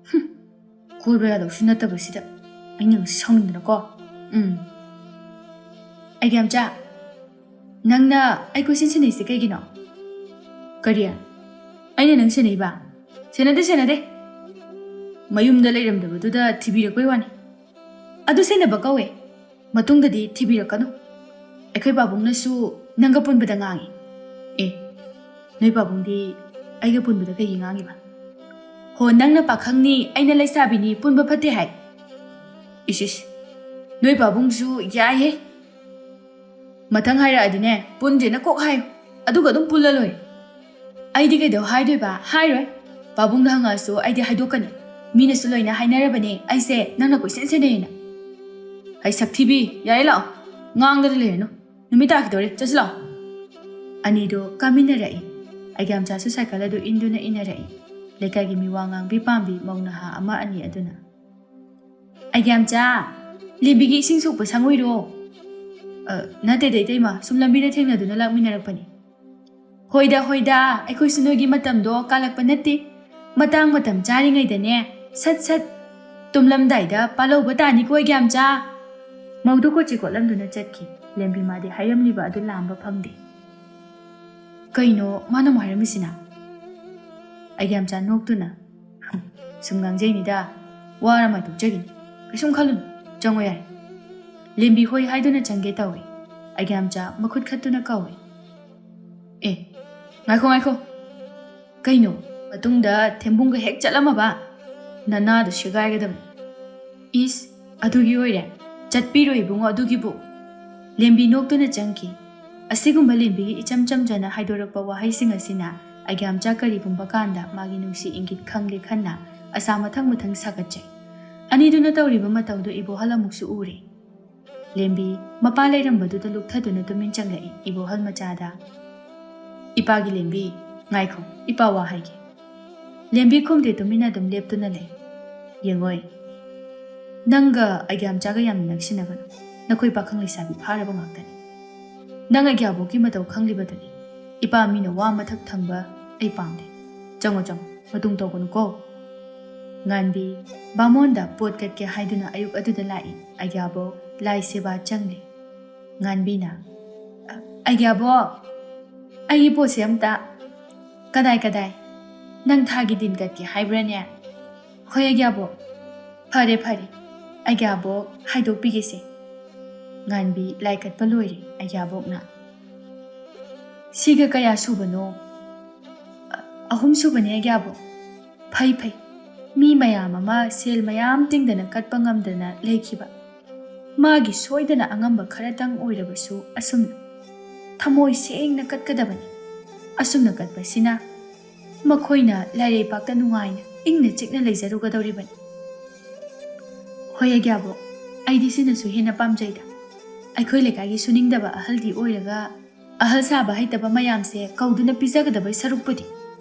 ꯍꯨꯝ, ꯀꯣꯏꯕ ꯌꯥꯗꯧꯁꯨ ꯅꯠꯇꯕꯁꯤꯗ ꯑꯩꯅ ꯉꯁꯤ ꯁꯥꯎꯅꯤꯡꯗꯅꯀꯣ꯫ ꯎꯝ꯫ ꯑꯩꯒ꯭ꯌꯥꯝꯆꯥ, ꯅꯪꯅ ꯑꯩ ꯀꯣꯏꯁꯤꯟ ꯁꯤꯟꯅꯩꯁꯦ ꯀꯩꯒꯤꯅꯣ? ꯀꯔꯤ? ꯑꯩꯅ ꯅꯪ ꯁꯦꯟꯅꯩꯕ? ꯁꯦꯟꯅꯗꯦ, ꯁꯦꯟꯅꯗꯦ꯫ ꯃꯌꯨꯝꯗ ꯂꯩꯔꯝꯗꯕꯗꯨꯗ ꯊꯤꯕꯤꯔꯛꯄꯩ ꯋꯥꯅꯤ꯫ ꯑꯗꯨ ꯁꯦꯟꯅꯕ ꯀꯧꯋꯦ꯫ ꯃꯇꯨꯡꯗꯗꯤ ꯊꯤꯕꯤꯔꯛꯀꯅꯨ꯫ ꯑꯩꯈꯣꯏ ꯄꯥꯕꯨꯡꯅꯁꯨ ꯅꯪꯒ ꯄꯨꯟꯕꯗ ꯉꯥꯡꯉꯤ꯫ ꯑꯦ, ꯅꯣꯏ ꯄꯥꯕꯨꯡꯗꯤ ꯑꯩꯒ ꯄꯨꯟꯕꯗ ꯀꯩꯒꯤ ꯉꯥꯡꯉꯤꯕ? ꯍꯣ, ꯅꯪꯅ ꯄꯥꯈꯪꯅꯤ, ꯑꯩꯅ ꯂꯩꯁꯥꯕꯤꯅꯤ, ꯄꯨꯟꯕ ꯐꯠꯇꯦ ꯍꯥꯏ꯫ ꯏꯁ, ꯏꯁ, ꯅꯣꯏ ꯄꯥꯕꯨꯡꯁꯨ ꯌꯥꯏꯍꯦ꯫ ꯃꯊꯪ ꯍꯥꯏꯔꯛꯑꯗꯤꯅꯦ, ꯄꯨꯟꯗ꯭ꯔꯦꯅ ꯀꯣꯛ ꯍꯥꯏꯌꯨ, ꯑꯗꯨꯒ ꯑꯗꯨꯝ ꯄꯨꯜꯂ ꯂꯣꯏꯔꯦ꯫ ꯑꯩꯗꯤ ꯀꯩꯗꯧ ꯍꯥꯏꯗꯣꯏꯕ? ꯍꯥꯏꯔꯣꯏ꯫ ꯄꯥꯕꯨꯡꯗ ꯍꯪꯉꯛꯑꯁꯨ ꯑꯩꯗꯤ ꯍꯥꯏꯗꯣꯛꯀꯅꯤ, ꯃꯤꯅꯁꯨ ꯂꯣꯏꯅ ꯍꯥꯏꯅꯔꯕꯅꯦ ꯑꯩꯁꯦ ꯅꯪꯅ ꯀꯣꯏꯁꯦꯟ ꯁꯦꯟꯅꯩꯌꯦꯅ꯫ ꯍꯩ ꯁꯛꯊꯤꯕꯤ, ꯌꯥꯔꯦ ꯂꯥꯛꯑꯣ, ꯉꯥꯡꯗꯅ ꯂꯩꯔꯅꯨ, ꯅꯨꯃꯤꯠ ꯇꯥꯈꯤꯗꯧꯔꯦ, ꯆꯠꯁꯤ ꯂꯥꯛꯑꯣ꯫ ꯑꯅꯤꯗꯣ ꯀꯥꯃꯤꯟꯅꯔꯛꯏ꯫ ꯑꯩꯒ꯭ꯌꯥꯝꯆꯥꯁꯨ ꯁꯥꯏꯀꯜ ꯑꯗꯨ ꯏꯟꯗꯨꯅ ꯏꯟꯅꯔꯛꯏ꯫ ꯂꯩꯀꯥꯏꯒꯤ ꯃꯤꯋꯥ ꯉꯥꯡꯕꯤ ꯄꯥꯝꯕꯤ ꯃꯧ ꯅꯍꯥ ꯑꯃ ꯑꯅꯤ ꯑꯗꯨꯅ, "ꯑꯩꯒ꯭ꯌꯥꯝꯆꯥ, ꯂꯦꯝꯕꯤꯒꯤ ꯏꯁꯤꯡ ꯁꯣꯛꯄ ꯁꯪꯉꯨꯏꯔꯣ?" "ꯑ, ꯅꯠꯇꯦꯗ ꯏꯇꯩꯃ, ꯁꯨꯝ ꯂꯝꯕꯤꯗ ꯊꯦꯡꯅꯗꯨꯅ ꯂꯥꯛꯃꯤꯟꯅꯔꯛꯄꯅꯤ꯫" "ꯍꯣꯏꯗ ꯍꯣꯏꯗ, ꯑꯩꯈꯣꯏꯁꯨ ꯅꯣꯏꯒꯤ ꯃꯇꯝꯗꯣ ꯀꯥꯜꯂꯛꯄ ꯅꯠꯇꯦ꯫ ꯃꯇꯥꯡ ꯃꯇꯝ ꯆꯥꯔꯤꯉꯩꯗꯅꯦ ꯁꯠ ꯁꯠ ꯇꯨꯝꯂꯝꯗꯥꯏꯗ ꯄꯥꯜꯍꯧꯕ ꯇꯥꯅꯤꯀꯣ, ꯑꯩꯒ꯭ꯌꯥꯝꯆꯥ꯫" ꯃꯧꯗꯨ ꯀꯣꯠꯆꯤ ꯀꯣꯠꯂꯝꯗꯨꯅ ꯆꯠꯈꯤ꯫ ꯂꯦꯝꯕꯤ ꯃꯥꯗꯤ ꯍꯥꯏꯔꯝꯂꯤꯕ ꯑꯗꯨ ꯂꯥꯝꯕ ꯐꯪꯗꯦ꯫ "ꯀꯩꯅꯣ ꯃꯥꯅ ꯑꯃꯨꯛ ꯍꯥꯏꯔꯝꯃꯤꯁꯤꯅ?" ꯑꯩꯒ꯭ꯌꯥꯝꯆꯥ ꯅꯣꯛꯇꯨꯅ, "ꯍꯝ, ꯁꯨꯝ ꯉꯥꯡꯖꯩꯅꯤꯗ, ꯋꯥꯔ ꯃꯥꯏ ꯇꯣꯛꯆꯈꯤꯅꯤ꯫ ꯀꯩꯁꯨꯝ ꯈꯜꯂꯨꯅꯨ, ꯆꯪꯉꯣ ꯌꯥꯔꯦ꯫" ꯂꯦꯝꯕꯤ ꯍꯣꯏ ꯍꯥꯏꯗꯨꯅ ꯆꯪꯒꯦ ꯇꯧꯏ꯫ ꯑꯩꯒ꯭ꯌꯥꯝꯆꯥ ꯃꯈꯨꯠ ꯈꯠꯇꯨꯅ ꯀꯧꯏ, "ꯑꯦ, ꯉꯥꯏꯈꯣ, ꯉꯥꯏꯈꯣ꯫ ꯀꯩꯅꯣ, ꯃꯇꯨꯡꯗ ꯊꯦꯝꯕꯨꯡꯒ ꯍꯦꯛ ꯆꯠꯂꯝꯃꯕ? ꯅꯅꯥꯗꯣ ꯁꯦꯒꯥꯏꯒꯗꯕꯅꯤ꯫" "ꯏꯁ, ꯑꯗꯨꯒꯤ ꯑꯣꯏꯔꯦ? ꯆꯠꯄꯤꯔꯣꯏ ꯏꯕꯨꯡꯉꯣ ꯑꯗꯨꯒꯤꯕꯨ꯫" ꯂꯦꯝꯕꯤ ꯅꯣꯛꯇꯨꯅ ꯆꯪꯈꯤ꯫ ꯑꯁꯤꯒꯨꯝꯕ ꯂꯦꯝꯕꯤꯒꯤ ꯏꯆꯝ ꯆꯝꯖꯅ ꯍꯥꯏꯗꯣꯔꯛꯄ ꯋꯥꯍꯩꯁꯤꯡ ꯑꯁꯤꯅ ꯑꯩꯒ꯭ꯌꯥꯝꯆꯥ ꯀꯔꯤꯒꯨꯝꯕ ꯀꯥꯟꯗ ꯃꯥꯒꯤ ꯅꯨꯡꯁꯤ ꯏꯪꯒꯤꯠ ꯈꯪꯂꯦ ꯈꯟꯅ ꯑꯁꯥ ꯃꯊꯪ ꯃꯊꯪ ꯁꯥꯒꯠꯆꯩ꯫ ꯑꯅꯤꯗꯨꯅ ꯇꯧꯔꯤꯕ ꯃꯇꯧꯗꯨ ꯏꯕꯣꯍꯜ ꯑꯃꯨꯛꯁꯨ ꯎꯔꯦ꯫ ꯂꯦꯝꯕꯤ ꯃꯄꯥ ꯂꯩꯔꯝꯕꯗꯨꯗ ꯂꯨꯞꯊꯗꯨꯅ ꯇꯨꯃꯤꯟ ꯆꯪꯂꯛꯏ ꯏꯕꯣꯍꯜ ꯃꯆꯥꯗ꯫ "ꯏꯄꯥꯒꯤ ꯂꯦꯝꯕꯤ, ꯉꯥꯏꯈꯣ, ꯏꯄꯥ ꯋꯥ ꯍꯥꯏꯒꯦ꯫" ꯂꯦꯝꯕꯤ ꯈꯨꯝꯗꯦ, ꯇꯨꯃꯤꯟꯅ ꯑꯗꯨꯝ ꯂꯦꯞꯇꯨꯅ ꯂꯩ꯫ "ꯌꯦꯡꯉꯣꯏ, ꯅꯪꯒ ꯑꯩꯒ꯭ꯌꯥꯝꯆꯥꯒ ꯌꯥꯝꯅ ꯅꯛꯁꯤꯟꯅꯒꯅꯨ꯫ ꯅꯈꯣꯏ ꯄꯥꯈꯪ ꯂꯩꯁꯥꯕꯤ ꯐꯥꯔꯕ ꯉꯥꯛꯇꯅꯤ꯫ ꯅꯪ ꯑꯩꯒ꯭ꯌꯥꯕꯣꯛꯀꯤ ꯃꯇꯧ ꯈꯪꯂꯤꯕꯗꯨꯅꯤ꯫ ꯏꯄꯥ ꯃꯤꯅ ꯋꯥ ꯃꯊꯛ ꯊꯪꯕ ꯑꯩ ꯄꯥꯝꯗꯦ꯫ ꯆꯪꯉꯣ, ꯆꯪꯉꯣ, ꯃꯇꯨꯡ ꯇꯧꯒꯅꯨꯀꯣ꯫" ꯉꯥꯟꯕꯤ ꯕꯥꯃꯣꯟꯗ ꯄꯣꯠ ꯀꯠꯀꯦ ꯍꯥꯏꯗꯨꯅ ꯑꯌꯨꯛ ꯑꯗꯨꯗ ꯂꯥꯛꯏ꯫ ꯑꯩꯒ꯭ꯌꯥꯕꯣꯛ ꯂꯥꯏ ꯁꯦꯕꯥ ꯆꯪꯂꯤ꯫ ꯉꯥꯟꯕꯤꯅ, "ꯑ, ꯑꯩꯒ꯭ꯌꯥꯕꯣꯛ, ꯑꯩꯒꯤ ꯄꯣꯠꯁꯦ ꯑꯝꯇ꯫" "ꯀꯗꯥꯏ, ꯀꯗꯥꯏ? ꯅꯪ ꯊꯥꯒꯤ ꯗꯤꯟ ꯀꯠꯀꯦ ꯍꯥꯏꯕ꯭ꯔꯥꯅꯦ?" "ꯍꯣꯏ, ꯑꯩꯒ꯭ꯌꯥꯕꯣꯛ꯫" "ꯐꯔꯦ, ꯐꯔꯦ, ꯑꯩꯒ꯭ꯌꯥꯕꯣꯛ ꯍꯥꯏꯗꯣꯛꯄꯤꯒꯦꯁꯦ꯫" ꯉꯥꯟꯕꯤ ꯂꯥꯏ ꯀꯠꯄ ꯂꯣꯏꯔꯦ꯫ ꯑꯩꯒ꯭ꯌꯥꯕꯣꯛꯅ, "ꯁꯤꯒ ꯀꯌꯥ ꯁꯨꯕꯅꯣ?" "ꯑ-, ꯑꯍꯨꯝ ꯁꯨꯕꯅꯦ, ꯑꯩꯒ꯭ꯌꯥꯕꯣꯛ꯫" "ꯐꯩ, ꯐꯩ꯫ ꯃꯤ ꯃꯌꯥꯝ ꯑꯃ ꯁꯦꯜ ꯃꯌꯥꯝ ꯇꯤꯡꯗꯅ ꯀꯠꯄ ꯉꯝꯗꯅ ꯂꯩꯈꯤꯕ꯫ ꯃꯥꯒꯤ ꯁꯣꯏꯗꯅ ꯑꯉꯝꯕ ꯈꯔꯇꯪ ꯑꯣꯏꯔꯕꯁꯨ ꯑꯁꯨꯝꯅ ꯊꯃꯣꯏ ꯁꯦꯡꯅ ꯀꯠꯀꯗꯕꯅꯤ꯫ ꯑꯁꯨꯝꯅ ꯀꯠꯄꯁꯤꯅ ꯃꯈꯣꯏꯅ ꯂꯥꯏꯔꯩꯄꯥꯛꯇ ꯅꯨꯡꯉꯥꯏꯅ ꯏꯪꯅ ꯆꯤꯛꯅ ꯂꯩꯖꯔꯨꯒꯗꯧꯔꯤꯕꯅꯤ꯫" "ꯍꯣꯏ ꯑꯩꯒ꯭ꯌꯥꯕꯣꯛ, ꯑꯩꯗꯤ ꯁꯤꯅꯁꯨ ꯍꯦꯟꯅ ꯄꯥꯝꯖꯩꯗ꯫ ꯑꯩꯈꯣꯏ ꯂꯩꯀꯥꯏꯒꯤ ꯁꯨꯅꯤꯡꯗꯕ ꯑꯍꯜꯗꯤ ꯑꯣꯏꯔꯒ ꯑꯍꯜ ꯁꯥꯕ ꯍꯩꯇꯕ ꯃꯌꯥꯝꯁꯦ ꯀꯧꯗꯨꯅ ꯄꯤꯖꯒꯗꯕꯩ ꯁꯔꯨꯛꯄꯨꯗꯤ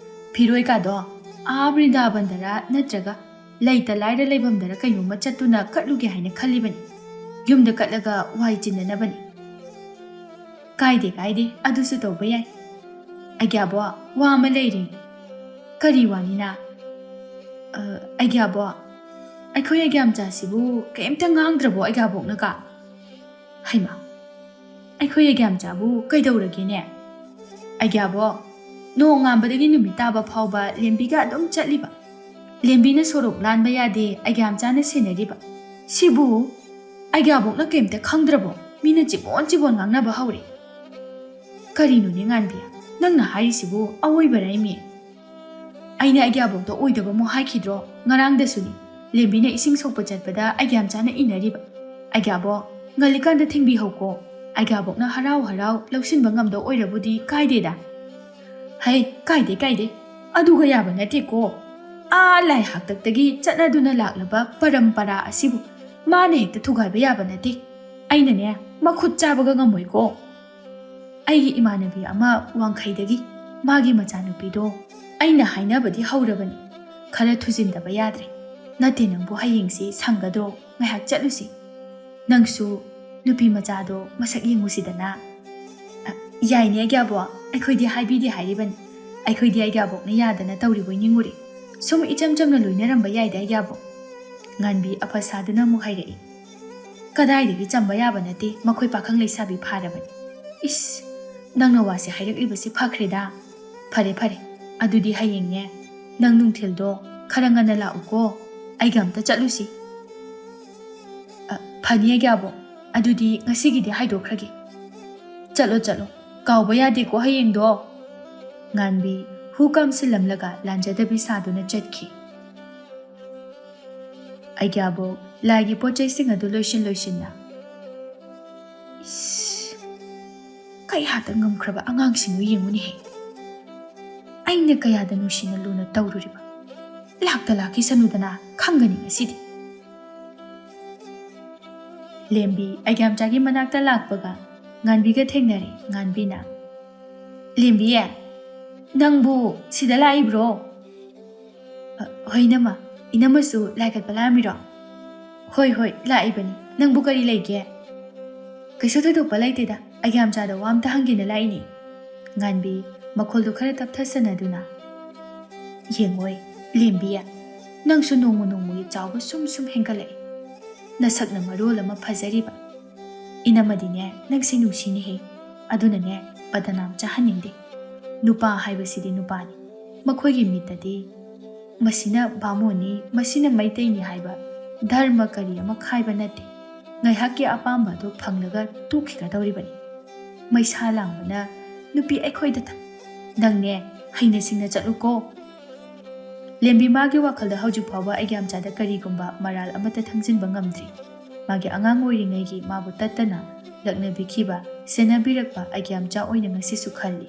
ꯐꯤꯔꯣꯏꯀꯥꯗꯣ ꯑꯥ ꯕ꯭ꯔꯤꯟꯗꯥꯕꯟꯗꯔ ꯅꯠꯇ꯭ꯔꯒ ꯂꯩꯇ ꯂꯥꯏꯔ ꯂꯩꯐꯝꯗꯔ ꯀꯩꯅꯣꯝꯃ ꯆꯠꯇꯨꯅ ꯀꯠꯂꯨꯒꯦ ꯍꯥꯏꯅ ꯈꯜꯂꯤꯕꯅꯤ꯫ ꯌꯨꯝꯗ ꯀꯠꯂꯒ ꯋꯥꯏ ꯆꯤꯟꯅꯅꯕꯅꯤ꯫ "ꯀꯥꯏꯗꯦ, ꯀꯥꯏꯗꯦ, ꯑꯗꯨꯁꯨ ꯇꯧꯕ ꯌꯥꯏ꯫ ꯑꯩꯒ꯭ꯌꯥꯕꯣ, ꯋꯥ ꯑꯃ ꯂꯩꯔꯦ꯫" "ꯀꯔꯤ ꯋꯥꯅꯤꯅ?" "ꯑ, ꯑꯩꯒ꯭ꯌꯥꯕꯣ, ꯑꯩꯈꯣꯏ ꯑꯩꯒ꯭ꯌꯥꯝꯆꯥꯁꯤꯕꯨ ꯀꯩꯝꯇ ꯉꯥꯡꯗ꯭ꯔꯕꯣ ꯑꯩꯒ꯭ꯌꯥꯕꯣꯛꯅꯒ?" "ꯍꯩꯃꯥ, ꯑꯩꯈꯣꯏ ꯑꯩꯒ꯭ꯌꯥꯝꯆꯥꯕꯨ ꯀꯩꯗꯧꯔꯒꯦꯅꯦ?" "ꯑꯩꯒ꯭ꯌꯥꯕꯣ, ꯅꯣꯡꯉꯥꯟꯕꯗꯒꯤ ꯅꯨꯃꯤꯠ ꯇꯥꯕ ꯐꯥꯎꯕ ꯂꯦꯝꯕꯤꯒ ꯑꯗꯨꯝ ꯆꯠꯂꯤꯕ꯫ ꯂꯦꯝꯕꯤꯅ ꯁꯣꯔꯣꯛ ꯂꯥꯟꯕ ꯌꯥꯗꯦ, ꯑꯩꯒ꯭ꯌꯥꯝꯆꯥꯅ ꯁꯦꯟꯅꯔꯤꯕ꯫ ꯁꯤꯕꯨ ꯑꯩꯒ꯭ꯌꯥꯕꯣꯛꯅ ꯀꯩꯝꯇ ꯈꯪꯗ꯭ꯔꯕꯣ? ꯃꯤꯅ ꯆꯤꯕꯣꯟ ꯆꯤꯕꯣꯟ ꯉꯥꯡꯅꯕ ꯍꯧꯔꯦ꯫" "ꯀꯔꯤꯅꯣꯅꯦ ꯉꯥꯟꯕꯤ, ꯅꯪꯅ ꯍꯥꯏꯔꯤꯁꯤꯕꯨ ꯑꯋꯣꯏꯕꯔꯥꯏꯃꯤ?" "ꯑꯩꯅ ꯑꯩꯒ꯭ꯌꯥꯕꯣꯛꯇ ꯑꯣꯏꯗꯕ ꯑꯃꯨꯛ ꯍꯥꯏꯈꯤꯗ꯭ꯔꯣ? ꯉꯔꯥꯡꯗꯁꯨꯅꯤ, ꯂꯦꯝꯕꯤꯅ ꯏꯁꯤꯡ ꯁꯣꯛꯄ ꯆꯠꯄꯗ ꯑꯩꯒ꯭ꯌꯥꯝꯆꯥꯅ ꯏꯟꯅꯔꯤꯕ꯫ ꯑꯩꯒ꯭ꯌꯥꯕꯣꯛ, ꯉꯜꯂꯤꯀꯥꯟꯗ ꯊꯤꯡꯕꯤꯍꯧꯀꯣ꯫ ꯑꯩꯒ꯭ꯌꯥꯕꯣꯛꯅ ꯍꯔꯥꯎ ꯍꯔꯥꯎ ꯂꯧꯁꯤꯟꯕ ꯉꯝꯗꯧ ꯑꯣꯏꯔꯕꯨꯗꯤ ꯀꯥꯏꯗꯦꯗ꯫" "ꯍꯩ, ꯀꯥꯏꯗꯦ, ꯀꯥꯏꯗꯦ꯫ ꯑꯗꯨꯒ ꯌꯥꯕ ꯅꯠꯇꯦꯀꯣ꯫ ꯑꯥ ꯂꯥꯏ ꯍꯥꯛꯇꯛꯇꯒꯤ ꯆꯠꯅꯗꯨꯅ ꯂꯥꯛꯂꯕ ꯄꯔꯝꯄꯔꯥ ꯑꯁꯤꯕꯨ ꯃꯥꯅ ꯍꯦꯛꯇ ꯊꯨꯒꯥꯏꯕ ꯌꯥꯕ ꯅꯠꯇꯦ꯫ ꯑꯩꯅꯅꯦ, ꯃꯈꯨꯠ ꯆꯥꯕꯒ ꯉꯝꯃꯣꯏꯀꯣ꯫ ꯑꯩꯒꯤ ꯏꯃꯥꯟꯅꯕꯤ ꯑꯃ ꯋꯥꯡꯈꯩꯗꯒꯤ, ꯃꯥꯒꯤ ꯃꯆꯥꯅꯨꯄꯤꯗꯣ ꯑꯩꯅ ꯍꯥꯏꯅꯕꯗꯤ ꯍꯧꯔꯕꯅꯤ꯫ ꯈꯔ ꯊꯨꯖꯤꯟꯗꯕ ꯌꯥꯗ꯭ꯔꯦ꯫ ꯅꯠꯇꯦ, ꯅꯪꯕꯨ ꯍꯌꯦꯡꯁꯤ ꯁꯪꯒꯗ꯭ꯔꯣ? ꯉꯥꯏꯍꯥꯛ ꯆꯠꯂꯨꯁꯤ꯫ ꯅꯪꯁꯨ ꯅꯨꯄꯤ ꯃꯆꯥꯗꯣ ꯃꯁꯛ ꯌꯦꯡꯉꯨꯁꯤꯗꯅ꯫" "ꯑ, ꯌꯥꯏꯅꯦ ꯑꯩꯒ꯭ꯌꯥꯕꯣꯛ, ꯑꯩꯈꯣꯏꯗꯤ ꯍꯥꯏꯕꯤꯗꯦ ꯍꯥꯏꯔꯤꯕꯅꯤ꯫ ꯑꯩꯈꯣꯏꯗꯤ ꯑꯩꯒ꯭ꯌꯥꯕꯣꯛꯅ ꯌꯥꯗꯅ ꯇꯧꯔꯤꯕꯣꯏ ꯅꯤꯡꯉꯨꯔꯦ꯫ ꯁꯨꯝ ꯏꯆꯝ ꯆꯝꯅ ꯂꯣꯏꯅꯔꯝꯕ ꯌꯥꯏꯗ ꯑꯩꯒ꯭ꯌꯥꯕꯣꯛ꯫" ꯉꯥꯟꯕꯤ ꯑꯐ ꯁꯥꯗꯨꯅ ꯑꯃꯨꯛ ꯍꯥꯏꯔꯛꯏ꯫ "ꯀꯗꯥꯏꯗꯒꯤ ꯆꯝꯕ ꯌꯥꯕ ꯅꯠꯇꯦ, ꯃꯈꯣꯏ ꯄꯥꯈꯪ ꯂꯩꯁꯥꯕꯤ ꯐꯥꯔꯕꯅꯤ꯫ ꯏꯁ, ꯅꯪꯅ ꯋꯥꯁꯦ ꯍꯥꯏꯔꯛꯂꯤꯕꯁꯤ ꯐꯈ꯭ꯔꯦꯗ꯫ ꯐꯔꯦ, ꯐꯔꯦ, ꯑꯗꯨꯗꯤ ꯍꯌꯦꯡꯅꯦ, ꯅꯪ ꯅꯨꯡꯊꯤꯜꯗꯣ ꯈꯔ ꯉꯟꯅ ꯂꯥꯛꯎꯀꯣ, ꯑꯩꯒ ꯑꯝꯇ ꯆꯠꯂꯨꯁꯤ꯫" "ꯑ, ꯐꯅꯤ ꯑꯩꯒ꯭ꯌꯥꯕꯣꯛ, ꯑꯗꯨꯗꯤ ꯉꯁꯤꯒꯤꯗꯤ ꯍꯥꯏꯗꯣꯛꯈ꯭ꯔꯒꯦ꯫ ꯆꯠꯂꯣ, ꯆꯠꯂꯣ, ꯀꯥꯎꯕ ꯌꯥꯗꯦꯀꯣ ꯍꯌꯦꯡꯗꯣ꯫" ꯉꯥꯟꯕꯤ ꯍꯨ ꯀꯥꯝꯁꯤꯜꯂꯝꯂꯒ ꯂꯥꯟꯖꯗꯕꯤ ꯁꯥꯗꯨꯅ ꯆꯠꯈꯤ꯫ ꯑꯩꯒ꯭ꯌꯥꯕꯣꯛ ꯂꯥꯏꯒꯤ ꯄꯣꯠ ꯆꯩꯁꯤꯡ ꯑꯗꯨ ꯂꯣꯏꯁꯤꯟ ꯂꯣꯏꯁꯤꯟꯅ, "ꯏꯁ, ꯀꯌꯥꯗ ꯉꯝꯈ꯭ꯔꯕ ꯑꯉꯥꯡꯁꯤꯡꯗꯨ ꯌꯦꯡꯉꯨꯅꯦꯍꯦ꯫ ꯑꯩꯅ ꯀꯌꯥꯗ ꯅꯨꯡꯁꯤꯅ ꯂꯨꯅ ꯇꯧꯔꯨꯔꯤꯕ꯫ ꯂꯥꯛꯇ ꯂꯥꯛꯈꯤꯁꯅꯨꯗꯅ, ꯈꯪꯒꯅꯤ ꯉꯁꯤꯗꯤ꯫" ꯂꯦꯝꯕꯤ ꯑꯩꯒ꯭ꯌꯥꯝꯆꯥꯒꯤ ꯃꯅꯥꯛꯇ ꯂꯥꯛꯄꯒ ꯉꯥꯟꯕꯤꯒ ꯊꯦꯡꯅꯔꯦ꯫ ꯉꯥꯟꯕꯤꯅ, "ꯂꯦꯝꯕꯤ, ꯅꯪꯕꯨ ꯁꯤꯗ ꯂꯥꯛꯏꯕ꯭ꯔꯣ?" "ꯑ, ꯍꯣꯏ ꯏꯅꯝꯃ, ꯏꯅꯝꯃꯁꯨ ꯂꯥꯏ ꯀꯠꯄ ꯂꯥꯛꯑꯝꯃꯤꯔꯣ?" "ꯍꯣꯏ, ꯍꯣꯏ, ꯂꯥꯛꯏꯕꯅꯤ꯫ ꯅꯪꯕꯨ ꯀꯔꯤ ꯂꯩꯒꯦ?" "ꯀꯩꯁꯨ ꯊꯣꯏꯗꯣꯛꯄ ꯂꯩꯇꯦꯗ꯫ "ꯑꯩꯒ꯭ꯌꯥꯝꯆꯥꯗ ꯋꯥ ꯑꯝꯇ ꯍꯪꯒꯦꯅ ꯂꯥꯛꯏꯅꯦ꯫" ꯉꯥꯟꯕꯤ ꯃꯈꯣꯜꯗꯨ ꯈꯔ ꯇꯞꯊꯁꯅꯗꯨꯅ, "ꯌꯦꯡꯉꯣꯏ, ꯂꯦꯝꯕꯤ, ꯅꯪꯁꯨ ꯅꯣꯡꯃ ꯅꯣꯡꯃꯒꯤ ꯆꯥꯎꯕ ꯁꯨꯝ ꯁꯨꯝ ꯍꯦꯟꯒꯠꯂꯛꯏ꯫ ꯅꯁꯛꯅ ꯃꯔꯣꯜ ꯑꯃ ꯐꯖꯔꯤꯕ꯫ ꯏꯅꯝꯃꯗꯤꯅꯦ, ꯅꯪꯁꯦ ꯅꯨꯡꯁꯤꯅꯦꯍꯦ꯫ ꯑꯗꯨꯅꯅꯦ, ꯕꯗꯅꯥꯝ ꯆꯥꯍꯟꯅꯤꯡꯗꯦ꯫ ꯅꯨꯄꯥ ꯍꯥꯏꯕꯁꯤꯗꯤ ꯅꯨꯄꯥꯅꯤ꯫ ꯃꯈꯣꯏꯒꯤ ꯃꯤꯠꯇꯗꯤ ꯃꯁꯤꯅ ꯕꯥꯃꯣꯟꯅꯤ, ꯃꯁꯤꯅ ꯃꯩꯇꯩꯅꯤ ꯍꯥꯏꯕ ꯙꯔꯃ ꯀꯔꯤ ꯑꯃ ꯈꯥꯏꯕ ꯅꯠꯇꯦ꯫ ꯉꯥꯏꯍꯥꯛꯀꯤ ꯑꯄꯥꯝꯕ ꯑꯗꯨ ꯐꯪꯂꯒ ꯇꯣꯛꯈꯤꯒꯗꯧꯔꯤꯕꯅꯤ꯫ ꯃꯩꯁꯥ ꯂꯥꯡꯕꯅ ꯅꯨꯄꯤ ꯑꯩꯈꯣꯏꯗ ꯊ-, ꯅꯪꯅꯦ, ꯍꯩꯅ ꯁꯤꯡꯅ ꯆꯠꯂꯨꯀꯣ꯫" ꯂꯦꯝꯕꯤ ꯃꯥꯒꯤ ꯋꯥꯈꯜꯗ ꯍꯧꯖꯤꯛ ꯐꯥꯎꯕ ꯑꯩꯒ꯭ꯌꯥꯝꯆꯥꯗ ꯀꯔꯤꯒꯨꯝꯕ ꯃꯔꯥꯜ ꯑꯃꯠꯇ ꯊꯪꯖꯤꯟꯕ ꯉꯝꯗ꯭ꯔꯤ꯫ ꯃꯥꯒꯤ ꯑꯉꯥꯡ ꯑꯣꯏꯔꯤꯉꯩꯒꯤ ꯃꯥꯕꯨ ꯇꯠꯇꯅ ꯂꯛꯅꯕꯤꯈꯤꯕ, ꯁꯦꯟꯅꯕꯤꯔꯛꯄ ꯑꯩꯒ꯭ꯌꯥꯝꯆꯥ ꯑꯣꯏꯅ ꯉꯁꯤꯁꯨ ꯈꯜꯂꯤ꯫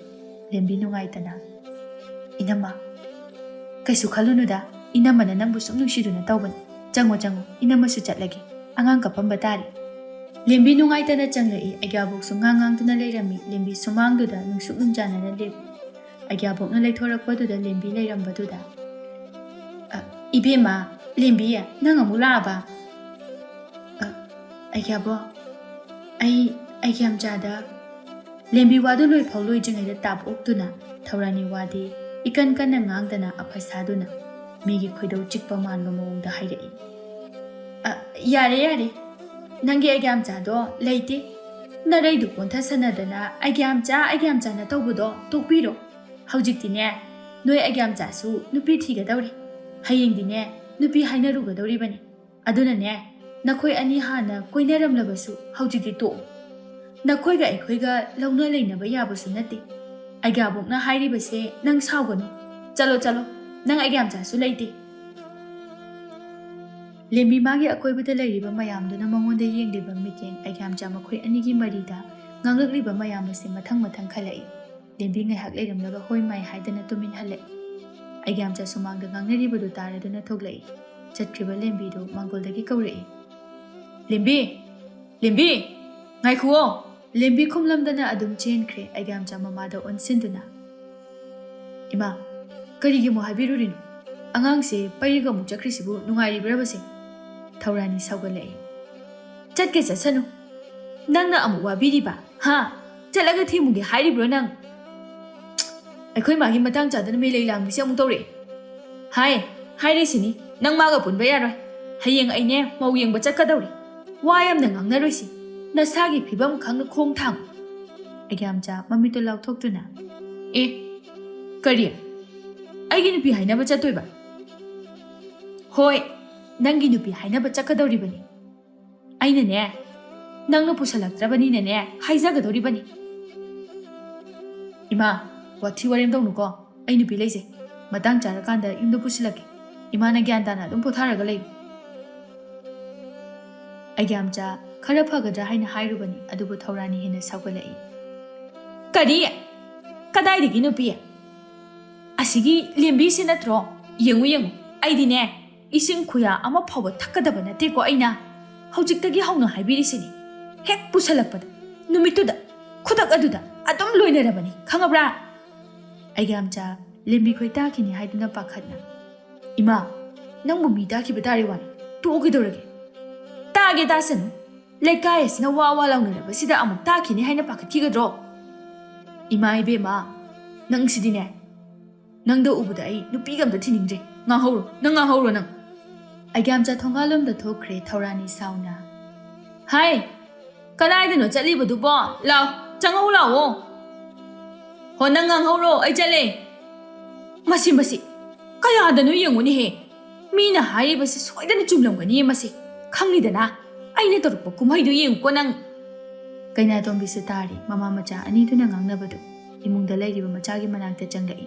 ꯂꯦꯝꯕꯤ ꯅꯨꯡꯉꯥꯏꯇꯅ, "ꯏꯅꯝꯃ, ꯀꯩꯁꯨ ꯈꯜꯂꯨꯅꯨꯗ, ꯏꯅꯝꯃꯅ ꯅꯪꯕꯨ ꯁꯨꯝ ꯅꯨꯡꯁꯤꯗꯨꯅ ꯇꯧꯕꯅꯤ꯫ ꯆꯪꯉꯣ, ꯆꯪꯉꯣ, ꯏꯅꯝꯃꯁꯨ ꯆꯠꯂꯒꯦ꯫ ꯑꯉꯥꯡ ꯀꯞꯄꯝꯕ ꯇꯥꯔꯦ꯫" ꯂꯦꯝꯕꯤ ꯅꯨꯡꯉꯥꯏꯇꯅ ꯆꯪꯂꯛꯏ꯫ ꯑꯩꯒ꯭ꯌꯥꯕꯣꯛꯁꯨ ꯉꯥꯡ ꯉꯥꯡꯗꯨꯅ ꯂꯩꯔꯝꯃꯤ꯫ ꯂꯦꯝꯕꯤ ꯁꯨꯃꯥꯡꯗꯨꯗ ꯅꯨꯡꯁꯨꯛ ꯅꯨꯡꯖꯥꯅꯅ ꯂꯦꯞꯄꯤ꯫ ꯑꯩꯒ꯭ꯌꯥꯕꯣꯛꯅ ꯂꯩꯊꯣꯔꯛꯄꯗꯨꯗ ꯂꯦꯝꯕꯤ ꯂꯩꯔꯝꯕꯗꯨꯗ, "ꯑ, ꯏꯕꯦꯝꯃ, ꯂꯦꯝꯕꯤ, ꯅꯪ ꯑꯃꯨꯛ ꯂꯥꯛꯑꯕ?" "ꯑ, ꯑꯩꯒ꯭ꯌꯥꯕꯣꯛ, ꯑꯩ, ꯑꯩꯒ꯭ꯌꯥꯝꯆꯥꯗ꯫" ꯂꯦꯝꯕꯤ ꯋꯥꯗꯨ ꯂꯣꯏꯐꯥꯎ ꯂꯣꯏꯗ꯭ꯔꯤꯉꯩꯗ ꯇꯥꯞ ꯑꯣꯛꯇꯨꯅ ꯊꯧꯔꯥꯅꯤ ꯋꯥꯗꯤ ꯏꯀꯟ ꯀꯟꯅ ꯉꯥꯡꯗꯅ ꯑꯐ ꯁꯥꯗꯨꯅ ꯃꯤꯒꯤ ꯈꯣꯏꯗꯧ ꯆꯤꯛꯄ ꯃꯥꯟꯕ ꯃꯑꯣꯡꯗ ꯍꯥꯏꯔꯛꯏ꯫ "ꯑ, ꯌꯥꯔꯦ, ꯌꯥꯔꯦ꯫ ꯅꯪꯒꯤ ꯑꯩꯒ꯭ꯌꯥꯝꯆꯥꯗꯣ ꯂꯩꯇꯦ꯫ ꯅꯔꯩꯗꯨ ꯀꯣꯟꯊꯁꯅꯗꯅ ꯑꯩꯒ꯭ꯌꯥꯝꯆꯥ, ꯑꯩꯒ꯭ꯌꯥꯝꯆꯥꯅ ꯇꯧꯕꯗꯣ ꯇꯣꯛꯄꯤꯔꯣ꯫ ꯍꯧꯖꯤꯛꯇꯤꯅꯦ, ꯅꯣꯏ ꯑꯩꯒ꯭ꯌꯥꯝꯆꯥꯁꯨ ꯅꯨꯄꯤ ꯊꯤꯒꯗꯧꯔꯦ꯫ ꯍꯌꯦꯡꯗꯤꯅꯦ, ꯅꯨꯄꯤ ꯍꯥꯏꯅꯔꯨꯒꯗꯧꯔꯤꯕꯅꯤ꯫ ꯑꯗꯨꯅꯅꯦ, ꯅꯈꯣꯏ ꯑꯅꯤ ꯍꯥꯟꯅ ꯀꯣꯏꯅꯔꯝꯂꯕꯁꯨ ꯍꯧꯖꯤꯛꯇꯤ ꯇꯣꯛꯑꯣ꯫ ꯅꯈꯣꯏꯒ ꯑꯩꯈꯣꯏꯒ ꯂꯧꯅ ꯂꯩꯅꯕ ꯌꯥꯕꯁꯨ ꯅꯠꯇꯦ꯫ ꯑꯩꯒ꯭ꯌꯥꯕꯣꯛꯅ ꯍꯥꯏꯔꯤꯕꯁꯦ ꯅꯪ ꯁꯥꯎꯒꯅꯨ꯫ ꯆꯠꯂꯣ, ꯆꯠꯂꯣ꯫ ꯅꯪ ꯑꯩꯒ꯭ꯌꯥꯝꯆꯥꯁꯨ ꯂꯩꯇꯦ꯫" ꯂꯦꯝꯕꯤ ꯃꯥꯒꯤ ꯑꯀꯣꯏꯕꯗ ꯂꯩꯔꯤꯕ ꯃꯌꯥꯝꯗꯨꯅ ꯃꯉꯣꯟꯗ ꯌꯦꯡꯂꯤꯕ ꯃꯤꯠꯌꯦꯡ ꯑꯩꯒ꯭ꯌꯥꯝꯆꯥ ꯃꯈꯣꯏ ꯑꯅꯤꯒꯤ ꯃꯔꯤꯗ ꯉꯥꯡꯂꯛꯂꯤꯕ ꯃꯌꯥꯝ ꯑꯁꯤ ꯃꯊꯪ ꯃꯊꯪ ꯈꯜꯂꯛꯏ꯫ ꯂꯦꯝꯕꯤ ꯉꯥꯏꯍꯥꯛ ꯂꯩꯔꯝꯂꯒ ꯍꯣꯏ ꯃꯥꯏ ꯍꯥꯏꯗꯅ ꯇꯨꯃꯤꯟ ꯍꯜꯂꯛꯏ꯫ ꯑꯩꯒ꯭ꯌꯥꯝꯆꯥ ꯁꯨꯃꯥꯡꯗ ꯉꯥꯡꯅꯔꯤꯕꯗꯨ ꯇꯥꯔꯗꯨꯅ ꯊꯣꯛꯂꯛꯏ꯫ ꯆꯠꯈ꯭ꯔꯤꯕ ꯂꯦꯝꯕꯤꯗꯨ ꯃꯥꯡꯒꯣꯜꯗꯒꯤ ꯀꯧꯔꯛꯏ, "ꯂꯦꯝꯕꯤ! ꯂꯦꯝꯕꯤ! ꯉꯥꯏꯈꯨꯑꯣ!" ꯂꯦꯝꯕꯤ ꯈꯨꯝꯂꯝꯗꯅ ꯑꯗꯨꯝ ꯆꯦꯟꯈ꯭ꯔꯦ, ꯑꯩꯒ꯭ꯌꯥꯝꯆꯥ ꯃꯃꯥꯗ ꯑꯣꯟꯁꯤꯟꯗꯨꯅ꯫ "ꯏꯃꯥ, ꯀꯔꯤꯒꯤ ꯑꯃꯨꯛ ꯍꯥꯏꯕꯤꯔꯨꯔꯤꯅꯣ? ꯑꯉꯥꯡꯁꯦ ꯄꯩꯔꯒ ꯑꯃꯨꯛ ꯆꯠꯈ꯭ꯔꯤꯁꯤꯕꯨ ꯅꯨꯡꯉꯥꯏꯔꯤꯕ꯭ꯔꯕꯁꯦ?" ꯊꯧꯔꯥꯅꯤ ꯁꯥꯎꯒꯠꯂꯛꯏ꯫ "ꯆꯠꯀꯦ ꯆꯠꯁꯅꯨ, ꯅꯪꯅ ꯑꯃꯨꯛ ꯋꯥꯕꯤꯔꯤꯕ?" ꯍꯥ? ꯆꯠꯂꯒ ꯊꯦꯝꯃꯨꯒꯦ ꯍꯥꯏꯔꯤꯕ꯭ꯔꯣ ꯅꯪ? ꯑꯩꯈꯣꯏ ꯃꯥꯒꯤ ꯃꯇꯥꯡ ꯆꯥꯗꯅ ꯃꯦꯂꯩ ꯂꯥꯡꯕꯤꯁꯦ ꯑꯃꯨꯛ ꯇꯧꯔꯛꯑꯦ꯫ ꯍꯥꯏ, ꯍꯥꯏꯔꯤꯁꯤꯅꯤ, ꯅꯪ ꯃꯥꯒ ꯄꯨꯟꯕ ꯌꯥꯔꯣꯏ꯫ ꯍꯌꯦꯡ ꯑꯩꯅꯦ ꯃꯧ ꯌꯦꯡꯕ ꯆꯠꯀꯗꯧꯔꯤ꯫ ꯋꯥ ꯌꯥꯝꯅ ꯉꯥꯡꯅꯔꯣꯏꯁꯤ꯫ ꯅꯁꯥꯒꯤ ꯐꯤꯕꯝ ꯈꯪꯅ ꯈꯣꯡ ꯊꯥꯡ꯫ ꯑꯩꯒ꯭ꯌꯥꯝꯆꯥ ꯃꯃꯤꯠꯇꯨ ꯂꯥꯎꯊꯣꯛꯇꯨꯅ, "ꯑꯦ, ꯀꯔꯤ? ꯑꯩꯒꯤ ꯅꯨꯄꯤ ꯍꯥꯏꯅꯕ ꯆꯠꯇꯣꯏꯕ?" "ꯍꯣꯏ, ꯅꯪꯒꯤ ꯅꯨꯄꯤ ꯍꯥꯏꯅꯕ ꯆꯠꯀꯗꯧꯔꯤꯕꯅꯤ꯫ ꯑꯩꯅꯅꯦ, ꯅꯪꯅ ꯄꯨꯁꯜꯂꯛꯇ꯭ꯔꯕꯅꯤꯅꯅꯦ, ꯍꯥꯏꯖꯒꯗꯧꯔꯤꯕꯅꯤ꯫" "ꯏꯃꯥ, ꯋꯥꯊꯤ ꯋꯥꯔꯦꯝ ꯇꯧꯅꯨꯀꯣ꯫ ꯑꯩ ꯅꯨꯄꯤ ꯂꯩꯖꯩ꯫ ꯃꯇꯥꯡ ꯆꯥꯔꯀꯥꯟꯗ ꯌꯨꯝꯗ ꯄꯨꯁꯤꯜꯂꯛꯀꯦ꯫ ꯏꯃꯥꯅ ꯒ꯭ꯌꯥꯟ ꯇꯥꯅ ꯑꯗꯨꯝ ꯄꯣꯊꯥꯔꯒ ꯂꯩꯌꯨ꯫" ꯑꯩꯒ꯭ꯌꯥꯝꯆꯥ ꯈꯔ ꯐꯒꯗ꯭ꯔꯥ ꯍꯥꯏꯅ ꯍꯥꯏꯔꯨꯕꯅꯤ, ꯑꯗꯨꯕꯨ ꯊꯧꯔꯥꯅꯤ ꯍꯦꯟꯅ ꯁꯥꯎꯒꯠꯂꯛꯏ꯫ "ꯀꯔꯤ? ꯀꯗꯥꯏꯗꯒꯤ ꯅꯨꯄꯤ? ꯑꯁꯤꯒꯤ ꯂꯦꯝꯕꯤꯁꯤ ꯅꯠꯇ꯭ꯔꯣ? ꯌꯦꯡꯉꯨ, ꯌꯦꯡꯉꯨ, ꯑꯩꯗꯤꯅꯦ, ꯏꯁꯤꯡ ꯈꯨꯌꯥ ꯑꯃ ꯐꯥꯎꯕ ꯊꯛꯀꯗꯕ ꯅꯠꯇꯦꯀꯣ ꯑꯩꯅ꯫ ꯍꯧꯖꯤꯛꯇꯒꯤ ꯍꯧꯅ ꯍꯥꯏꯕꯤꯔꯤꯁꯤꯅꯤ꯫ ꯍꯦꯛ ꯄꯨꯁꯜꯂꯛꯄꯗ, ꯅꯨꯃꯤꯠꯇꯨꯗ, ꯈꯨꯗꯛ ꯑꯗꯨꯗ ꯑꯗꯨꯝ ꯂꯣꯏꯅꯔꯕꯅꯤ, ꯈꯪꯉꯕ꯭ꯔꯥ?" ꯑꯩꯒ꯭ꯌꯥꯝꯆꯥ ꯂꯦꯝꯕꯤ ꯈꯣꯏ ꯇꯥꯈꯤꯅꯤ ꯍꯥꯏꯗꯨꯅ ꯄꯥꯈꯠꯅ, "ꯏꯃꯥ, ꯅꯪꯕꯨ ꯃꯤ ꯇꯥꯈꯤꯕ ꯇꯥꯔꯦ ꯋꯥꯅꯤ꯫ ꯇꯣꯛꯑꯣ ꯀꯩꯗꯧꯔꯒꯦ?" "ꯇꯥꯒꯦ ꯇꯥꯁꯅꯨ꯫ ꯂꯩꯀꯥꯏ ꯑꯁꯤꯅ ꯋꯥ ꯋꯥ ꯂꯥꯎꯅꯔꯕꯁꯤꯗ ꯑꯃꯨꯛ ꯇꯥꯈꯤꯅꯤ ꯍꯥꯏꯅ ꯄꯥꯈꯠꯈꯤꯒꯗ꯭ꯔꯣ? ꯏꯃꯥ ꯏꯕꯦꯝꯃ, ꯅꯪꯁꯤꯗꯤꯅꯦ꯫ ꯅꯪꯗ ꯎꯕꯗ ꯑꯩ ꯅꯨꯄꯤꯒ ꯑꯝꯇ ꯊꯤꯅꯤꯡꯗ꯭ꯔꯦ꯫ ꯉꯥꯡꯍꯧꯔꯣ, ꯅꯪ ꯉꯥꯡꯍꯧꯔꯣ ꯅꯪ꯫" ꯑꯩꯒ꯭ꯌꯥꯝꯆꯥ ꯊꯣꯡꯒꯥꯜꯂꯣꯝꯗ ꯊꯣꯛꯈ꯭ꯔꯦ ꯊꯧꯔꯥꯅꯤ ꯁꯥꯎꯅ꯫ "ꯍꯥꯏ, ꯀꯗꯥꯏꯗꯅꯣ ꯆꯠꯂꯤꯕꯗꯨꯕꯣ? ꯂꯥꯎ, ꯆꯪꯍꯧ ꯂꯥꯎꯑꯣ꯫" "ꯍꯣ, ꯅꯪ ꯉꯥꯡꯍꯧꯔꯣ, ꯑꯩ ꯆꯠꯂꯦ꯫" "ꯃꯁꯤ, ꯃꯁꯤ, ꯀꯌꯥꯗꯅꯣ ꯌꯦꯡꯉꯨꯅꯦꯍꯦ꯫ ꯃꯤꯅ ꯍꯥꯏꯔꯤꯕꯁꯤ ꯁꯣꯏꯗꯅ ꯆꯨꯝꯂꯝꯒꯅꯤꯌꯦ ꯃꯁꯤ꯫ ꯈꯪꯂꯤꯗꯅ, ꯑꯩꯅ ꯇꯧꯔꯛꯄ ꯀꯨꯝꯍꯩꯗꯨ ꯌꯦꯡꯉꯨꯀꯣ ꯅꯪ꯫" ꯀꯩꯅꯥꯇꯣꯝꯕꯤꯁꯨ ꯇꯥꯔꯤ ꯃꯃꯥ ꯃꯆꯥ ꯑꯅꯤꯗꯨꯅ ꯉꯥꯡꯅꯕꯗꯨ꯫ ꯏꯃꯨꯡꯗ ꯂꯩꯔꯤꯕ ꯃꯆꯥꯒꯤ ꯃꯅꯥꯛꯇ ꯆꯪꯂꯛꯏ꯫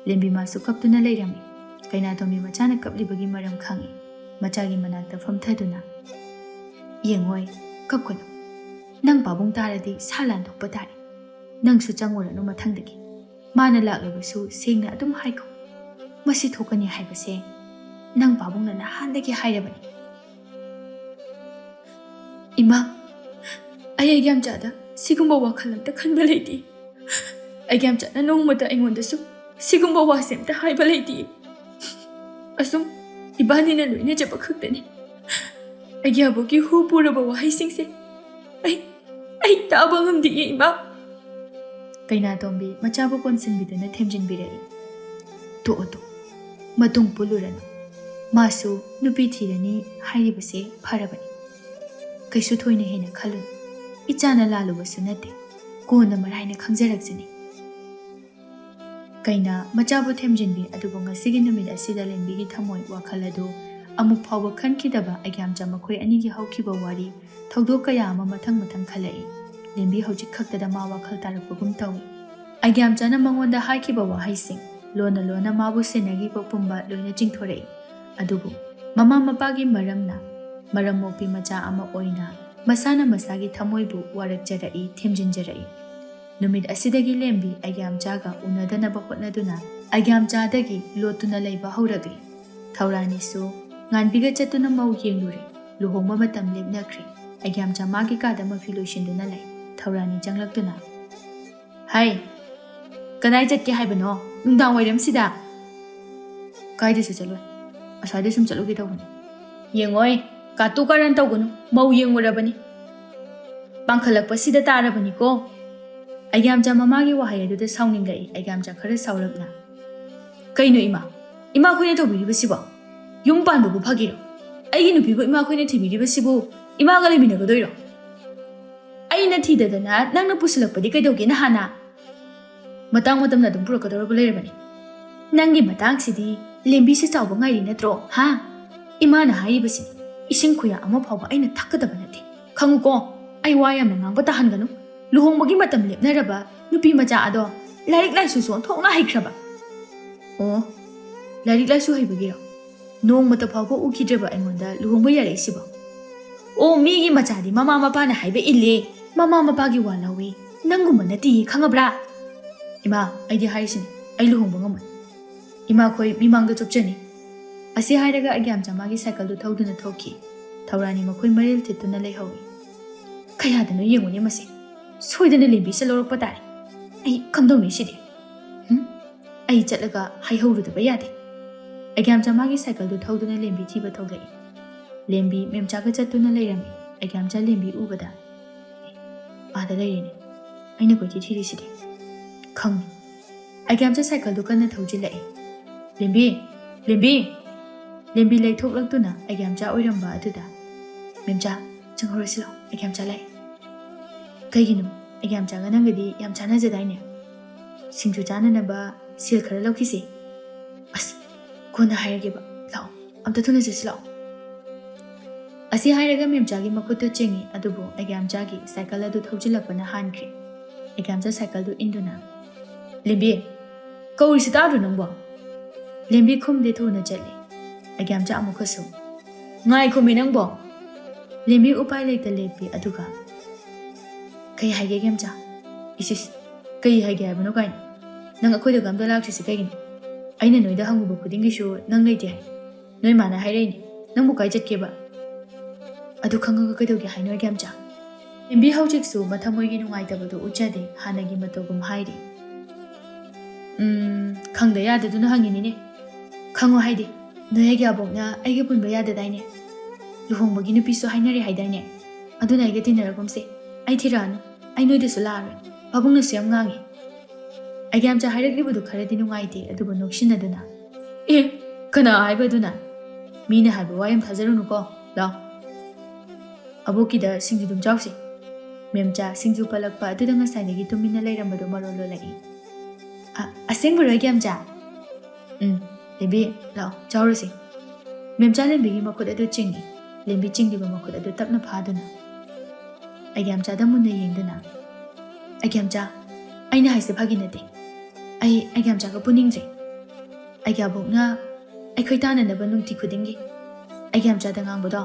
ꯂꯦꯝꯕꯤ ꯃꯥꯁꯨ ꯀꯞꯇꯨꯅ ꯂꯩꯔꯝꯃꯤ꯫ ꯀꯩꯅꯥꯇꯣꯝꯕꯤ ꯃꯆꯥꯅ ꯀꯞꯂꯤꯕꯒꯤ ꯃꯔꯝ ꯈꯪꯏ꯫ ꯃꯆꯥꯒꯤ ꯃꯅꯥꯛꯇ ꯐꯝꯊꯗꯨꯅ, "ꯌꯦꯡꯉꯣꯏ, ꯀꯞꯀꯅꯨ꯫ ꯅꯪ ꯄꯥꯕꯨꯡ ꯇꯥꯔꯗꯤ ꯁꯥ ꯂꯥꯟꯊꯣꯛꯄ ꯇꯥꯔꯦ꯫ ꯅꯪꯁꯨ ꯆꯪꯉꯨꯔꯅꯨ ꯃꯊꯪꯗꯒꯤ꯫ ꯃꯥꯅ ꯂꯥꯛꯂꯕꯁꯨ ꯁꯦꯡꯅ ꯑꯗꯨꯝ ꯍꯥꯏꯈꯣ꯫ ꯃꯁꯤ ꯊꯣꯛꯀꯅꯤ ꯍꯥꯏꯕꯁꯦ ꯅꯪ ꯄꯥꯕꯨꯡꯅ ꯅꯍꯥꯟꯗꯒꯤ ꯍꯥꯏꯔꯕꯅꯤ꯫" "ꯏꯃꯥ, ꯑꯩ ꯑꯩꯒ꯭ꯌꯥꯝꯆꯥꯗ ꯁꯤꯒꯨꯝꯕ ꯋꯥꯈꯜ ꯑꯝꯇ ꯈꯟꯕ ꯂꯩꯇꯦ꯫ ꯑꯩꯒ꯭ꯌꯥꯝꯆꯥꯅ ꯅꯣꯡꯃꯇ ꯑꯩꯉꯣꯟꯗꯁꯨ ꯁꯤꯒꯨꯝꯕ ꯋꯥꯁꯦ ꯑꯝꯇ ꯍꯥꯏꯕ ꯂꯩꯇꯦ꯫ ꯑꯁꯨꯝ ꯏꯕꯥꯅꯤꯅ ꯂꯣꯏꯅꯖꯕ ꯈꯛꯇꯅꯤ꯫ ꯑꯩꯒꯤ ꯑꯕꯣꯛꯀꯤ ꯍꯨ ꯄꯨꯔꯕ ꯋꯥꯍꯩꯁꯤꯡꯁꯦ ꯑꯩ, ꯑꯩ ꯇꯥꯕ ꯉꯝꯗꯦ, ꯏꯃꯥ꯫ ꯀꯩꯅꯥꯇꯣꯝꯕꯤ ꯃꯆꯥꯕꯨ ꯀꯣꯟꯁꯤꯟꯕꯤꯗꯨꯅ ꯊꯦꯝꯖꯤꯟꯕꯤꯔꯛꯏ꯫ "ꯇꯣꯛꯑꯣ, ꯇꯣꯛꯑꯣ, ꯃꯇꯨꯡ ꯄꯨꯜꯂꯨꯔꯅꯨ꯫ ꯃꯥꯁꯨ ꯅꯨꯄꯤ ꯊꯤꯔꯅꯤ ꯍꯥꯏꯔꯤꯕꯁꯦ ꯐꯔꯕꯅꯤ꯫ ꯀꯩꯁꯨ ꯊꯣꯏꯅ ꯍꯦꯟꯅ ꯈꯜꯂꯨꯅꯨ꯫ ꯏꯆꯥꯅ ꯂꯥꯜꯂꯨꯕꯁꯨ ꯅꯠꯇꯦ꯫ ꯀꯣꯟꯅ ꯃꯔꯥꯏꯅ ꯈꯪꯖꯔꯛꯆꯅꯤ꯫" ꯀꯩꯅꯥ ꯃꯆꯥꯕꯨ ꯊꯦꯝꯖꯤꯟꯕꯤ ꯑꯗꯨꯕꯨ ꯉꯁꯤꯒꯤ ꯅꯨꯃꯤꯠ ꯑꯁꯤꯗ ꯂꯦꯝꯕꯤꯒꯤ ꯊꯃꯣꯏ ꯋꯥꯈꯜ ꯑꯗꯨ ꯑꯃꯨꯛ ꯐꯥꯎꯕ ꯈꯟꯈꯤꯗꯕ ꯑꯒ꯭ꯌꯥꯝꯆꯥ ꯃꯈꯣꯏ ꯑꯅꯤꯒꯤ ꯍꯧꯈꯤꯕ ꯋꯥꯔꯤ ꯊꯧꯗꯣꯛ ꯀꯌꯥ ꯑꯃ ꯃꯊꯪ ꯃꯊꯪ ꯈꯜꯂꯛꯏ꯫ ꯂꯦꯝꯕꯤ ꯍꯧꯖꯤꯛ ꯈꯛꯇꯗ ꯃꯥ ꯋꯥꯈꯜ ꯇꯥꯔꯛꯄꯒꯨꯝ ꯇꯧꯏ꯫ ꯑꯒ꯭ꯌꯥꯝꯆꯥꯅ ꯃꯉꯣꯟꯗ ꯍꯥꯏꯈꯤꯕ ꯋꯥꯍꯩꯁꯤꯡ ꯂꯣꯟꯅ ꯂꯣꯟꯅ ꯃꯥꯕꯨ ꯁꯦꯟꯅꯈꯤꯕ ꯄꯨꯝꯕ ꯂꯣꯏꯅ ꯆꯤꯡꯊꯣꯔꯛꯏ꯫ ꯑꯗꯨꯕꯨ ꯃꯃꯥ ꯃꯄꯥꯒꯤ ꯃꯔꯝꯅ ꯃꯔꯝ ꯃꯣꯛꯄꯤ ꯃꯆꯥ ꯑꯃ ꯑꯣꯏꯅ ꯃꯁꯥꯅ ꯃꯁꯥꯒꯤ ꯊꯃꯣꯏꯕꯨ ꯋꯥꯔꯛꯆꯔꯛꯏ, ꯊꯦꯝꯖꯤꯟꯖꯔꯛꯏ꯫ ꯅꯨꯃꯤꯠ ꯑꯁꯤꯗꯒꯤ ꯂꯦꯝꯕꯤ ꯑꯒ꯭ꯌꯥꯝꯆꯥꯒ ꯎꯅꯗꯅꯕ ꯍꯣꯠꯅꯗꯨꯅ ꯑꯒ꯭ꯌꯥꯝꯆꯥꯗꯒꯤ ꯂꯣꯠꯇꯨꯅ ꯂꯩꯕ ꯍꯧꯔꯛꯂꯤ꯫ ꯊꯧꯔꯥꯅꯤꯁꯨ ꯉꯥꯟꯕꯤꯒ ꯆꯠꯇꯨꯅ ꯃꯧ ꯌꯦꯡꯂꯨꯔꯦ꯫ ꯂꯨꯍꯣꯡꯕ ꯃꯇꯝ ꯂꯦꯞꯅꯈ꯭ꯔꯦ꯫ ꯑꯒ꯭ꯌꯥꯝꯆꯥ ꯃꯥꯒꯤ ꯀꯥꯗ ꯃꯐꯤ ꯂꯣꯏꯁꯤꯟꯗꯨꯅ ꯂꯩ꯫ ꯊꯧꯔꯥꯅꯤ ꯆꯪꯂꯛꯇꯨꯅ, "ꯍꯥꯏ, ꯀꯗꯥꯏ ꯆꯠꯀꯦ ꯍꯥꯏꯕꯅꯣ ꯅꯨꯡꯗꯥꯡ ꯋꯥꯏꯔꯝꯁꯤꯗ?" "ꯀꯥꯏꯗꯁꯨ ꯆꯠꯂꯣꯏ, ꯑꯁ꯭ꯋꯥꯏꯗ ꯁꯨꯝ ꯆꯠꯂꯨꯒꯦ ꯇꯧꯕꯅꯤ꯫" "ꯌꯦꯡꯉꯣꯏ, ꯀꯥꯇꯨ ꯀꯥꯔꯟ ꯇꯧꯒꯅꯨ, ꯃꯧ ꯌꯦꯡꯉꯨꯔꯕꯅꯤ꯫ ꯄꯥꯡꯈꯠꯂꯛꯄꯁꯤꯗ ꯇꯥꯔꯕꯅꯤꯀꯣ꯫" ꯑꯩꯒ꯭ꯌꯥꯝꯆꯥ ꯃꯃꯥꯒꯤ ꯋꯥꯍꯩ ꯑꯗꯨꯗ ꯁꯥꯎꯅꯤꯡꯂꯛꯏ꯫ ꯑꯩꯒ꯭ꯌꯥꯝꯆꯥ ꯈꯔ ꯁꯥꯎꯔꯞꯅ, "ꯀꯩꯅꯣ ꯏꯃꯥ? ꯏꯃꯥꯈꯣꯏꯅ ꯇꯧꯕꯤꯔꯤꯕꯁꯤꯕꯣ? ꯌꯨꯝ ꯄꯥꯟꯕꯕꯨ ꯐꯥꯒꯤꯔꯣ? ꯑꯩꯒꯤ ꯅꯨꯄꯤꯕꯨ ꯏꯃꯥꯈꯣꯏꯅ ꯊꯤꯕꯤꯔꯤꯕꯁꯤꯕꯨ ꯏꯃꯥꯒ ꯂꯩꯃꯤꯟꯅꯒꯗꯣꯏꯔꯣ? ꯑꯩꯅ ꯊꯤꯗꯗꯅ ꯅꯪꯅ ꯄꯨꯁꯤꯜꯂꯛꯄꯗꯤ ꯀꯩꯗꯧꯒꯦ ꯅꯍꯥꯟꯅ? ꯃꯇꯥꯡ ꯃꯇꯝꯅ ꯑꯗꯨꯝ ꯄꯨꯔꯛꯀꯗꯧꯔꯕ ꯂꯩꯔꯕꯅꯤ꯫ ꯅꯪꯒꯤ ꯃꯇꯥꯡꯁꯤꯗꯤ ꯂꯦꯝꯕꯤꯁꯦ ꯆꯥꯎꯕ ꯉꯥꯏꯔꯤ ꯅꯠꯇ꯭ꯔꯣ? ꯍꯥ? ꯏꯃꯥꯅ ꯍꯥꯏꯔꯤꯕꯁꯤꯅꯤ, ꯏꯁꯤꯡ ꯈꯨꯌꯥ ꯑꯃ ꯐꯥꯎꯕ ꯑꯩꯅ ꯊꯛꯀꯗꯕ ꯅꯠꯇꯦ꯫ ꯈꯪꯉꯨꯀꯣ, ꯑꯩ ꯋꯥ ꯌꯥꯝꯅ ꯉꯥꯡꯕ ꯇꯥꯍꯟꯒꯅꯨ꯫ ꯂꯨꯍꯣꯡꯕꯒꯤ ꯃꯇꯝ ꯂꯦꯞꯅꯔꯕ ꯅꯨꯄꯤ ꯃꯆꯥ ꯑꯗꯣ ꯂꯥꯏꯔꯤꯛ ꯂꯥꯏꯁꯨꯁꯨ ꯑꯣꯟꯊꯣꯛꯅ ꯍꯩꯈ꯭ꯔꯕ꯫" "ꯑꯣ, ꯂꯥꯏꯔꯤꯛ ꯂꯥꯏꯁꯨ ꯍꯩꯕꯒꯤꯔꯣ ꯅꯣꯡꯃꯇ ꯐꯥꯎꯕ ꯎꯈꯤꯗ꯭ꯔꯕ ꯑꯩꯉꯣꯟꯗ ꯂꯨꯍꯣꯡꯕ ꯌꯥꯔꯛꯏꯁꯤꯕꯣ?" "ꯑꯣ, ꯃꯤꯒꯤ ꯃꯆꯥꯗꯤ ꯃꯃꯥ ꯃꯄꯥꯅ ꯍꯥꯏꯕ ꯏꯜꯂꯦ, ꯃꯃꯥ ꯃꯄꯥꯒꯤ ꯋꯥ ꯂꯧꯏ, ꯅꯪꯒꯨꯝꯕ ꯅꯠꯇꯦꯌꯦ, ꯈꯪꯉꯕ꯭ꯔꯥ?" "ꯏꯃꯥ, ꯑꯩꯗꯤ ꯍꯥꯏꯔꯤꯁꯤꯅꯤ, ꯑꯩ ꯂꯨꯍꯣꯡꯕ ꯉꯝꯃꯣꯏ꯫ ꯏꯃꯥꯈꯣꯏ ꯃꯤꯃꯥꯡꯗ ꯆꯣꯞꯆꯅꯤ꯫" ꯑꯁꯤ ꯍꯥꯏꯔꯒ ꯑꯒ꯭ꯌꯥꯝꯆꯥ ꯃꯥꯒꯤ ꯁꯥꯏꯀꯜꯗꯨ ꯊꯧꯗꯨꯅ ꯊꯣꯛꯈꯤ꯫ ꯊꯧꯔꯥꯅꯤ ꯃꯈꯣꯏ ꯃꯔꯤꯜ ꯊꯤꯠꯇꯨꯅ ꯂꯩꯍꯧꯏ꯫ "ꯀꯌꯥꯗꯅꯣ ꯌꯦꯡꯉꯨꯅꯦ ꯃꯁꯤ, ꯁꯣꯏꯗꯅ ꯂꯦꯝꯕꯤꯁꯦ ꯂꯧꯔꯛꯄ ꯇꯥꯔꯦ꯫ ꯑꯩ ꯀꯝꯗꯧꯅꯤ ꯁꯤꯗꯤ? ꯍꯨꯝ? ꯑꯩ ꯆꯠꯂꯒ ꯍꯥꯏꯍꯧꯔꯨꯗꯕ ꯌꯥꯗꯦ꯫" ꯑꯒ꯭ꯌꯥꯝꯆꯥ ꯃꯥꯒꯤ ꯁꯥꯏꯀꯜꯗꯨ ꯊꯧꯗꯨꯅ ꯂꯦꯝꯕꯤ ꯊꯤꯕ ꯊꯣꯛꯂꯛꯏ꯫ ꯂꯦꯝꯕꯤ ꯃꯦꯝꯆꯥꯒ ꯆꯠꯇꯨꯅ ꯂꯩꯔꯝꯃꯤ꯫ ꯑꯒ꯭ꯌꯥꯝꯆꯥ ꯂꯦꯝꯕꯤ ꯎꯕꯗ, ꯂꯩꯔꯤꯅꯦ꯫ ꯑꯩꯅ ꯀꯣꯏꯊꯤ ꯊꯤꯔꯤꯁꯤꯗꯤ꯫ ꯈꯪꯉꯤ꯫ ꯑꯩꯒ꯭ꯌꯥꯝꯆꯥ ꯁꯥꯏꯀꯜꯗꯨ ꯀꯟꯅ ꯊꯧꯖꯤꯜꯂꯛꯏ꯫ "ꯂꯦꯝꯕꯤ! ꯂꯦꯝꯕꯤ!" ꯂꯦꯝꯕꯤ ꯂꯩꯊꯣꯛꯂꯛꯇꯨꯅ ꯑꯩꯒ꯭ꯌꯥꯝꯆꯥ ꯑꯣꯏꯔꯝꯕ ꯑꯗꯨꯗ, "ꯃꯦꯝꯆꯥ, ꯆꯪꯍꯧꯔꯁꯤ ꯂꯥꯛꯑꯣ, ꯑꯩꯒ꯭ꯌꯥꯝꯆꯥ ꯂꯥꯛꯑꯦ꯫" "ꯀꯩꯒꯤꯅꯣ? ꯑꯩꯒ꯭ꯌꯥꯝꯆꯥꯒ ꯅꯪꯒꯗꯤ ꯌꯥꯝ ꯆꯥꯟꯅꯖꯗꯥꯏꯅꯦ? ꯁꯤꯡꯖꯨ ꯆꯥꯅꯅꯕ ꯁꯦꯜ ꯈꯔ ꯂꯧꯈꯤꯁꯦ꯫" "ꯑꯁ, ꯀꯣꯟꯅ ꯍꯥꯏꯔꯒꯦꯕ, ꯂꯥꯛꯑꯣ, ꯑꯝꯇ ꯊꯨꯅ ꯆꯠꯁꯤ ꯂꯥꯛꯑꯣ꯫" ꯑꯁꯤ ꯍꯥꯏꯔꯒ ꯃꯦꯝꯆꯥꯒꯤ ꯃꯈꯨꯠꯇꯨ ꯆꯤꯡꯉꯤ, ꯑꯗꯨꯕꯨ ꯑꯩꯒ꯭ꯌꯥꯝꯆꯥꯒꯤ ꯁꯥꯏꯀꯜ ꯑꯗꯨ ꯊꯧꯖꯤꯜꯂꯛꯄꯅ ꯍꯥꯟꯈ꯭ꯔꯦ꯫ ꯑꯩꯒ꯭ꯌꯥꯝꯆꯥ ꯁꯥꯏꯀꯜꯗꯨ ꯏꯟꯗꯨꯅ, "ꯂꯦꯝꯕꯤ, ꯀꯧꯔꯤꯁꯤ ꯇꯥꯗ꯭ꯔꯣ ꯅꯪꯕꯣ?" ꯂꯦꯝꯕꯤ ꯈꯨꯝꯗꯦ, ꯊꯨꯅ ꯆꯠꯂꯤ꯫ ꯑꯩꯒ꯭ꯌꯥꯝꯆꯥ ꯑꯃꯨꯛꯀꯁꯨ, "ꯉꯥꯏꯈꯣꯃꯤ ꯅꯪꯕꯣ!" ꯂꯦꯝꯕꯤ ꯎꯄꯥꯏ ꯂꯩꯇ ꯂꯦꯞꯄꯤ, ꯑꯗꯨꯒ, "ꯀꯩ ꯍꯥꯏꯒꯦ, ꯑꯩꯒ꯭ꯌꯥꯝꯆꯥ?" "ꯏꯁ ꯏꯁ, ꯀꯩ ꯍꯥꯏꯒꯦ ꯍꯥꯏꯕꯅꯣ ꯀꯥꯏꯅ? ꯅꯪ ꯑꯩꯈꯣꯏꯗꯒ ꯑꯝꯇ ꯂꯥꯛꯇ꯭ꯔꯤꯁꯤ ꯀꯩꯒꯤꯅꯣ? ꯑꯩꯅ ꯅꯣꯏꯗ ꯍꯪꯉꯨꯕ ꯈꯨꯗꯤꯡꯒꯤꯁꯨ ꯅꯪ ꯂꯩꯇꯦ ꯍꯥꯏ꯫ ꯅꯣꯏ ꯃꯥꯅ ꯍꯥꯏꯔꯛꯏꯅꯦ, ꯅꯪꯕꯨ ꯀꯥꯏ ꯆꯠꯀꯦꯕ? ꯑꯗꯨ ꯈꯪꯉꯒ ꯀꯩꯗꯧꯒꯦ ꯍꯥꯏꯅꯣ, ꯑꯩꯒ꯭ꯌꯥꯝꯆꯥ?" ꯂꯦꯝꯕꯤ ꯍꯧꯖꯤꯛꯁꯨ ꯃꯊꯃꯣꯏꯒꯤ ꯅꯨꯡꯉꯥꯏꯇꯕꯗꯨ ꯎꯠꯆꯗꯦ, ꯍꯥꯟꯅꯒꯤ ꯃꯇꯧꯒꯨꯝ ꯍꯥꯏꯔꯤ꯫ "ꯎꯝ, ꯈꯪꯗ ꯌꯥꯗꯗꯨꯅ ꯍꯪꯉꯤꯅꯤꯅꯦ꯫ ꯈꯪꯉꯣ ꯍꯥꯏꯗꯤ, ꯅꯣꯏ ꯑꯩꯒꯤ ꯑꯕꯣꯛꯅ ꯑꯩꯒ ꯄꯨꯟꯕ ꯌꯥꯗꯗꯥꯏꯅꯦ? ꯂꯨꯍꯣꯡꯕꯒꯤ ꯅꯨꯄꯤꯁꯨ ꯍꯥꯏꯅꯔꯦ ꯍꯥꯏꯗꯥꯏꯅꯦ? ꯑꯗꯨꯅ ꯑꯩꯒ ꯇꯤꯟꯅꯔꯒꯨꯝꯁꯦ꯫ ꯑꯩ ꯊꯤꯔꯛꯑꯅꯨ꯫ ꯑꯩ ꯅꯣꯏꯗꯁꯨ ꯂꯥꯛꯑꯔꯣꯏ꯫ ꯄꯥꯕꯨꯡꯅꯁꯨ ꯌꯥꯝ ꯉꯥꯡꯉꯤ꯫" ꯑꯩꯒ꯭ꯌꯥꯝꯆꯥ ꯍꯥꯏꯔꯛꯂꯤꯕꯗꯨ ꯈꯔꯗꯤ ꯅꯨꯡꯉꯥꯏꯇꯦ, ꯑꯗꯨꯕꯨ ꯅꯣꯛꯁꯤꯟꯅꯗꯨꯅ, "ꯑꯦ, ꯀꯅꯥ ꯍꯥꯏꯕ ꯑꯗꯨꯅ? ꯃꯤꯅ ꯍꯥꯏꯕ ꯋꯥ ꯌꯥꯝ ꯊꯥꯖꯔꯨꯅꯨꯀꯣ꯫ ꯂꯥꯎ, ꯑꯕꯣꯛꯀꯤꯗ ꯁꯤꯡꯖꯨꯗꯨꯝ ꯆꯥꯎꯁꯦ꯫" ꯃꯦꯝꯆꯥ ꯁꯤꯡꯖꯨ ꯄꯜꯂꯛꯄ ꯑꯗꯨꯗ ꯉꯁꯥꯏꯗꯒꯤ ꯇꯨꯃꯤꯟꯅ ꯂꯩꯔꯝꯕꯗꯨ ꯃꯔꯣꯜ ꯂꯣꯜꯂꯛꯏ꯫ "ꯑ-, ꯑꯁꯦꯡꯕꯔꯣ, ꯑꯩꯒ꯭ꯌꯥꯝꯆꯥ?" "ꯎꯝ, ꯂꯦꯝꯕꯤ, ꯂꯥꯎ, ꯆꯥꯎꯔꯁꯦ꯫" ꯃꯦꯝꯆꯥ ꯂꯦꯝꯕꯤꯒꯤ ꯃꯈꯨꯠ ꯑꯗꯨ ꯆꯤꯡꯏ꯫ ꯂꯦꯝꯕꯤ ꯆꯤꯡꯂꯤꯕ ꯃꯈꯨꯠ ꯑꯗꯨ ꯇꯞꯅ ꯐꯥꯗꯨꯅ, ꯑꯩꯒ꯭ꯌꯥꯝꯆꯥꯗ ꯃꯨꯟꯅ ꯌꯦꯡꯗꯨꯅ, "ꯑꯩꯒ꯭ꯌꯥꯝꯆꯥ, ꯑꯩꯅ ꯍꯥꯏꯁꯦ ꯐꯥꯒꯤ ꯅꯠꯇꯦ꯫ ꯑꯩ ꯑꯩꯒ꯭ꯌꯥꯝꯆꯥꯒ ꯄꯨꯅꯤꯡꯗ꯭ꯔꯦ꯫ ꯑꯩꯒꯤ ꯑꯕꯣꯛꯅ ꯑꯩꯈꯣꯏ ꯇꯥꯟꯅꯅꯕ ꯅꯨꯡꯇꯤ ꯈꯨꯗꯤꯡꯒꯤ ꯑꯩꯒ꯭ꯌꯥꯝꯆꯥꯗ ꯉꯥꯡꯕꯗꯣ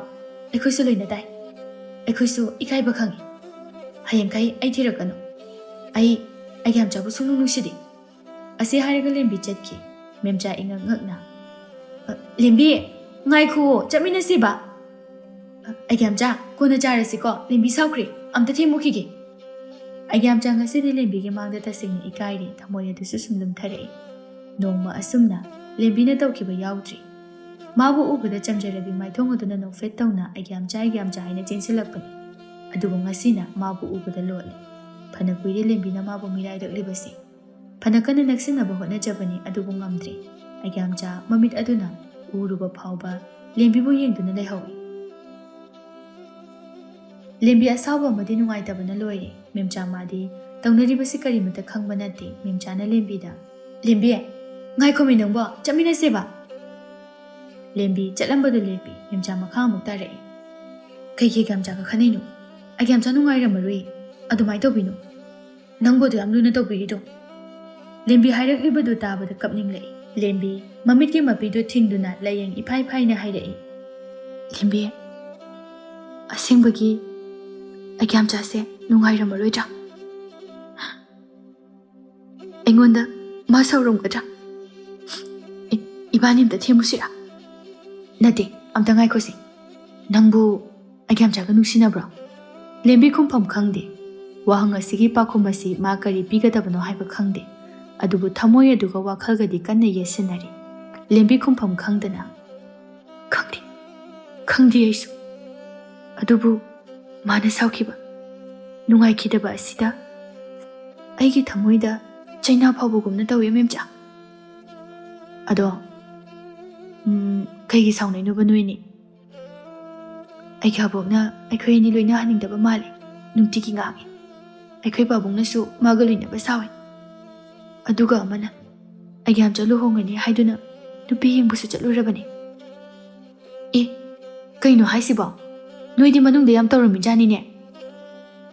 ꯑꯩꯈꯣꯏꯁꯨ ꯂꯣꯏꯅ ꯇꯥꯏ꯫ ꯑꯩꯈꯣꯏꯁꯨ ꯏꯀꯥꯏꯕ ꯈꯪꯉꯤ꯫ ꯍꯌꯦꯡꯈꯩ ꯑꯩ ꯊꯤꯔꯛꯀꯅꯨ꯫ ꯑꯩ ꯑꯩꯒ꯭ꯌꯥꯝꯆꯥꯕꯨ ꯁꯨꯡꯅꯨꯡ ꯅꯨꯡꯁꯤꯗꯦ꯫" ꯑꯁꯤ ꯍꯥꯏꯔꯒ ꯂꯦꯝꯕꯤ ꯆꯠꯈꯤ꯫ ꯃꯦꯝꯆꯥ ꯏꯉꯛ ꯉꯛꯅ, "ꯑ, ꯂꯦꯝꯕꯤ, ꯉꯥꯏꯈꯨꯑꯣ, ꯆꯠꯃꯤꯟꯅꯁꯤꯕ꯫" "ꯑ, ꯑꯩꯒ꯭ꯌꯥꯝꯆꯥ, ꯀꯣꯟꯅ ꯆꯥꯔꯁꯤꯀꯣ, ꯂꯦꯝꯕꯤ ꯁꯥꯎꯈ꯭ꯔꯦ, ꯑꯝꯇ ꯊꯦꯝꯃꯨꯈꯤꯒꯦ꯫" ꯑꯩꯒ꯭ꯌꯥꯝꯆꯥ ꯉꯁꯤꯗꯤ ꯂꯦꯝꯕꯤꯒꯤ ꯃꯥꯡꯗ ꯇꯁꯦꯡꯅ ꯏꯀꯥꯏꯔꯦ, ꯊꯃꯣꯏ ꯑꯗꯨꯁꯨ ꯁꯨꯝ ꯂꯨꯝꯊꯔꯛꯏ꯫ ꯅꯣꯡꯃ ꯑꯁꯨꯝꯅ ꯂꯦꯝꯕꯤꯅ ꯇꯧꯈꯤꯕ ꯌꯥꯎꯗ꯭ꯔꯤ꯫ ꯃꯥꯕꯨ ꯎꯕꯗ ꯆꯝꯖꯔꯕꯤ ꯃꯥꯏꯊꯣꯡ ꯑꯗꯨꯅ ꯅꯣꯛꯐꯦꯠ ꯇꯧꯅ "ꯑꯩꯒ꯭ꯌꯥꯝꯆꯥ, ꯑꯩꯒ꯭ꯌꯥꯝꯆꯥ" ꯍꯥꯏꯅ ꯆꯦꯟꯁꯤꯜꯂꯛꯄꯅꯤ꯫ ꯑꯗꯨꯕꯨ ꯉꯁꯤꯅ ꯃꯥꯕꯨ ꯎꯕꯗ ꯂꯣꯠꯂꯦ꯫ ꯐꯅ ꯀꯨꯏꯔꯦ ꯂꯦꯝꯕꯤꯅ ꯃꯥꯕꯨ ꯃꯤꯔꯥꯏꯔꯛꯂꯤꯕꯁꯤ꯫ ꯐꯅ ꯀꯟꯅ ꯅꯛꯁꯤꯟꯅꯕ ꯍꯣꯠꯅꯖꯕꯅꯤ, ꯑꯗꯨꯕꯨ ꯉꯝꯗ꯭ꯔꯦ꯫ ꯑꯒ꯭ꯌꯥꯝꯆꯥ ꯃꯃꯤꯠ ꯑꯗꯨꯅ ꯎꯔꯨꯕ ꯐꯥꯎꯕ ꯂꯦꯝꯕꯤꯕꯨ ꯌꯦꯡꯗꯨꯅ ꯂꯩꯍꯧꯏ꯫ ꯂꯦꯝꯕꯤ ꯑꯁꯥꯎꯕ ꯑꯃꯗꯤ ꯅꯨꯡꯉꯥꯏꯇꯕꯅ ꯂꯣꯏꯔꯦ꯫ ꯃꯦꯝꯆꯥ ꯃꯥꯗꯤ ꯇꯧꯅꯔꯤꯕꯁꯤ ꯀꯔꯤꯃꯇ ꯈꯪꯕ ꯅꯠꯇꯦ꯫ ꯃꯦꯝꯆꯥꯅ ꯂꯦꯝꯕꯤꯗ, "ꯂꯦꯝꯕꯤ, ꯉꯥꯏꯈꯣꯃꯤ ꯅꯪꯕꯣ, ꯆꯠꯃꯤꯟꯅꯁꯦꯕ꯫" ꯂꯦꯝꯕꯤ ꯆꯠꯂꯝꯕꯗꯨ ꯂꯦꯞꯄꯤ꯫ ꯃꯦꯝꯆꯥ ꯃꯈꯥ ꯑꯃꯨꯛ ꯇꯥꯔꯛꯏ꯫ "ꯀꯩꯒꯤ ꯑꯒ꯭ꯌꯥꯝꯆꯥꯒ ꯈꯟꯅꯩꯅꯣ? ꯑꯒ꯭ꯌꯥꯝꯆꯥ ꯅꯨꯡꯉꯥꯏꯔꯝꯃꯔꯣꯏ꯫ ꯑꯗꯨꯃꯥꯏꯅ ꯇꯧꯕꯤꯅꯣ꯫ ꯅꯪꯕꯨ ꯑꯗꯨ ꯌꯥꯝ ꯂꯨꯅ ꯇꯧꯕꯤꯔꯤꯗꯣ꯫" ꯂꯦꯝꯕꯤ ꯍꯥꯏꯔꯛꯂꯤꯕꯗꯨ ꯇꯥꯕꯗ ꯀꯞꯅꯤꯡꯂꯛꯏ꯫ ꯂꯦꯝꯕꯤ ꯃꯃꯤꯠꯀꯤ ꯃꯄꯤꯗꯨ ꯊꯤꯡꯗꯨꯅ ꯂꯥꯏꯌꯦꯡ ꯏꯐꯥꯏ ꯐꯥꯏꯅ ꯍꯥꯏꯔꯛꯏ꯫ "ꯂꯦꯝꯕꯤ, ꯑꯁꯦꯡꯕꯒꯤ ꯑꯒ꯭ꯌꯥꯝꯆꯥꯁꯦ ꯅꯨꯡꯉꯥꯏꯔꯝꯃꯔꯣꯏꯗ꯭ꯔꯥ? ꯑꯩꯉꯣꯟꯗ ꯃꯥ ꯁꯥꯎꯔꯝꯒꯗ꯭ꯔꯥ? ꯏ-, ꯏꯕꯥꯅꯤ ꯑꯝꯇ ꯊꯦꯝꯃꯨꯁꯤꯔꯥ?" "ꯅꯠꯇꯦ, ꯑꯝꯇ ꯉꯥꯏꯈꯣꯁꯤ꯫ ꯅꯪꯕꯨ ꯑꯒ꯭ꯌꯥꯝꯆꯥꯒ ꯅꯨꯡꯁꯤꯅꯕ꯭ꯔꯣ?" ꯂꯦꯝꯕꯤ ꯈꯨꯝꯐꯝ ꯈꯪꯗꯦ꯫ ꯋꯥꯍꯪ ꯑꯁꯤꯒꯤ ꯄꯥꯎꯈꯨꯝ ꯑꯁꯤ ꯃꯥ ꯀꯔꯤ ꯄꯤꯒꯗꯕꯅꯣ ꯍꯥꯏꯕ ꯈꯪꯗꯦ꯫ ꯑꯗꯨꯕꯨ ꯊꯃꯣꯏ ꯑꯗꯨꯒ ꯋꯥꯈꯜꯒꯗꯤ ꯀꯟꯅ ꯌꯦꯠꯁꯤꯟꯅꯔꯤ꯫ ꯂꯦꯝꯕꯤ ꯈꯨꯝꯐꯝ ꯈꯪꯗꯅ, "ꯈꯪꯗꯦ, ꯈꯪꯗꯦ ꯑꯩꯁꯨ꯫ ꯑꯗꯨꯕꯨ ꯃꯥꯅ ꯁꯥꯎꯈꯤꯕ, ꯅꯨꯡꯉꯥꯏꯈꯤꯗꯕ ꯑꯁꯤꯗ ꯑꯩꯒꯤ ꯊꯃꯣꯏꯗ ꯆꯩꯅꯥ ꯐꯥꯎꯕꯒꯨꯝꯅ ꯇꯧꯏ, ꯃꯦꯝꯆꯥ꯫ ꯑꯗꯣ, ꯎꯝ, ꯀꯩꯒꯤ ꯁꯥꯎꯅꯩꯅꯣꯕ ꯅꯣꯏꯅꯤ? ꯑꯩꯒꯤ ꯑꯕꯣꯛꯅ ꯑꯩꯈꯣꯏ ꯑꯅꯤ ꯂꯣꯏꯅꯍꯟꯅꯤꯡꯗꯕ ꯃꯥꯜꯂꯤ꯫ ꯅꯨꯡꯇꯤꯒꯤ ꯉꯥꯡꯉꯤ꯫ ꯑꯩꯈꯣꯏ ꯄꯥꯕꯨꯡꯅꯁꯨ ꯃꯥꯒ ꯂꯣꯏꯅꯕ ꯁꯥꯎꯏ꯫ ꯑꯗꯨꯒ ꯑꯃꯅ ꯑꯒ꯭ꯌꯥꯝꯆꯥ ꯂꯨꯍꯣꯡꯒꯅꯤ ꯍꯥꯏꯗꯨꯅ ꯅꯨꯄꯤ ꯌꯦꯡꯕꯁꯨ ꯆꯠꯂꯨꯔꯕꯅꯤ꯫" "ꯑꯦ, ꯀꯩꯅꯣ ꯍꯥꯏꯁꯤꯕꯣ? ꯅꯣꯏꯗꯤ ꯃꯅꯨꯡꯗ ꯌꯥꯝ ꯇꯧꯔꯝꯃꯤꯖꯥꯠꯅꯤꯅꯦ꯫"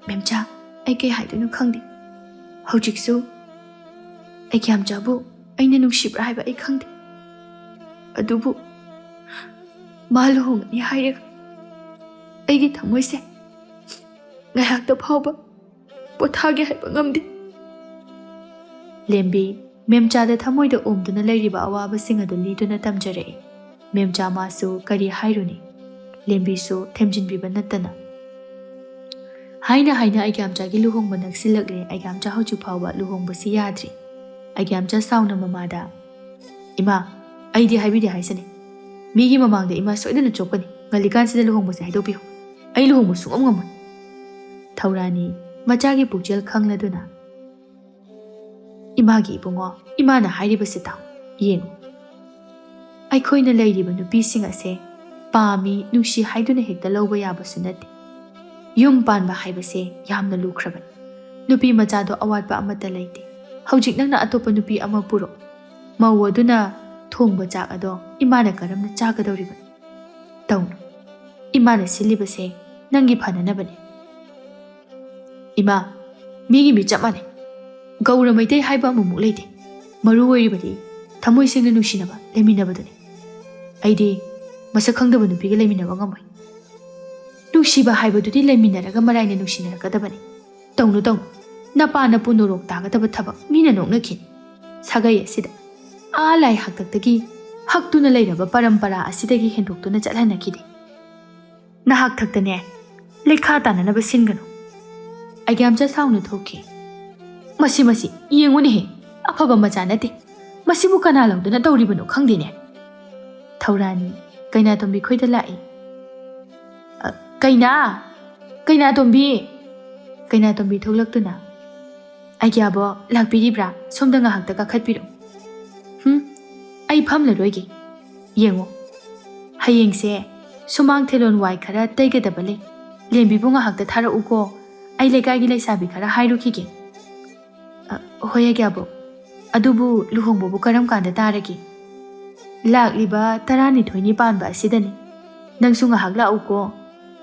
"ꯃꯦꯝꯆꯥ, ꯑꯩ ꯀꯩ ꯍꯥꯏꯗꯣꯏꯅꯣ ꯈꯪꯗꯦ꯫ ꯍꯧꯖꯤꯛꯁꯨ ꯑꯒ꯭ꯌꯥꯝꯆꯥꯕꯨ ꯑꯩꯅ ꯅꯨꯡꯁꯤꯕ꯭ꯔꯥ ꯍꯥꯏꯕ ꯑꯩ ꯈꯪꯗꯦ꯫ ꯑꯗꯨꯕꯨ ꯃꯥ ꯂꯨꯍꯣꯡꯒꯅꯤ ꯍꯥꯏꯔꯒ ꯑꯩꯒꯤ ꯊꯃꯣꯏꯁꯦ ꯉꯥꯏꯍꯥꯛꯇ ꯐꯥꯎꯕ ꯄꯣꯊꯥꯒꯦ ꯍꯥꯏꯕ ꯉꯝꯗꯦ꯫" ꯂꯦꯝꯕꯤ ꯃꯦꯝꯆꯥꯗ ꯊꯃꯣꯏꯗ ꯑꯣꯝꯗꯨꯅ ꯂꯩꯔꯤꯕ ꯑꯋꯥꯕꯁꯤꯡ ꯑꯗꯨ ꯂꯤꯗꯨꯅ ꯇꯝꯖꯔꯛꯏ꯫ ꯃꯦꯝꯆꯥ ꯃꯥꯁꯨ ꯀꯔꯤ ꯍꯥꯏꯔꯨꯅꯤ? ꯂꯦꯝꯕꯤꯁꯨ ꯊꯦꯝꯖꯤꯟꯕꯤꯕ ꯅꯠꯇꯅ꯫ ꯍꯥꯏꯅ ꯍꯥꯏꯅ ꯑꯩꯒ꯭ꯌꯥꯝꯆꯥꯒꯤ ꯂꯨꯍꯣꯡꯕ ꯅꯛꯁꯤꯜꯂꯛꯂꯦ꯫ ꯑꯩꯒ꯭ꯌꯥꯝꯆꯥ ꯍꯧꯖꯤꯛ ꯐꯥꯎꯕ ꯂꯨꯍꯣꯡꯕꯁꯤ ꯌꯥꯗ꯭ꯔꯤ꯫ ꯑꯩꯒ꯭ꯌꯥꯝꯆꯥ ꯁꯥꯎꯅ ꯃꯃꯥꯗ, "ꯏꯃꯥ, ꯑꯩꯗꯤ ꯍꯥꯏꯕꯤꯗꯦ ꯍꯥꯏꯁꯤꯅꯤ꯫ ꯃꯤꯒꯤ ꯃꯃꯥꯡꯗ ꯏꯃꯥ ꯁꯣꯏꯗꯅ ꯆꯣꯞꯀꯅꯤ꯫ ꯉꯜꯂꯤꯀꯥꯟꯁꯤꯗ ꯂꯨꯍꯣꯡꯕꯁꯦ ꯍꯥꯏꯗꯣꯛꯄꯤꯌꯨ꯫ ꯑꯩ ꯂꯨꯍꯣꯡꯕ ꯁꯨꯡꯉꯝ ꯉꯝꯃꯣꯏ꯫" ꯊꯧꯔꯥꯅꯤ ꯃꯆꯥꯒꯤ ꯄꯨꯛꯆꯦꯜ ꯈꯪꯂꯗꯨꯅ, "ꯏꯃꯥꯒꯤ ꯏꯕꯨꯡꯉꯣ, ꯏꯃꯥꯅ ꯍꯥꯏꯔꯤꯕꯁꯤ ꯇꯥꯎ, ꯌꯦꯡꯉꯨ꯫ ꯑꯩꯈꯣꯏꯅ ꯂꯩꯔꯤꯕ ꯅꯨꯄꯤꯁꯤꯡ ꯑꯁꯦ ꯄꯥꯝꯃꯤ, ꯅꯨꯡꯁꯤ ꯍꯥꯏꯗꯨꯅ ꯍꯦꯛꯇ ꯂꯧꯕ ꯌꯥꯕꯁꯨ ꯅꯠꯇꯦ꯫ ꯌꯨꯝ ꯄꯥꯟꯕ ꯍꯥꯏꯕꯁꯦ ꯌꯥꯝꯅ ꯂꯨꯈ꯭ꯔꯕꯅꯤ꯫ ꯅꯨꯄꯤ ꯃꯆꯥꯗꯣ ꯑꯋꯥꯠꯄ ꯑꯃꯠꯇ ꯂꯩꯇꯦ꯫ ꯍꯧꯖꯤꯛ ꯅꯪꯅ ꯑꯇꯣꯞꯄ ꯅꯨꯄꯤ ꯑꯃ ꯄꯨꯔꯛꯑꯣ꯫ ꯃꯧ ꯑꯗꯨꯅ ꯊꯣꯡꯕ ꯆꯥꯛ ꯑꯗꯣ ꯏꯃꯥꯅ ꯀꯔꯝꯅ ꯆꯥꯒꯗꯧꯔꯤꯕꯅꯣ? ꯇꯧꯅꯨ꯫ ꯏꯃꯥꯅ ꯁꯤꯜꯂꯤꯕꯁꯦ ꯅꯪꯒꯤ ꯐꯅꯅꯕꯅꯤ꯫" "ꯏꯃꯥ, ꯃꯤꯒꯤ ꯃꯤ ꯆꯞ ꯃꯥꯟꯅꯩ꯫ ꯒꯧꯔ ꯃꯩꯇꯩ ꯍꯥꯏꯕ ꯑꯃꯃꯨꯛ ꯂꯩꯇꯦ꯫ ꯃꯔꯨ ꯑꯣꯏꯔꯤꯕꯗꯤ ꯊꯃꯣꯏ ꯁꯦꯡꯅ ꯅꯨꯡꯁꯤꯅꯕ ꯂꯩꯃꯤꯟꯅꯕꯗꯨꯅꯤ꯫ ꯑꯩꯗꯤ ꯃꯁꯛ ꯈꯪꯗꯕ ꯅꯨꯄꯤꯒ ꯂꯩꯃꯤꯟꯅꯕ ꯉꯝꯃꯣꯏ꯫ ꯅꯨꯡꯁꯤꯕ ꯍꯥꯏꯕꯗꯨꯗꯤ ꯂꯩꯃꯤꯟꯅꯔꯒ ꯃꯔꯥꯏꯅ ꯅꯨꯡꯁꯤꯅꯔꯛꯀꯗꯕꯅꯤ꯫ ꯇꯧꯅꯨ, ꯇꯧꯅꯨ꯫ ꯅꯄꯥ ꯅꯄꯨ ꯅꯣꯔꯣꯛ ꯇꯥꯒꯗꯕ ꯊꯕꯛ ꯃꯤꯅ ꯅꯣꯛꯅꯈꯤꯅꯤ꯫" ꯁꯥꯒꯩ ꯑꯁꯤꯗ ꯑꯥ ꯂꯥꯏ ꯍꯥꯛꯇꯛꯇꯒꯤ ꯍꯛꯇꯨꯅ ꯂꯩꯔꯕ ꯄꯔꯝꯄꯔꯥ ꯑꯁꯤꯗꯒꯤ ꯍꯦꯟꯗꯣꯛꯇꯨꯅ ꯆꯠꯍꯟꯅꯈꯤꯗꯦ꯫ "ꯅꯍꯥꯛ ꯊꯛꯇꯅꯦ ꯂꯩꯈꯥ ꯇꯥꯅꯅꯕ ꯁꯤꯟꯒꯅꯨ꯫" ꯑꯩꯒ꯭ꯌꯥꯝꯆꯥ ꯁꯥꯎꯅ ꯊꯣꯛꯈꯤ꯫ "ꯃꯁꯤ, ꯃꯁꯤ, ꯌꯦꯡꯉꯨꯅꯦꯍꯦ, ꯑꯐꯕ ꯃꯆꯥ ꯅꯠꯇꯦ꯫ ꯃꯁꯤꯕꯨ ꯀꯅꯥ ꯂꯧꯗꯨꯅ ꯇꯧꯔꯤꯕꯅꯣ ꯈꯪꯗꯦꯅꯦ꯫" ꯊꯧꯔꯥꯅꯤ ꯀꯩꯅꯥꯇꯣꯝꯕꯤ ꯈꯣꯏꯗ ꯂꯥꯛꯏ꯫ "ꯑ, ꯀꯩꯅꯥ! ꯀꯩꯅꯥꯇꯣꯝꯕꯤ!" ꯀꯩꯅꯥꯇꯣꯝꯕꯤ ꯊꯣꯛꯂꯛꯇꯨꯅ, "ꯑꯩꯒ꯭ꯌꯥꯕꯣ ꯂꯥꯛꯄꯤꯔꯤꯕ꯭ꯔꯥ? ꯁꯣꯝꯗ ꯉꯥꯏꯍꯥꯛꯇ ꯀꯥꯈꯠꯄꯤꯔꯛꯎ꯫" "ꯍꯨꯝ, ꯑꯩ ꯐꯝꯂꯔꯣꯏꯒꯦ꯫ ꯌꯦꯡꯉꯣ, ꯍꯌꯦꯡꯁꯦ ꯁꯨꯃꯥꯡ ꯊꯦꯂꯣꯟ ꯋꯥꯏ ꯈꯔ ꯇꯩꯒꯗꯕ ꯂꯩ꯫ ꯂꯦꯝꯕꯤꯕꯨ ꯉꯥꯏꯍꯥꯛꯇ ꯊꯥꯔꯛꯎꯀꯣ꯫ ꯑꯩ ꯂꯩꯀꯥꯏꯒꯤ ꯂꯩꯁꯥꯕꯤ ꯈꯔ ꯍꯥꯏꯔꯨꯈꯤꯒꯦ꯫" "ꯑ, ꯍꯣꯏ ꯑꯩꯒ꯭ꯌꯥꯕꯣ꯫ ꯑꯗꯨꯕꯨ ꯂꯨꯍꯣꯡꯕꯕꯨ ꯀꯔꯝ ꯀꯥꯟꯗ ꯇꯥꯔꯒꯦ?" "ꯂꯥꯛꯂꯤꯕ ꯇꯔꯥꯅꯤꯊꯣꯏꯅꯤ ꯄꯥꯟꯕ ꯑꯁꯤꯗꯅꯤ꯫ ꯅꯪꯁꯨ ꯉꯥꯏꯍꯥꯛ ꯂꯥꯛꯎꯀꯣ꯫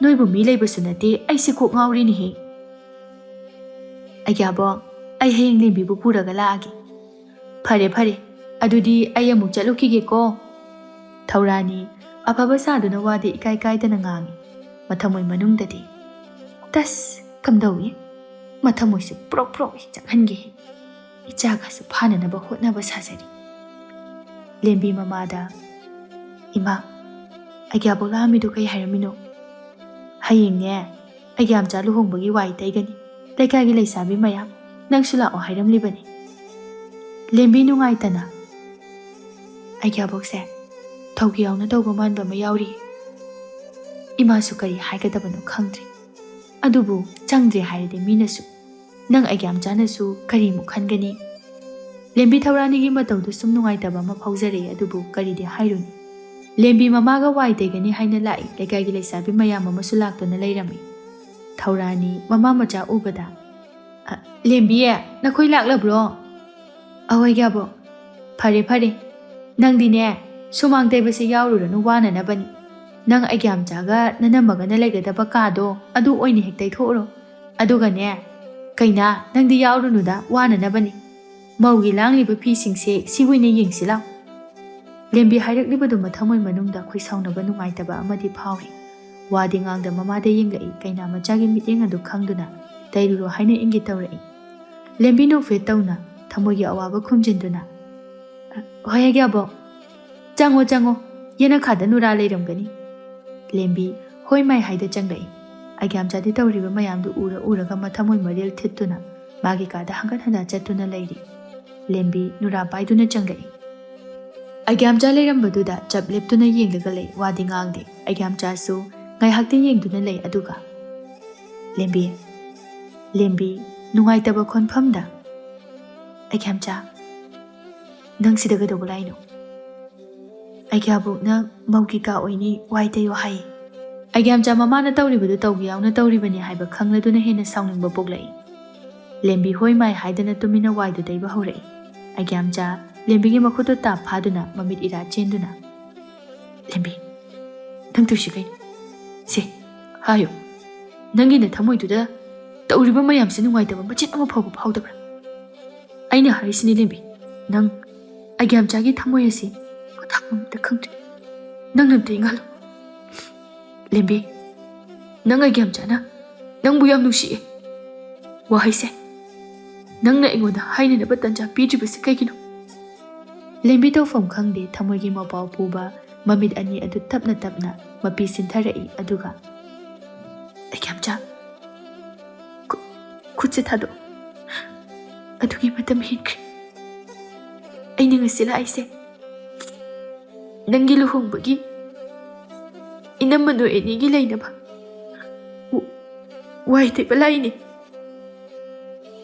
ꯅꯣꯏꯕꯨ ꯃꯤ ꯂꯩꯕꯁꯨ ꯅꯠꯇꯦ, ꯑꯩꯁꯦ ꯀꯣꯛ ꯉꯥꯎꯔꯤꯅꯦꯍꯦ꯫" "ꯑꯩꯒ꯭ꯌꯥꯕꯣ, ꯑꯩ ꯍꯌꯦꯡ ꯂꯦꯝꯕꯤꯕꯨ ꯄꯨꯔꯒ ꯂꯥꯛꯑꯒꯦ꯫" "ꯐꯔꯦ, ꯐꯔꯦ꯫ ꯑꯗꯨꯗꯤ ꯑꯩ ꯑꯃꯨꯛ ꯆꯠꯂꯨꯈꯤꯒꯦꯀꯣ꯫" ꯊꯧꯔꯥꯅꯤ ꯑꯐꯕ ꯁꯥꯗꯨꯅ ꯋꯥꯗꯤ ꯏꯀꯥꯏ ꯀꯥꯏꯗꯅ ꯉꯥꯡꯉꯤ꯫ ꯃꯊꯃꯣꯏ ꯃꯅꯨꯡꯗꯗꯤ, "ꯇꯁ, ꯀꯝꯗꯧꯏ? ꯃꯊꯃꯣꯏꯁꯨ ꯄ꯭ꯔꯣꯛ ꯄ꯭ꯔꯣꯛ ꯍꯦꯛ ꯆꯥꯛꯍꯟꯒꯦ꯫ ꯏꯆꯥꯒꯁꯨ ꯐꯥꯅꯅꯕ ꯍꯣꯠꯅꯕ ꯁꯥꯖꯔꯤ꯫" ꯂꯦꯝꯕꯤ ꯃꯃꯥꯗ, "ꯏꯃꯥ, ꯑꯩꯒ꯭ꯌꯥꯕꯣꯛ ꯂꯥꯛꯑꯝꯃꯤꯗꯣ ꯀꯩ ꯍꯥꯏꯔꯝꯃꯤꯅꯣ?" "ꯍꯌꯦꯡꯅꯦ, ꯑꯩꯒ꯭ꯌꯥꯝꯆꯥ ꯂꯨꯍꯣꯡꯕꯒꯤ ꯋꯥꯏ ꯇꯩꯒꯅꯤ꯫ ꯂꯩꯀꯥꯏꯒꯤ ꯂꯩꯁꯥꯕꯤ ꯃꯌꯥꯝ, ꯅꯪꯁꯨ ꯂꯥꯛꯑꯣ ꯍꯥꯏꯔꯝꯂꯤꯕꯅꯤ꯫" ꯂꯦꯝꯕꯤ ꯅꯨꯡꯉꯥꯏꯇꯅ, "ꯑꯩꯒ꯭ꯌꯥꯕꯣꯛꯁꯦ ꯊꯧꯒꯤ ꯌꯥꯎꯅ ꯇꯧꯕ ꯃꯥꯟꯕ ꯑꯃ ꯌꯥꯎꯔꯤ꯫" ꯏꯃꯥꯁꯨ ꯀꯔꯤ ꯍꯥꯏꯒꯗꯕꯅꯣ ꯈꯪꯗ꯭ꯔꯤ꯫ ꯑꯗꯨꯕꯨ ꯆꯪꯗ꯭ꯔꯦ ꯍꯥꯏꯔꯗꯤ ꯃꯤꯅꯁꯨ, ꯅꯪ ꯑꯩꯒ꯭ꯌꯥꯝꯆꯥꯅꯁꯨ ꯀꯔꯤꯃꯨꯛ ꯈꯟꯒꯅꯤ? ꯂꯦꯝꯕꯤ ꯊꯧꯔꯥꯅꯤꯒꯤ ꯃꯇꯧꯗꯨ ꯁꯨꯝ ꯅꯨꯡꯉꯥꯏꯇꯕ ꯑꯃ ꯐꯥꯎꯖꯔꯛꯏ, ꯑꯗꯨꯕꯨ ꯀꯔꯤꯗꯤ ꯍꯥꯏꯔꯨꯅꯤ? ꯂꯦꯝꯕꯤ ꯃꯃꯥꯒ ꯋꯥꯏ ꯇꯩꯒꯅꯤ ꯍꯥꯏꯅ ꯂꯥꯛꯏ꯫ ꯂꯩꯀꯥꯏꯒꯤ ꯂꯩꯁꯥꯕꯤ ꯃꯌꯥꯝ ꯑꯃꯁꯨ ꯂꯥꯛꯇꯨꯅ ꯂꯩꯔꯝꯃꯤ꯫ ꯊꯧꯔꯥꯅꯤ ꯃꯃꯥ ꯃꯆꯥ ꯎꯕꯗ, "ꯑ, ꯂꯦꯝꯕꯤ, ꯅꯈꯣꯏ ꯂꯥꯛꯂꯕ꯭ꯔꯣ?" "ꯑꯍꯣꯏ, ꯑꯩꯒ꯭ꯌꯥꯕꯣꯛ꯫ ꯐꯔꯦ, ꯐꯔꯦ꯫ ꯅꯪꯗꯤꯅꯦ, ꯁꯨꯃꯥꯡ ꯇꯩꯕꯁꯦ ꯌꯥꯎꯔꯨꯔꯅꯨ, ꯋꯥꯅꯅꯕꯅꯤ꯫ ꯅꯪ ꯑꯩꯒ꯭ꯌꯥꯝꯆꯥꯒ ꯅꯅꯝꯃꯒꯅ ꯂꯩꯒꯗꯕ ꯀꯥꯗꯣ, ꯑꯗꯨ ꯑꯣꯏꯅ ꯍꯦꯛ ꯇꯩꯊꯣꯛꯎꯔꯣ꯫ ꯑꯗꯨꯒꯅꯦ, ꯀꯩꯅꯥ, ꯅꯪꯗꯤ ꯌꯥꯎꯔꯨꯅꯨꯗ, ꯋꯥꯅꯅꯕꯅꯤ꯫ ꯃꯧꯒꯤ ꯂꯥꯡꯂꯤꯕ ꯐꯤꯁꯤꯡꯁꯦ ꯁꯤ ꯑꯣꯏꯅ ꯌꯦꯡꯁꯤ ꯂꯥꯎ꯫" ꯂꯦꯝꯕꯤ ꯍꯥꯏꯔꯛꯂꯤꯕꯗꯨ ꯃꯊꯃꯣꯏ ꯃꯅꯨꯡꯗ ꯈꯣꯏꯁꯥꯎꯅꯕ ꯅꯨꯡꯉꯥꯏꯇꯕ ꯑꯃꯗꯤ ꯐꯥꯎꯔꯤ꯫ ꯋꯥꯗꯤ ꯉꯥꯡꯗ ꯃꯃꯥꯗ ꯌꯦꯡꯂꯛꯏ, ꯀꯩꯅꯥ ꯃꯆꯥꯒꯤ ꯃꯤꯠꯌꯦꯡ ꯑꯗꯨ ꯈꯪꯗꯨꯅ, "ꯇꯩꯔꯨꯔꯣ" ꯍꯥꯏꯅ ꯏꯪꯒꯤꯠ ꯇꯧꯔꯛꯏ꯫ ꯂꯦꯝꯕꯤ ꯅꯣꯛꯐꯦꯠ ꯇꯧꯅ ꯊꯃꯣꯏꯒꯤ ꯑꯋꯥꯕ ꯈꯨꯝꯖꯤꯟꯗꯨꯅ, "ꯍꯣꯏ, ꯑꯩꯒ꯭ꯌꯥꯕꯣꯛ, ꯆꯪꯉꯣ, ꯆꯪꯉꯣ, ꯌꯦꯅꯈꯥꯗ ꯅꯨꯔꯥ ꯂꯩꯔꯝꯒꯅꯤ꯫" ꯂꯦꯝꯕꯤ ꯍꯣꯏ ꯃꯥꯏ ꯍꯥꯏꯗ ꯆꯪꯂꯛꯏ꯫ ꯑꯩꯒ꯭ꯌꯥꯝꯆꯥꯗꯤ ꯇꯧꯔꯤꯕ ꯃꯌꯥꯝꯗꯨ ꯎꯔ ꯎꯔꯒ ꯃꯊꯃꯣꯏ ꯃꯔꯦꯜ ꯊꯤꯠꯇꯨꯅ ꯃꯥꯒꯤ ꯀꯥꯗ ꯍꯪꯒꯠ ꯍꯟꯗ ꯆꯠꯇꯨꯅ ꯂꯩꯔꯤ꯫ ꯂꯦꯝꯕꯤ ꯅꯨꯔꯥ ꯄꯥꯏꯗꯨꯅ ꯆꯪꯂꯛꯏ꯫ ꯑꯩꯒ꯭ꯌꯥꯝꯆꯥ ꯂꯩꯔꯝꯕꯗꯨꯗ ꯆꯞ ꯂꯦꯞꯇꯨꯅ ꯌꯦꯡꯂꯒ ꯂꯩ, ꯋꯥꯗꯤ ꯉꯥꯡꯗꯦ꯫ ꯑꯩꯒ꯭ꯌꯥꯝꯆꯥꯁꯨ ꯉꯥꯏꯍꯥꯛꯇꯤ ꯌꯦꯡꯗꯨꯅ ꯂꯩ, ꯑꯗꯨꯒ, "ꯂꯦꯝꯕꯤ, ꯂꯦꯝꯕꯤ, ꯅꯨꯡꯉꯥꯏꯇꯕ ꯈꯣꯟꯐꯝꯗ꯫" "ꯑꯩꯒ꯭ꯌꯥꯝꯆꯥ, ꯅꯪ ꯁꯤꯗ ꯀꯩꯗꯧꯕ ꯂꯥꯛꯏꯅꯣ?" "ꯑꯩꯒ꯭ꯌꯥꯕꯣꯛꯅ ꯃꯧꯒꯤ ꯀꯥ ꯑꯣꯏꯅꯤ, ꯋꯥꯏ ꯇꯩꯌꯣ ꯍꯥꯏ꯫" ꯑꯩꯒ꯭ꯌꯥꯝꯆꯥ ꯃꯃꯥꯅ ꯇꯧꯔꯤꯕꯗꯨ ꯇꯧꯒꯦ ꯌꯥꯎꯅ ꯇꯧꯔꯤꯕꯅꯤ ꯍꯥꯏꯕ ꯈꯪꯂꯗꯨꯅ ꯍꯦꯟꯅ ꯁꯥꯎꯅꯤꯡꯕ ꯄꯣꯛꯂꯛꯏ꯫ ꯂꯦꯝꯕꯤ ꯍꯣꯏ ꯃꯥꯏ ꯍꯥꯏꯗꯅ ꯇꯨꯃꯤꯟꯅ ꯋꯥꯏꯗꯨ ꯇꯩꯕ ꯍꯧꯔꯛꯏ꯫ ꯑꯩꯒ꯭ꯌꯥꯝꯆꯥ ꯂꯦꯝꯕꯤꯒꯤ ꯃꯈꯨꯠꯇꯨ ꯇꯥꯞ ꯐꯥꯗꯨꯅ ꯃꯃꯤꯠ ꯏꯔꯥ ꯆꯦꯟꯗꯨꯅ, "ꯂꯦꯝꯕꯤ, ꯅꯪ ꯇꯧꯏꯁꯤ ꯀꯩꯅꯣ? ꯁꯦ, ꯍꯥꯏꯌꯨ, ꯅꯪꯒꯤ ꯅꯊꯃꯣꯏꯗꯨꯗ ꯇꯧꯔꯤꯕ ꯃꯌꯥꯝꯁꯦ ꯅꯨꯡꯉꯥꯏꯇꯕ ꯃꯆꯦꯠ ꯑꯃ ꯐꯥꯎꯕ ꯐꯥꯎꯗꯕ꯭ꯔꯥ? ꯑꯩꯅ ꯍꯥꯏꯔꯤꯁꯤꯅꯤ ꯂꯦꯝꯕꯤ, ꯅꯪ ꯑꯩꯒ꯭ꯌꯥꯝꯆꯥꯒꯤ ꯊꯃꯣꯏ ꯑꯁꯤ ꯃꯊꯥ ꯑꯃꯠꯇ ꯈꯪꯗ꯭ꯔꯦ꯫ ꯅꯪꯅ ꯑꯝꯇ ꯏꯪꯍꯜꯂꯨ꯫ ꯂꯦꯝꯕꯤ, ꯅꯪ ꯑꯩꯒ꯭ꯌꯥꯝꯆꯥꯅ ꯅꯪꯕꯨ ꯌꯥꯝ ꯅꯨꯡꯁꯤꯌꯦ꯫ ꯋꯥꯍꯩꯁꯦ ꯅꯪꯅ ꯑꯩꯉꯣꯟꯗ ꯍꯥꯏꯅꯅꯕ ꯇꯟꯖꯥ ꯄꯤꯗ꯭ꯔꯤꯕꯁꯤ ꯀꯩꯒꯤꯅꯣ?" ꯂꯦꯝꯕꯤ ꯇꯧꯐꯝ ꯈꯪꯗꯦ, ꯊꯃꯣꯏꯒꯤ ꯃꯄꯥꯎ ꯄꯨꯕ ꯃꯃꯤꯠ ꯑꯅꯤ ꯑꯗꯨ ꯇꯞꯅ ꯇꯞꯅ ꯃꯄꯤ ꯁꯤꯟꯊꯔꯛꯏ, ꯑꯗꯨꯒ, "ꯑꯩꯒ꯭ꯌꯥꯝꯆꯥ, ꯈꯨ-, ꯈꯨꯠꯁꯦ ꯊꯥꯗꯣꯛ꯫ ꯑꯗꯨꯒꯤ ꯃꯇꯝ ꯍꯦꯟꯈ꯭ꯔꯦ꯫ ꯑꯩꯅ ꯉꯁꯤ ꯂꯥꯛꯏꯁꯦ ꯅꯪꯒꯤ ꯂꯨꯍꯣꯡꯕꯒꯤ ꯏꯅꯝꯃ ꯅꯣꯏ ꯑꯅꯤꯒꯤ ꯂꯩꯅꯕ ꯎ-, ꯋꯥꯏ ꯇꯩꯕ ꯂꯥꯛꯏꯅꯦ꯫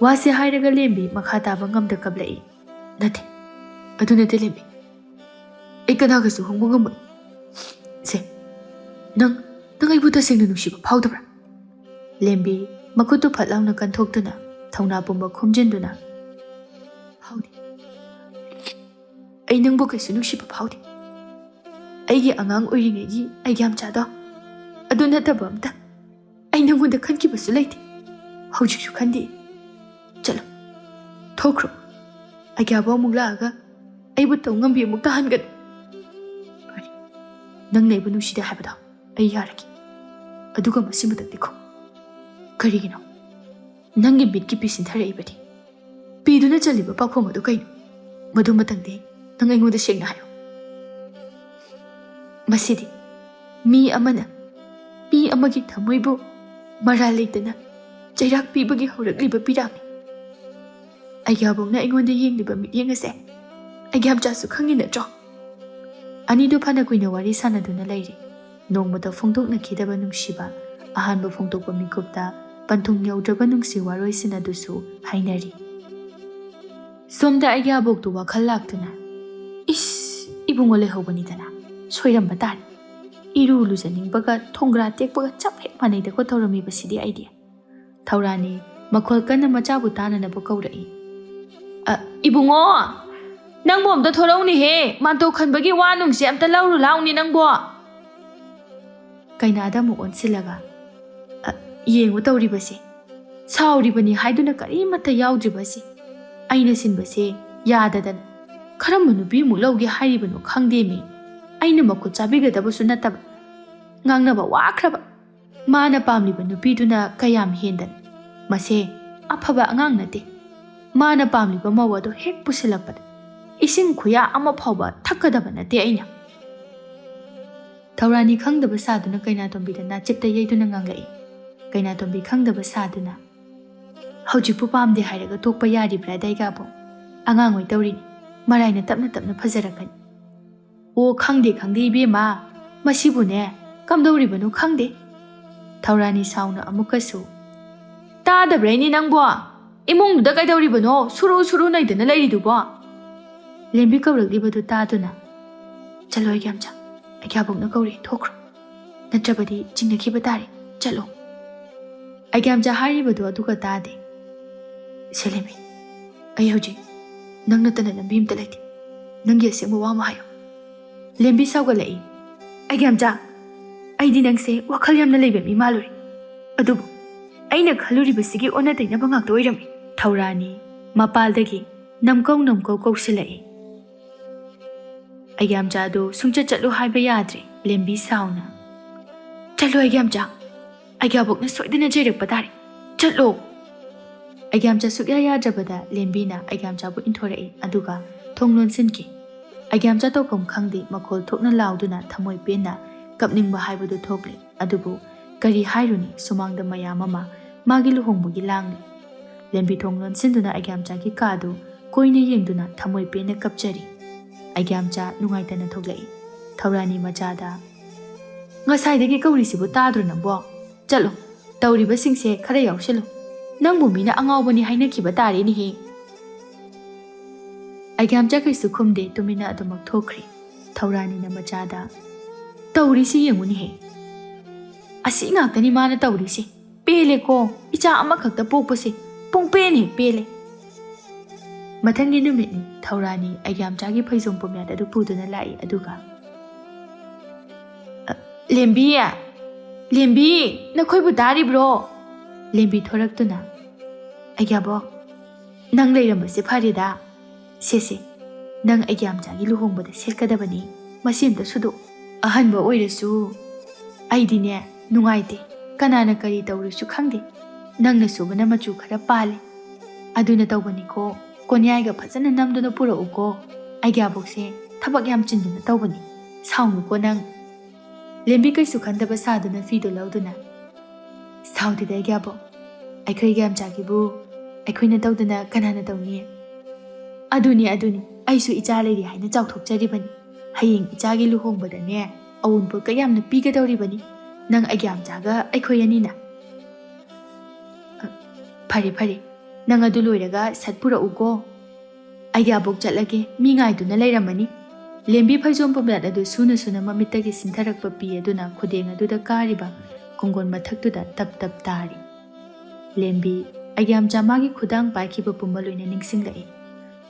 ꯋꯥꯁꯦ ꯍꯥꯏꯔꯒ ꯂꯦꯝꯕꯤ ꯃꯈꯥ ꯇꯥꯕ ꯉꯝꯗ ꯀꯞꯂꯛꯏ꯫ "ꯅꯠꯇꯦ, ꯑꯗꯨ ꯅꯠꯇꯦ ꯂꯦꯝꯕꯤ, ꯑꯩ ꯀꯅꯥꯒꯁꯨ ꯍꯣꯡꯕ ꯉꯝꯃꯣꯏ꯫ ꯁꯦ, ꯅꯪ, ꯅꯪ ꯑꯩꯕꯨ ꯇꯁꯦꯡꯅ ꯅꯨꯡꯁꯤꯕ ꯐꯥꯎꯗꯕ꯭ꯔꯥ?" ꯂꯦꯝꯕꯤ ꯃꯈꯨꯠꯇꯨ ꯐꯠ ꯂꯥꯎꯅ ꯀꯟꯊꯣꯛꯇꯨꯅ ꯊꯧꯅꯥ ꯄꯨꯝꯕ ꯈꯣꯝꯖꯤꯟꯗꯨꯅ, "ꯐꯥꯎꯗꯦ꯫ ꯑꯩ ꯅꯪꯕꯨ ꯀꯩꯁꯨ ꯅꯨꯡꯁꯤꯕ ꯐꯥꯎꯗꯦ꯫ ꯑꯩꯒꯤ ꯑꯉꯥꯡ ꯑꯣꯏꯔꯤꯉꯩꯒꯤ ꯑꯩꯒꯤ ꯌꯥꯝꯆꯥꯗꯣ, ꯑꯗꯨ ꯅꯠꯇꯕ ꯑꯝꯇ ꯑꯩ ꯅꯪꯉꯣꯟꯗ ꯈꯟꯈꯤꯕꯁꯨ ꯂꯩꯇꯦ꯫ ꯍꯧꯖꯤꯛꯁꯨ ꯈꯟꯗꯦ꯫ ꯆꯠꯂꯣ, ꯊꯣꯛꯈ꯭ꯔꯣ꯫ ꯑꯩꯒꯤ ꯑꯕꯣꯛ ꯑꯃꯨꯛ ꯂꯥꯛꯑꯒ ꯑꯩꯕꯨ ꯇꯧ ꯉꯝꯕꯤ ꯑꯃꯨꯛ ꯇꯥꯍꯟꯒꯅꯨ꯫ ꯐꯔꯦ, ꯅꯪꯅ ꯑꯩꯕꯨ ꯅꯨꯡꯁꯤꯗꯦ ꯍꯥꯏꯕꯗꯣ ꯑꯩ ꯌꯥꯔꯒꯦ꯫ ꯑꯗꯨꯒ ꯃꯁꯤ ꯃꯇꯪꯗꯤ ꯈꯨꯝ꯫ ꯀꯔꯤꯒꯤꯅꯣ ꯅꯪꯒꯤ ꯃꯤꯠꯀꯤ ꯄꯤ ꯁꯤꯟꯊꯔꯛꯏꯕꯗꯤ? ꯄꯤꯗꯨꯅ ꯆꯜꯂꯤꯕ ꯄꯥꯎꯈꯨꯝ ꯑꯗꯨ ꯀꯩꯅꯣ? ꯃꯗꯨ ꯃꯇꯪꯗꯤ ꯅꯪ ꯑꯩꯉꯣꯟꯗ ꯁꯦꯡꯅ ꯍꯥꯏꯌꯨ꯫" ꯃꯁꯤꯗꯤ ꯃꯤ ꯑꯃꯅ ꯃꯤ ꯑꯃꯒꯤ ꯊꯃꯣꯏꯕꯨ ꯃꯔꯥꯜ ꯂꯩꯇꯅ ꯆꯩꯔꯥꯛ ꯄꯤꯕꯒꯤ ꯍꯧꯔꯛꯂꯤꯕ ꯄꯤꯔꯥꯡꯅꯤ꯫ ꯑꯩꯒꯤ ꯑꯕꯣꯛꯅ ꯑꯩꯉꯣꯟꯗ ꯌꯦꯡꯂꯤꯕ ꯃꯤꯠꯌꯦꯡ ꯑꯁꯦ ꯑꯩꯒꯤ ꯌꯥꯝꯆꯥꯁꯨ ꯈꯪꯉꯤ ꯅꯠꯇ꯭ꯔꯣ? ꯑꯅꯤꯗꯨ ꯐꯅ ꯀꯨꯏꯅ ꯋꯥꯔꯤ ꯁꯥꯟꯅꯗꯨꯅ ꯂꯩꯔꯤ꯫ ꯅꯣꯡꯃꯇ ꯐꯣꯡꯗꯣꯛꯅꯈꯤꯗꯕ ꯅꯨꯡꯁꯤꯕ, ꯑꯍꯥꯟꯕ ꯐꯣꯡꯗꯣꯛꯄ ꯃꯤꯀꯨꯞꯇ ꯄꯟꯊꯨꯡ ꯌꯧꯗ꯭ꯔꯕ ꯅꯨꯡꯁꯤ ꯋꯥꯔꯣꯏꯁꯤꯟ ꯑꯗꯨꯁꯨ ꯍꯥꯏꯅꯔꯤ꯫ ꯁꯣꯝꯗ ꯑꯩꯒꯤ ꯑꯕꯣꯛꯇꯨ ꯋꯥꯈꯜ ꯂꯥꯛꯇꯨꯅ, "ꯏꯁ, ꯏꯕꯨꯡꯉꯣ ꯂꯩꯍꯧꯕꯅꯤꯗꯅ, ꯁꯣꯏꯔꯝꯕ ꯇꯥꯔꯦ꯫ ꯏꯔꯨ ꯂꯨꯖꯅꯤꯡꯕꯒ ꯊꯣꯡꯒ꯭ꯔꯥ ꯇꯦꯛꯄꯒ ꯆꯞ ꯍꯦꯛ ꯃꯥꯟꯅꯩꯗꯀꯣ ꯇꯧꯔꯝꯃꯤꯕꯁꯤꯗꯤ ꯑꯩꯗꯤ꯫" ꯊꯧꯔꯥꯅꯤ ꯃꯈꯣꯜ ꯀꯟꯅ ꯃꯆꯥꯕꯨ ꯇꯥꯅꯅꯕ ꯀꯧꯔꯛꯏ꯫ "ꯑ, ꯏꯕꯨꯡꯉꯣ, ꯅꯪꯕꯨ ꯑꯝꯇ ꯊꯣꯔꯛꯎꯅꯦꯍꯦ, ꯃꯥꯟꯇꯣ ꯈꯟꯕꯒꯤ ꯋꯥ ꯅꯨꯡꯁꯦ ꯑꯝꯇ ꯂꯧꯔꯨ ꯂꯥꯎꯅꯦ ꯅꯪꯕꯣ꯫" ꯀꯩꯅꯥꯗ ꯑꯃꯨꯛ ꯑꯣꯟꯁꯤꯜꯂꯒ, "ꯑ, ꯌꯦꯡꯉꯨ ꯇꯧꯔꯤꯕꯁꯦ, ꯁꯥꯎꯔꯤꯕꯅꯤ ꯍꯥꯏꯗꯨꯅ ꯀꯔꯤꯃꯠꯇ ꯌꯥꯎꯗ꯭ꯔꯤꯕꯁꯦ, ꯑꯩꯅ ꯁꯤꯟꯕꯁꯦ ꯌꯥꯗꯗꯅ ꯀꯔꯝꯕ ꯅꯨꯄꯤ ꯑꯃꯨꯛ ꯂꯧꯒꯦ ꯍꯥꯏꯔꯤꯕꯅꯣ ꯈꯪꯗꯦꯃꯤ꯫ ꯑꯩꯅ ꯃꯈꯨꯠ ꯆꯥꯕꯤꯒꯗꯕꯁꯨ ꯅꯠꯇꯕ, ꯉꯥꯡꯅꯕ ꯋꯥꯈ꯭ꯔꯕ꯫ ꯃꯥꯅ ꯄꯥꯝꯂꯤꯕ ꯅꯨꯄꯤꯗꯨꯅ ꯀꯌꯥꯝ ꯍꯦꯟꯗꯅ, ꯃꯁꯦ ꯑꯐꯕ ꯑꯉꯥꯡ ꯅꯠꯇꯦ꯫ ꯃꯥꯅ ꯄꯥꯝꯂꯤꯕ ꯃꯧ ꯑꯗꯨ ꯍꯦꯛ ꯄꯨꯁꯤꯜꯂꯛꯄꯗ ꯏꯁꯤꯡ ꯈꯨꯌꯥ ꯑꯃ ꯐꯥꯎꯕ ꯊꯛꯀꯗꯕ ꯅꯠꯇꯦ ꯑꯩꯅ꯫" ꯊꯧꯔꯥꯅꯤ ꯈꯪꯗꯕ ꯁꯥꯗꯨꯅ ꯀꯩꯅꯥꯇꯣꯝꯕꯤꯗ ꯅꯥꯆꯤꯞꯇ ꯌꯩꯗꯨꯅ ꯉꯥꯡꯂꯛꯏ꯫ ꯀꯩꯅꯥꯇꯣꯝꯕꯤ ꯈꯪꯗꯕ ꯁꯥꯗꯨꯅ, "ꯍꯧꯖꯤꯛꯄꯨ ꯄꯥꯝꯗꯦ ꯍꯥꯏꯔꯒ ꯇꯣꯛꯄ ꯌꯥꯔꯤꯕ꯭ꯔꯥ, ꯑꯗꯥꯏꯒꯥꯕꯣ? ꯑꯉꯥꯡ ꯑꯣꯏ ꯇꯧꯔꯤꯅꯤ, ꯃꯔꯥꯏꯅ ꯇꯞꯅ ꯇꯞꯅ ꯐꯖꯔꯛꯀꯅꯤ꯫" "ꯑꯣ, ꯈꯪꯗꯦ, ꯈꯪꯗꯦ ꯏꯕꯦꯝꯃ, ꯃꯁꯤꯕꯨꯅꯦ ꯀꯝꯗꯧꯔꯤꯕꯅꯣ ꯈꯪꯗꯦ꯫ ꯊꯧꯔꯥꯅꯤ ꯁꯥꯎꯅ ꯑꯃꯨꯛꯀꯁꯨ, "ꯇꯥꯗꯕ꯭ꯔꯩꯅꯦ ꯅꯪꯕꯣ? ꯏꯃꯨꯡꯗꯨꯗ ꯀꯩꯗꯧꯔꯤꯕꯅꯣ ꯁꯨꯔꯨ ꯁꯨꯔꯨ ꯅꯩꯗꯅ ꯂꯩꯔꯤꯗꯨꯕꯣ?" ꯂꯦꯝꯕꯤ ꯀꯧꯔꯛꯂꯤꯕꯗꯨ ꯇꯥꯗꯨꯅ, "ꯆꯠꯂꯣ ꯑꯩꯒ꯭ꯌꯥꯝꯆꯥ, ꯑꯩꯒ꯭ꯌꯥꯕꯣꯛꯅ ꯀꯧꯔꯦ, ꯊꯣꯛꯈ꯭ꯔꯣ, ꯅꯠꯇ꯭ꯔꯕꯗꯤ ꯆꯤꯡꯅꯈꯤꯕ ꯇꯥꯔꯦ, ꯆꯠꯂꯣ꯫" ꯑꯩꯒ꯭ꯌꯥꯝꯆꯥ ꯍꯥꯏꯔꯤꯕꯗꯨ ꯑꯗꯨꯒ ꯇꯥꯗꯦ꯫ "ꯁꯦ ꯂꯦꯝꯕꯤ, ꯑꯩ ꯍꯧꯖꯤꯛ ꯅꯪ ꯅꯠꯇꯅ ꯂꯝꯕꯤ ꯑꯝꯇ ꯂꯩꯇꯦ, ꯅꯪꯒꯤ ꯑꯁꯦꯡꯕ ꯋꯥ ꯑꯃ ꯍꯥꯏꯌꯨ꯫" ꯂꯦꯝꯕꯤ ꯁꯥꯎꯒꯠꯂꯛꯏ꯫ "ꯑꯩꯒ꯭ꯌꯥꯝꯆꯥ, ꯑꯩꯗꯤ ꯅꯪꯁꯦ ꯋꯥꯈꯜ ꯌꯥꯝꯅ ꯂꯩꯕ ꯃꯤ ꯃꯥꯜꯂꯨꯔꯦ, ꯑꯗꯨꯕꯨ ꯑꯩꯅ ꯈꯜꯂꯨꯔꯤꯕꯁꯤꯒꯤ ꯑꯣꯟꯅ ꯇꯩꯅꯕ ꯉꯥꯛꯇ ꯑꯣꯏꯔꯝꯃꯤ꯫" ꯊꯧꯔꯥꯅꯤ ꯃꯄꯥꯜꯗꯒꯤ ꯅꯝꯀꯧ ꯅꯝꯀꯧ ꯀꯧꯁꯤꯜꯂꯛꯏ꯫ ꯑꯩꯒ꯭ꯌꯥꯝꯆꯥꯗꯨ ꯁꯨꯡꯆꯠ ꯆꯠꯂꯨ ꯍꯥꯏꯕ ꯌꯥꯗ꯭ꯔꯦ꯫ ꯂꯦꯝꯕꯤ ꯁꯥꯎꯅ, "ꯆꯠꯂꯣ ꯑꯩꯒ꯭ꯌꯥꯝꯆꯥ, ꯑꯩꯒ꯭ꯌꯥꯕꯣꯛꯅ ꯁꯣꯏꯗꯅ ꯆꯩꯔꯛꯄ ꯇꯥꯔꯦ, ꯆꯠꯂꯣ꯫" ꯑꯩꯒ꯭ꯌꯥꯝꯆꯥ ꯁꯨꯛꯌꯥ ꯌꯥꯗ꯭ꯔꯕꯗ ꯂꯦꯝꯕꯤꯅ ꯑꯩꯒ꯭ꯌꯥꯝꯆꯥꯕꯨ ꯏꯟꯊꯣꯔꯛꯏ, ꯑꯗꯨꯒ ꯊꯣꯡ ꯂꯣꯟꯁꯤꯟꯈꯤ꯫ ꯑꯩꯒ꯭ꯌꯥꯝꯆꯥ ꯇꯧꯐꯝ ꯈꯪꯗꯦ, ꯃꯈꯣꯜ ꯊꯣꯛꯅ ꯂꯥꯎꯗꯨꯅ ꯊꯃꯣꯏ ꯄꯦꯟꯅ ꯀꯞꯅꯤꯡꯕ ꯍꯥꯏꯕꯗꯨ ꯊꯣꯛꯂꯦ꯫ ꯑꯗꯨꯕꯨ ꯀꯔꯤ ꯍꯥꯏꯔꯨꯅꯤ, ꯁꯨꯃꯥꯡꯗ ꯃꯌꯥꯝ ꯑꯃ ꯃꯥꯒꯤ ꯂꯨꯍꯣꯡꯕꯒꯤ ꯂꯥꯡꯂꯤ꯫ ꯂꯦꯝꯕꯤ ꯊꯣꯡ ꯂꯣꯟꯁꯤꯟꯗꯨꯅ ꯑꯩꯒ꯭ꯌꯥꯝꯆꯥꯒꯤ ꯀꯥꯗꯨ ꯀꯣꯏꯅ ꯌꯦꯡꯗꯨꯅ ꯊꯃꯣꯏ ꯄꯦꯟꯅ ꯀꯞꯆꯔꯤ꯫ ꯑꯩꯒ꯭ꯌꯥꯝꯆꯥ ꯅꯨꯡꯉꯥꯏꯇꯅ ꯊꯣꯛꯂꯛꯏ꯫ ꯊꯧꯔꯥꯅꯤ ꯃꯆꯥꯗ, "ꯉꯁꯥꯏꯗꯒꯤ ꯀꯧꯔꯤꯁꯤꯕꯨ ꯇꯥꯗ꯭ꯔꯣ ꯅꯪꯕꯣ? ꯆꯠꯂꯣ, ꯇꯧꯔꯤꯕꯁꯤꯡꯁꯦ ꯈꯔ ꯌꯥꯎꯁꯤꯜꯂꯨ꯫ ꯅꯪꯕꯨ ꯃꯤꯅ ꯑꯉꯥꯎꯕꯅꯤ ꯍꯥꯏꯅꯈꯤꯕ ꯇꯥꯔꯦꯅꯦꯍꯦ꯫" ꯑꯩꯒ꯭ꯌꯥꯝꯆꯥ ꯀꯩꯁꯨ ꯈꯨꯝꯗꯦ, ꯇꯨꯃꯤꯟꯅ ꯑꯗꯨꯃꯛ ꯊꯣꯛꯈ꯭ꯔꯦ꯫ ꯊꯧꯔꯥꯅꯤꯅ ꯃꯆꯥꯗ, "ꯇꯧꯔꯤꯁꯤ ꯌꯦꯡꯉꯨꯅꯦꯍꯦ꯫ ꯑꯁꯤ ꯉꯥꯛꯇꯅꯤ ꯃꯥꯅ ꯇꯧꯔꯤꯁꯦ꯫ ꯄꯦꯜꯂꯦꯀꯣ, ꯏꯆꯥ ꯑꯃꯈꯛꯇ ꯄꯣꯛꯄꯁꯦ ꯄꯨꯡꯄꯦꯟ ꯍꯦꯛ ꯄꯦꯜꯂꯦ꯫" ꯃꯊꯪꯒꯤ ꯅꯨꯃꯤꯠꯅꯤ꯫ ꯊꯧꯔꯥꯅꯤ ꯑꯩꯒ꯭ꯌꯥꯝꯆꯥꯒꯤ ꯐꯩꯖꯣꯝ ꯄꯨꯝꯌꯥꯠ ꯑꯗꯨ ꯄꯨꯗꯨꯅ ꯂꯥꯛꯏ, ꯑꯗꯨꯒ, "ꯑ, ꯂꯦꯝꯕꯤ! ꯂꯦꯝꯕꯤ! ꯅꯈꯣꯏꯕꯨ ꯇꯥꯔꯤꯕ꯭ꯔꯣ?" ꯂꯦꯝꯕꯤ ꯊꯣꯔꯛꯇꯨꯅ, "ꯑꯩꯒ꯭ꯌꯥꯕꯣꯛ, ꯅꯪ ꯂꯩꯔꯝꯕꯁꯦ ꯐꯔꯦꯗ꯫ ꯁꯦꯁꯦ, ꯅꯪ ꯑꯩꯒ꯭ꯌꯥꯝꯆꯥꯒꯤ ꯂꯨꯍꯣꯡꯕꯗ ꯁꯦꯠꯀꯗꯕꯅꯤ꯫ ꯃꯁꯤ ꯑꯝꯇ ꯁꯨꯗꯣꯛ꯫ ꯑꯍꯟꯕ ꯑꯣꯏꯔꯁꯨ ꯑꯩꯗꯤꯅꯦ ꯅꯨꯡꯉꯥꯏꯇꯦ꯫ ꯀꯅꯥꯅ ꯀꯔꯤ ꯇꯧꯔꯁꯨ ꯈꯪꯗꯦ꯫ ꯅꯪꯅ ꯁꯨꯕꯅ ꯃꯆꯨ ꯈꯔ ꯄꯥꯜꯂꯤ꯫ ꯑꯗꯨꯅ ꯇꯧꯕꯅꯤꯀꯣ꯫ ꯀꯣꯟꯌꯥꯏꯒ ꯐꯖꯅ ꯅꯝꯗꯨꯅ ꯄꯨꯔꯛꯎꯀꯣ꯫ ꯑꯩꯒ꯭ꯌꯥꯕꯣꯛꯁꯦ ꯊꯕꯛ ꯌꯥꯝ ꯆꯤꯟꯗꯨꯅ ꯇꯧꯕꯅꯤ꯫ ꯁꯥꯎꯅꯨꯀꯣ ꯅꯪ꯫" ꯂꯦꯝꯕꯤ ꯀꯩꯁꯨ ꯈꯟꯗꯕ ꯁꯥꯗꯨꯅ ꯐꯤꯗꯨ ꯂꯧꯗꯨꯅ, "ꯁꯥꯎꯗꯦꯗ ꯑꯩꯒ꯭ꯌꯥꯕꯣꯛ꯫ ꯑꯩꯈꯣꯏ ꯑꯩꯒ꯭ꯌꯥꯝꯆꯥꯒꯤꯕꯨ ꯑꯩꯈꯣꯏꯅ ꯇꯧꯗꯅ ꯀꯅꯥꯅ ꯇꯧꯅꯤ? ꯑꯗꯨꯅꯤ, ꯑꯗꯨꯅꯤ, ꯑꯩꯁꯨ ꯏꯆꯥ ꯂꯩꯔꯦ ꯍꯥꯏꯅ ꯆꯥꯎꯊꯣꯛꯆꯔꯤꯕꯅꯤ꯫ ꯍꯌꯦꯡ ꯏꯆꯥꯒꯤ ꯂꯨꯍꯣꯡꯕꯗꯅꯦ ꯑꯋꯨꯟꯄꯣꯠꯀ ꯌꯥꯝꯅ ꯄꯤꯒꯗꯧꯔꯤꯕꯅꯤ꯫ ꯅꯪ ꯑꯩꯒ꯭ꯌꯥꯝꯆꯥꯒ ꯑꯩꯈꯣꯏ ꯑꯅꯤꯅ? ꯑ, ꯐꯔꯦ, ꯐꯔꯦ꯫ ꯅꯪ ꯑꯗꯨ ꯂꯣꯏꯔꯒ ꯁꯠ ꯄꯨꯔꯛꯎꯀꯣ꯫ ꯑꯩꯒ꯭ꯌꯥꯕꯣꯛ ꯆꯠꯂꯒꯦ, ꯃꯤ ꯉꯥꯏꯗꯨꯅ ꯂꯩꯔꯝꯃꯅꯤ꯫ ꯂꯦꯝꯕꯤ ꯐꯩꯖꯣꯝ ꯄꯨꯝꯌꯥꯠ ꯑꯗꯨ ꯁꯨꯅ ꯁꯨꯅ ꯃꯃꯤꯠꯇꯒꯤ ꯁꯤꯟꯊꯔꯛꯄ ꯄꯤ ꯑꯗꯨꯅ ꯈꯨꯗꯦꯡ ꯑꯗꯨꯗ ꯀꯥꯔꯤꯕ ꯀꯣꯡꯒꯣꯟ ꯃꯊꯛꯇꯨꯗ ꯇꯞ ꯇꯞ ꯇꯥꯔꯤ꯫ ꯂꯦꯝꯕꯤ ꯑꯩꯒ꯭ꯌꯥꯝꯆꯥ ꯃꯥꯒꯤ ꯈꯨꯗꯥꯡ ꯄꯥꯏꯈꯤꯕ ꯄꯨꯝꯕ ꯂꯣꯏꯅ ꯅꯤꯡꯁꯤꯡꯂꯛꯏ꯫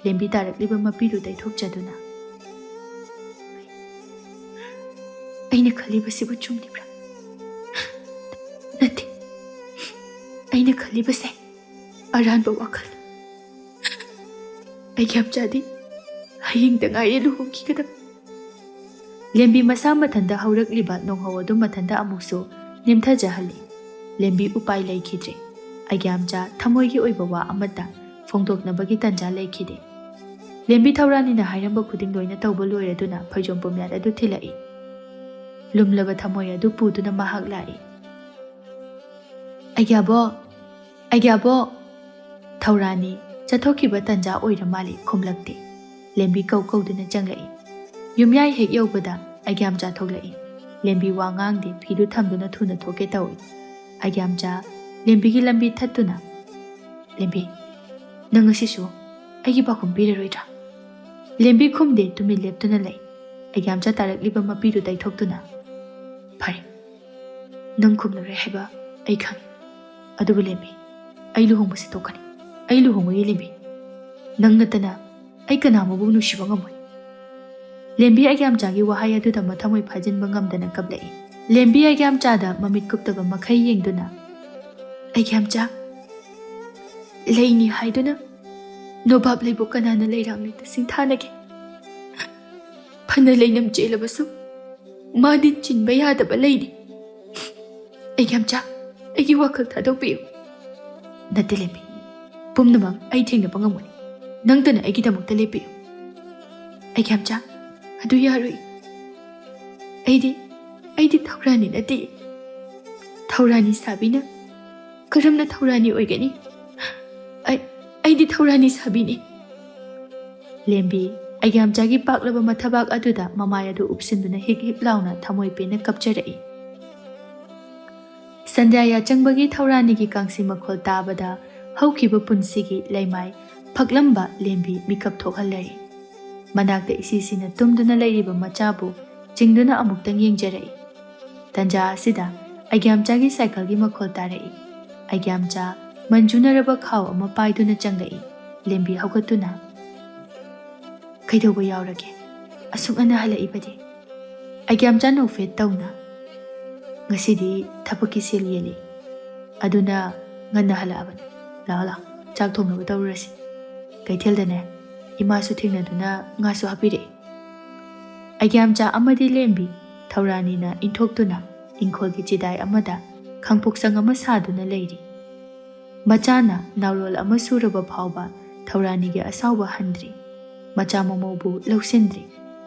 ꯂꯦꯝꯕꯤ ꯇꯥꯔꯛꯂꯤꯕ ꯃꯄꯤꯗꯨ ꯇꯩꯊꯣꯛꯆꯗꯨꯅ, "ꯑꯩꯅ ꯈꯜꯂꯤꯕꯁꯤꯕꯨ ꯆꯨꯝꯂꯤꯕ꯭ꯔꯥ? ꯅꯠꯇꯦ, ꯑꯩꯅ ꯈꯜꯂꯤꯕꯁꯦ ꯑꯔꯥꯟꯕ ꯋꯥꯈꯜ꯫ ꯑꯩꯒ꯭ꯌꯥꯝꯆꯥꯗꯤ ꯍꯌꯦꯡꯗ ꯉꯥꯏꯔꯦ ꯂꯨꯍꯣꯡꯈꯤꯒꯗꯕ꯫" ꯂꯦꯝꯕꯤ ꯃꯁꯥ ꯃꯊꯟꯇ ꯍꯧꯔꯛꯂꯤꯕ ꯅꯣꯡꯍꯧ ꯑꯗꯨ ꯃꯊꯟꯇ ꯑꯃꯨꯛꯁꯨ ꯅꯦꯝꯊꯖꯍꯜꯂꯤ꯫ ꯂꯦꯝꯕꯤ ꯎꯄꯥꯏ ꯂꯩꯈꯤꯗ꯭ꯔꯦ꯫ ꯑꯩꯒ꯭ꯌꯥꯝꯆꯥ ꯊꯃꯣꯏꯒꯤ ꯑꯣꯏꯕ ꯋꯥ ꯑꯃꯠꯇ ꯐꯣꯡꯗꯣꯛꯅꯕꯒꯤ ꯇꯟꯖꯥ ꯂꯩꯈꯤꯗꯦ꯫ ꯂꯦꯝꯕꯤ ꯊꯧꯔꯥꯅꯤꯅ ꯍꯥꯏꯔꯝꯕ ꯈꯨꯗꯤꯡ ꯂꯣꯏꯅ ꯇꯧꯕ ꯂꯣꯏꯔꯗꯨꯅ ꯐꯩꯖꯣꯝ ꯄꯨꯝꯌꯥꯠ ꯑꯗꯨ ꯊꯤꯜꯂꯛꯏ꯫ ꯂꯨꯝꯂꯕ ꯊꯃꯣꯏ ꯑꯗꯨ ꯄꯨꯗꯨꯅ ꯃꯍꯥꯛ ꯂꯥꯛꯏ꯫ "ꯑꯩꯒ꯭ꯌꯥꯕꯣꯛ! ꯑꯩꯒ꯭ꯌꯥꯕꯣꯛ!" ꯊꯧꯔꯥꯅꯤ ꯆꯠꯊꯣꯛꯈꯤꯕ ꯇꯟꯖꯥ ꯑꯣꯏꯔ ꯃꯥꯜꯂꯦ, ꯈꯨꯝꯂꯛꯇꯦ꯫ ꯂꯦꯝꯕꯤ ꯀꯧ ꯀꯧꯗꯨꯅ ꯆꯪꯂꯛꯏ꯫ ꯌꯨꯝꯌꯥꯏ ꯍꯦꯛ ꯌꯧꯕꯗ ꯑꯩꯒ꯭ꯌꯥꯝꯆꯥ ꯊꯣꯛꯂꯛꯏ꯫ ꯂꯦꯝꯕꯤ ꯋꯥ ꯉꯥꯡꯗꯦ, ꯐꯤꯗꯨ ꯊꯝꯗꯨꯅ ꯊꯨꯅ ꯊꯣꯛꯀꯦ ꯇꯧꯏ꯫ ꯑꯩꯒ꯭ꯌꯥꯝꯆꯥ ꯂꯦꯝꯕꯤꯒꯤ ꯂꯝꯕꯤ ꯊꯠꯇꯨꯅ, "ꯂꯦꯝꯕꯤ, ꯅꯪ ꯉꯁꯤꯁꯨ ꯑꯩꯒꯤ ꯄꯥꯎꯈꯨꯝ ꯄꯤꯔꯔꯣꯏꯗ꯭ꯔꯥ?" ꯂꯦꯝꯕꯤ ꯈꯨꯝꯗꯦ, ꯇꯨꯃꯤꯟ ꯂꯦꯞꯇꯨꯅ ꯂꯩ꯫ ꯑꯩꯒ꯭ꯌꯥꯝꯆꯥ ꯇꯥꯔꯛꯂꯤꯕ ꯃꯄꯤꯗꯨ ꯇꯩꯊꯣꯛꯇꯨꯅ, "ꯐꯔꯦ, ꯅꯪ ꯈꯨꯝꯂꯔꯣꯏ ꯍꯥꯏꯕ ꯑꯩ ꯈꯪꯏ꯫ ꯑꯗꯨꯕꯨ ꯂꯦꯝꯕꯤ, ꯑꯩ ꯂꯨꯍꯣꯡꯕꯁꯤ ꯇꯣꯛꯀꯅꯤ꯫ ꯑꯩ ꯂꯨꯍꯣꯡꯉꯣꯏꯌꯦ ꯂꯦꯝꯕꯤ꯫ ꯅꯪ ꯅꯠꯇꯅ ꯑꯩ ꯀꯅꯥ ꯑꯃꯕꯨ ꯅꯨꯡꯁꯤꯕ ꯉꯝꯃꯣꯏ꯫" ꯂꯦꯝꯕꯤ ꯑꯩꯒ꯭ꯌꯥꯝꯆꯥꯒꯤ ꯋꯥꯍꯩ ꯑꯗꯨꯗ ꯃꯊꯃꯣꯏ ꯐꯥꯖꯤꯟꯕ ꯉꯝꯗꯅ ꯀꯞꯂꯛꯏ꯫ ꯂꯦꯝꯕꯤ ꯑꯩꯒ꯭ꯌꯥꯝꯆꯥꯗ ꯃꯃꯤꯠ ꯀꯨꯞꯇꯕ ꯃꯈꯩ ꯌꯦꯡꯗꯨꯅ, "ꯑꯩꯒ꯭ꯌꯥꯝꯆꯥ, ꯂꯩꯅꯤ ꯍꯥꯏꯗꯨꯅ ꯅꯣꯕꯥꯞ ꯂꯩꯕꯨ ꯀꯅꯥꯅ ꯂꯩꯔꯥꯡ ꯂꯩꯇ ꯁꯤꯡꯊꯥꯅꯒꯦ? ꯐꯅ ꯂꯩꯅꯝ ꯆꯦꯜꯂꯕꯁꯨ ꯃꯥꯗꯤ ꯆꯤꯟꯕ ꯌꯥꯗꯕ ꯂꯩꯅꯤ꯫ ꯑꯩꯒ꯭ꯌꯥꯝꯆꯥ, ꯑꯩꯒꯤ ꯋꯥꯈꯜ ꯊꯥꯗꯣꯛꯄꯤꯌꯨ꯫" "ꯅꯠꯇꯦ ꯂꯦꯝꯕꯤ, ꯄꯨꯝꯅꯃꯛ ꯑꯩ ꯊꯦꯡꯅꯕ ꯉꯝꯒꯅꯤ꯫ ꯅꯪꯇꯅ ꯑꯩꯒꯤꯗꯃꯛꯇ ꯂꯦꯞꯄꯤꯌꯨ꯫" "ꯑꯩꯒ꯭ꯌꯥꯝꯆꯥ, ꯑꯗꯨ ꯌꯥꯔꯣꯏ꯫ ꯑꯩꯗꯤ, ꯑꯩꯗꯤ ꯊꯧꯔꯥꯅꯤ ꯅꯠꯇꯦ꯫ ꯊꯧꯔꯥꯅꯤ ꯁꯥꯕꯤꯅ ꯀꯔꯝꯅ ꯊꯧꯔꯥꯅꯤ ꯑꯣꯏꯒꯅꯤ? ꯑꯩ, ꯑꯩꯗꯤ ꯊꯧꯔꯥꯅꯤ ꯁꯥꯕꯤꯅꯤ꯫" ꯂꯦꯝꯕꯤ ꯑꯩꯒ꯭ꯌꯥꯝꯆꯥꯒꯤ ꯄꯥꯛꯂꯕ ꯃꯊꯕꯥꯛ ꯑꯗꯨꯗ ꯃꯃꯥꯏ ꯑꯗꯨ ꯎꯞꯁꯤꯟꯗꯨꯅ ꯍꯤꯛ ꯍꯤꯛ ꯂꯥꯎꯅ ꯊꯃꯣꯏ ꯄꯦꯟꯅ ꯀꯞꯆꯔꯛꯏ꯫ ꯇꯟꯖꯥ ꯌꯥꯆꯪꯕꯒꯤ ꯊꯧꯔꯥꯅꯤꯒꯤ ꯀꯥꯡꯁꯤ ꯃꯈꯣꯜ ꯇꯥꯕꯗ ꯍꯧꯈꯤꯕ ꯄꯨꯟꯁꯤꯒꯤ ꯂꯩꯃꯥꯏ ꯐꯛꯂꯝꯕ ꯂꯦꯝꯕꯤ ꯃꯤꯀꯞ ꯊꯣꯛꯍꯜꯂꯔꯦ꯫ ꯃꯅꯥꯛꯇ ꯏꯁꯤꯁꯤꯅ ꯇꯨꯝꯗꯨꯅ ꯂꯩꯔꯤꯕ ꯃꯆꯥꯕꯨ ꯆꯤꯡꯗꯨꯅ ꯑꯃꯨꯛꯇꯪ ꯌꯦꯡꯖꯔꯛꯏ꯫ ꯇꯟꯖꯥ ꯑꯁꯤꯗ ꯑꯩꯒ꯭ꯌꯥꯝꯆꯥꯒꯤ ꯁꯥꯏꯀꯜꯒꯤ ꯃꯈꯣꯜ ꯇꯥꯔꯛꯏ꯫ ꯑꯩꯒ꯭ꯌꯥꯝꯆꯥ ꯃꯟꯖꯨꯅꯔꯕ ꯈꯥꯎ ꯑꯃ ꯄꯥꯏꯗꯨꯅ ꯆꯪꯂꯛꯏ꯫ ꯂꯦꯝꯕꯤ ꯍꯧꯒꯠꯇꯨꯅ, "ꯀꯩꯗꯧꯕ ꯌꯥꯎꯔꯒꯦ? ꯑꯁꯨꯛ ꯉꯟꯅ ꯍꯜꯂꯛꯏꯕꯗꯤ?" ꯑꯩꯒ꯭ꯌꯥꯝꯆꯥ ꯅꯣꯛꯐꯦꯠ ꯇꯧꯅ, "ꯉꯁꯤꯗꯤ ꯊꯕꯛꯀꯤ ꯁꯦꯜ ꯌꯦꯜꯂꯤ, ꯑꯗꯨꯅ ꯉꯟꯅ ꯍꯜꯂꯛꯑꯕꯅꯤ꯫ ꯂꯥꯛꯑꯣ, ꯂꯥꯛꯑꯣ, ꯆꯥꯛ ꯊꯣꯡꯅꯕ ꯇꯧꯔꯨꯔꯁꯤ꯫ ꯀꯩꯊꯦꯜꯗꯅꯦ, ꯏꯃꯥꯁꯨ ꯊꯦꯡꯅꯗꯨꯅ ꯉꯥꯁꯨ ꯍꯥꯞꯄꯤꯔꯛꯏ꯫" ꯑꯩꯒ꯭ꯌꯥꯝꯆꯥ ꯑꯃꯗꯤ ꯂꯦꯝꯕꯤ ꯊꯧꯔꯥꯅꯤꯅ ꯏꯟꯊꯣꯛꯇꯨꯅ ꯏꯪꯈꯣꯜꯒꯤ ꯆꯤꯗꯥꯏ ꯑꯃꯗ ꯈꯥꯡꯄꯣꯛꯁꯪ ꯑꯃ ꯁꯥꯗꯨꯅ ꯂꯩꯔꯤ꯫ ꯃꯆꯥꯅ ꯅꯥꯎꯔꯣꯜ ꯑꯃ ꯁꯨꯔꯕ ꯐꯥꯎꯕ ꯊꯧꯔꯥꯅꯤꯒꯤ ꯑꯁꯥꯎꯕ ꯍꯟꯗ꯭ꯔꯤ꯫ ꯃꯆꯥ ꯃꯃꯧꯕꯨ ꯂꯧꯁꯤꯟꯗ꯭ꯔꯤ꯫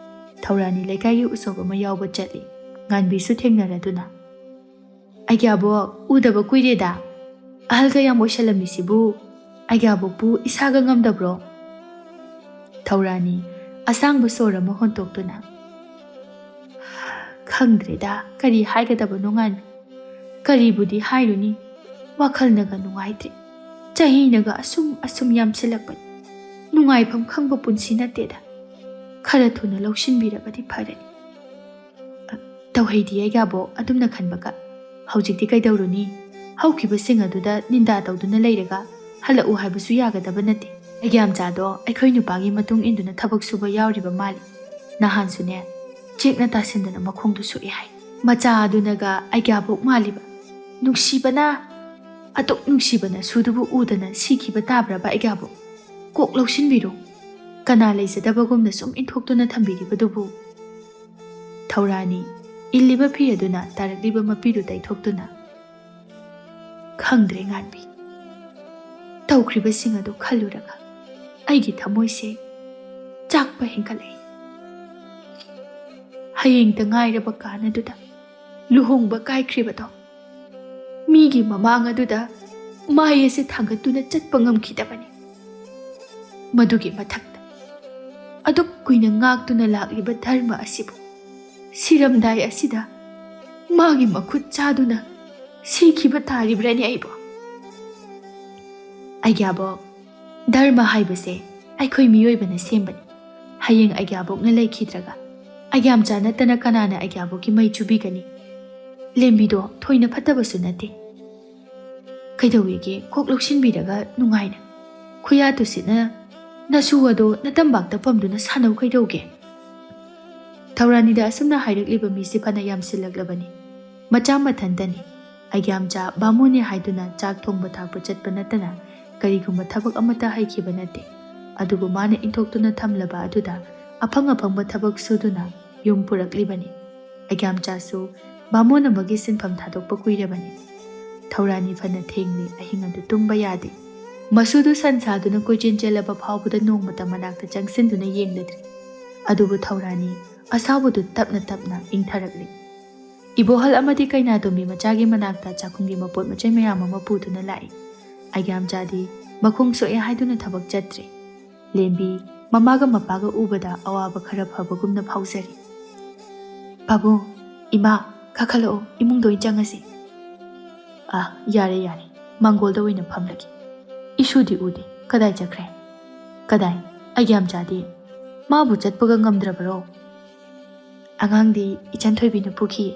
ꯊꯧꯔꯥꯅꯤ ꯂꯩꯀꯥꯏꯒꯤ ꯎꯁꯣꯞ ꯑꯃ ꯌꯥꯎꯕ ꯆꯠꯂꯤ꯫ ꯉꯥꯟꯕꯤꯁꯨ ꯊꯦꯡꯅꯔꯗꯨꯅ, "ꯑꯩꯒ꯭ꯌꯥꯕꯣꯛ, ꯎꯗꯕ ꯀꯨꯏꯔꯦꯗ꯫ ꯑꯍꯜꯒ ꯌꯥꯝ ꯑꯣꯏꯁꯜꯂꯝꯃꯤꯁꯤꯕꯨ ꯑꯩꯒ꯭ꯌꯥꯕꯣꯛꯄꯨ ꯏꯁꯥꯒ ꯉꯝꯗꯕ꯭ꯔꯣ?" ꯊꯧꯔꯥꯅꯤ ꯑꯁꯥꯡꯕ ꯁꯣꯔ ꯑꯃ ꯍꯣꯟꯇꯣꯛꯇꯨꯅ, "ꯈꯪꯗ꯭ꯔꯦꯗ, ꯀꯔꯤ ꯍꯥꯏꯒꯗꯕꯅꯣ ꯉꯥꯟꯕꯤ꯫ ꯀꯔꯤꯕꯨꯗꯤ ꯍꯥꯏꯔꯨꯅꯤ, ꯋꯥꯈꯜꯅꯒ ꯅꯨꯡꯉꯥꯏꯇ꯭ꯔꯦ꯫ ꯆꯍꯤꯅꯒ ꯑꯁꯨꯝ ꯑꯁꯨꯝ ꯌꯥꯝꯁꯤꯜꯂꯛꯄꯅꯤ꯫ ꯅꯨꯡꯉꯥꯏꯐꯝ ꯈꯪꯕ ꯄꯨꯟꯁꯤ ꯅꯠꯇꯦꯗ꯫ ꯈꯔ ꯊꯨꯅ ꯂꯧꯁꯤꯟꯕꯤꯔꯕꯗꯤ ꯐꯔꯅꯤ꯫" "ꯑ, ꯇꯧꯍꯩꯗꯤ ꯑꯩꯒ꯭ꯌꯥꯕꯣꯛ ꯑꯗꯨꯝꯅ ꯈꯟꯕꯒ꯫ ꯍꯧꯖꯤꯛꯇꯤ ꯀꯩꯗꯧꯔꯨꯅꯤ? ꯍꯧꯈꯤꯕꯁꯤꯡ ꯑꯗꯨꯗ ꯅꯤꯟꯗꯥ ꯇꯧꯗꯨꯅ ꯂꯩꯔꯒ ꯍꯜꯂꯛꯎ ꯍꯥꯏꯕꯁꯨ ꯌꯥꯒꯗꯕ ꯅꯠꯇꯦ꯫" ꯑꯩꯒ꯭ꯌꯥꯝꯆꯥꯗꯣ ꯑꯩꯈꯣꯏ ꯅꯨꯄꯥꯒꯤ ꯃꯇꯨꯡ ꯏꯟꯗꯨꯅ ꯊꯕꯛ ꯁꯨꯕ ꯌꯥꯎꯔꯤꯕ ꯃꯥꯜꯂꯤ꯫ ꯅꯍꯥꯟꯁꯨꯅꯦ, ꯆꯦꯛꯅ ꯇꯥꯁꯤꯟꯗꯅ ꯃꯈꯣꯡꯗꯨ ꯁꯣꯛꯑꯦ ꯍꯥꯏ꯫ ꯃꯆꯥ ꯑꯗꯨꯅꯒ ꯑꯩꯒ꯭ꯌꯥꯕꯣꯛ ꯃꯥꯜꯂꯤꯕ꯫ ꯅꯨꯡꯁꯤꯕꯅ, ꯑꯗꯨꯛ ꯅꯨꯡꯁꯤꯕ ꯅꯁꯨꯗꯨꯕꯨ ꯎꯗꯅ ꯁꯤꯈꯤꯕ ꯇꯥꯕ꯭ꯔꯕ ꯑꯩꯒ꯭ꯌꯥꯕꯣꯛ? ꯀꯣꯛ ꯂꯧꯁꯤꯟꯕꯤꯔꯣ꯫ ꯀꯅꯥ ꯂꯩꯖꯗꯕꯒꯨꯝꯅ ꯁꯨꯝ ꯏꯟꯊꯣꯛꯇꯨꯅ ꯊꯝꯕꯤꯔꯤꯕꯗꯨꯕꯨ? ꯊꯧꯔꯥꯅꯤ ꯏꯜꯂꯤꯕ ꯐꯤ ꯑꯗꯨꯅ ꯇꯥꯔꯛꯂꯤꯕ ꯃꯄꯤꯗꯨ ꯇꯩꯊꯣꯛꯇꯨꯅ, "ꯈꯪꯗ꯭ꯔꯦ ꯉꯥꯟꯕꯤ꯫ ꯇꯧꯈ꯭ꯔꯤꯕꯁꯤꯡ ꯑꯗꯨ ꯈꯜꯂꯨꯔꯒ ꯑꯩꯒꯤ ꯊꯃꯣꯏꯁꯦ ꯆꯥꯛꯄ ꯍꯦꯟꯒꯠꯂꯛꯏ꯫ ꯍꯌꯦꯡꯇ ꯉꯥꯏꯔꯕ ꯀꯥꯟ ꯑꯗꯨꯗ ꯂꯨꯍꯣꯡꯕ ꯀꯥꯏꯈ꯭ꯔꯤꯕꯗꯣ, ꯃꯤꯒꯤ ꯃꯃꯥꯡ ꯑꯗꯨꯗ ꯃꯥꯏ ꯑꯁꯤ ꯊꯥꯡꯒꯠꯇꯨꯅ ꯆꯠꯄ ꯉꯝꯈꯤꯗꯕꯅꯤ꯫ ꯃꯗꯨꯒꯤ ꯃꯊꯛꯇ ꯑꯗꯨꯛ ꯀꯨꯏꯅ ꯉꯥꯛꯇꯨꯅ ꯂꯥꯛꯂꯤꯕ ꯙꯔꯃ ꯑꯁꯤꯕꯨ ꯁꯤꯔꯝꯗꯥꯏ ꯑꯁꯤꯗ ꯃꯥꯒꯤ ꯃꯈꯨꯠ ꯆꯥꯗꯨꯅ ꯁꯤꯈꯤꯕ ꯇꯥꯔꯤꯕ꯭ꯔꯥꯅꯦ ꯑꯩꯕꯣ? ꯑꯩꯒ꯭ꯌꯥꯕꯣꯛ, ꯙꯔꯃ ꯍꯥꯏꯕꯁꯦ ꯑꯩꯈꯣꯏ ꯃꯤꯑꯣꯏꯕꯅ ꯁꯦꯝꯕꯅꯤ꯫ ꯍꯌꯦꯡ ꯑꯩꯒ꯭ꯌꯥꯕꯣꯛꯅ ꯂꯩꯈꯤꯗ꯭ꯔꯒ ꯑꯩꯒ꯭ꯌꯥꯝꯆꯥ ꯅꯠꯇꯅ ꯀꯅꯥꯅ ꯑꯩꯒ꯭ꯌꯥꯕꯣꯛꯀꯤ ꯃꯩ ꯆꯨꯕꯤꯒꯅꯤ? ꯂꯦꯝꯕꯤꯗꯣ ꯊꯣꯏꯅ ꯐꯠꯇꯕꯁꯨ ꯅꯠꯇꯦ꯫ ꯀꯩꯗꯧꯋꯦꯒꯦ ꯀꯣꯛ ꯂꯧꯁꯤꯟꯕꯤꯔꯒ ꯅꯨꯡꯉꯥꯏꯅ? ꯈꯨꯌꯥ ꯇꯨꯁꯤꯠꯅ ꯅꯁꯨ ꯑꯗꯣ ꯅꯇꯝꯕꯥꯛꯇ ꯄꯝꯗꯨꯅ ꯁꯥꯟꯅꯧ ꯀꯩꯗꯧꯒꯦ? ꯊꯧꯔꯥꯅꯤꯗ ꯑꯁꯨꯝꯅ ꯍꯥꯏꯔꯛꯂꯤꯕ ꯃꯤꯁꯤ ꯐꯅ ꯌꯥꯝꯁꯤꯜꯂꯛꯂꯕꯅꯤ꯫ ꯃꯆꯥ ꯃꯊꯟꯇꯅꯤ꯫ ꯑꯩꯒ꯭ꯌꯥꯝꯆꯥ ꯕꯥꯃꯣꯟꯅꯦ ꯍꯥꯏꯗꯨꯅ ꯆꯥꯛ ꯊꯣꯡꯕ ꯊꯥꯛꯄ ꯆꯠꯄ ꯅꯠꯇꯅ ꯀꯔꯤꯒꯨꯝꯕ ꯊꯕꯛ ꯑꯃꯠꯇ ꯍꯩꯈꯤꯕ ꯅꯠꯇꯦ꯫ ꯑꯗꯨꯕꯨ ꯃꯥꯅ ꯏꯟꯊꯣꯛꯇꯨꯅ ꯊꯝꯂꯕ ꯑꯗꯨꯗ ꯑꯐꯪ ꯑꯐꯪꯕ ꯊꯕꯛ ꯁꯨꯗꯨꯅ ꯌꯨꯝ ꯄꯨꯔꯛꯂꯤꯕꯅꯤ꯫ ꯑꯩꯒ꯭ꯌꯥꯝꯆꯥꯁꯨ ꯕꯥꯃꯣꯟ ꯑꯃꯒꯤ ꯁꯤꯟꯐꯝ ꯊꯥꯗꯣꯛꯄ ꯀꯨꯏꯔꯕꯅꯤ꯫ ꯊꯧꯔꯥꯅꯤ ꯐꯅ ꯊꯦꯡꯂꯤ ꯑꯍꯤꯡ ꯑꯗꯨ ꯇꯨꯝꯕ ꯌꯥꯗꯦ꯫ ꯃꯁꯨꯗꯨ ꯁꯟ ꯁꯥꯗꯨꯅ ꯀꯣꯏꯆꯦꯟ ꯆꯦꯜꯂꯕ ꯐꯥꯎꯕꯗ ꯅꯣꯡꯃꯇ ꯃꯅꯥꯛꯇ ꯆꯪꯁꯤꯟꯗꯨꯅ ꯌꯦꯡꯂꯗ꯭ꯔꯤ꯫ ꯑꯗꯨꯕꯨ ꯊꯧꯔꯥꯅꯤ ꯑꯁꯥꯎꯕꯗꯨ ꯇꯞꯅ ꯇꯞꯅ ꯏꯪꯊꯔꯛꯂꯤ꯫ ꯏꯕꯣꯍꯜ ꯑꯃꯗꯤ ꯀꯩꯅꯥꯇꯣꯝꯕꯤ ꯃꯆꯥꯒꯤ ꯃꯅꯥꯛꯇ ꯆꯥꯛꯈꯨꯝꯒꯤ ꯃꯄꯣꯠ ꯃꯆꯩ ꯃꯌꯥꯝ ꯑꯃ ꯄꯨꯗꯨꯅ ꯂꯥꯛꯏ꯫ ꯑꯩꯒ꯭ꯌꯥꯝꯆꯥꯗꯤ ꯃꯈꯣꯡ ꯁꯣꯛꯑꯦ ꯍꯥꯏꯗꯨꯅ ꯊꯕꯛ ꯆꯠꯇ꯭ꯔꯦ꯫ ꯂꯦꯝꯕꯤ ꯃꯃꯥꯒ ꯃꯄꯥꯒ ꯎꯕꯗ ꯑꯋꯥꯕ ꯈꯔ ꯐꯕꯒꯨꯝꯅ ꯐꯥꯎꯖꯔꯤ꯫ "ꯄꯥꯕꯨꯡ, ꯏꯃꯥ, ꯀꯥꯈꯠꯂꯛꯑꯣ, ꯏꯃꯨꯡꯗ ꯑꯣꯏꯅ ꯆꯪꯉꯁꯤ꯫" "ꯑꯥ, ꯌꯥꯔꯦ, ꯌꯥꯔꯦ, ꯃꯥꯡꯒꯣꯜꯗ ꯑꯣꯏꯅ ꯐꯝꯂꯒꯦ꯫ ꯏꯁꯨꯗꯤ ꯎꯗꯦ, ꯀꯗꯥꯏ ꯆꯠꯈ꯭ꯔꯦ?" "ꯀꯗꯥꯏ? ꯑꯩꯒ꯭ꯌꯥꯝꯆꯥꯗꯤ? ꯃꯥꯕꯨ ꯆꯠꯄꯒ ꯉꯝꯗ꯭ꯔꯕꯔꯣ?" "ꯑꯉꯥꯡꯗꯤ ꯏꯆꯟ ꯊꯣꯏꯕꯤꯅ ꯄꯨꯈꯤ꯫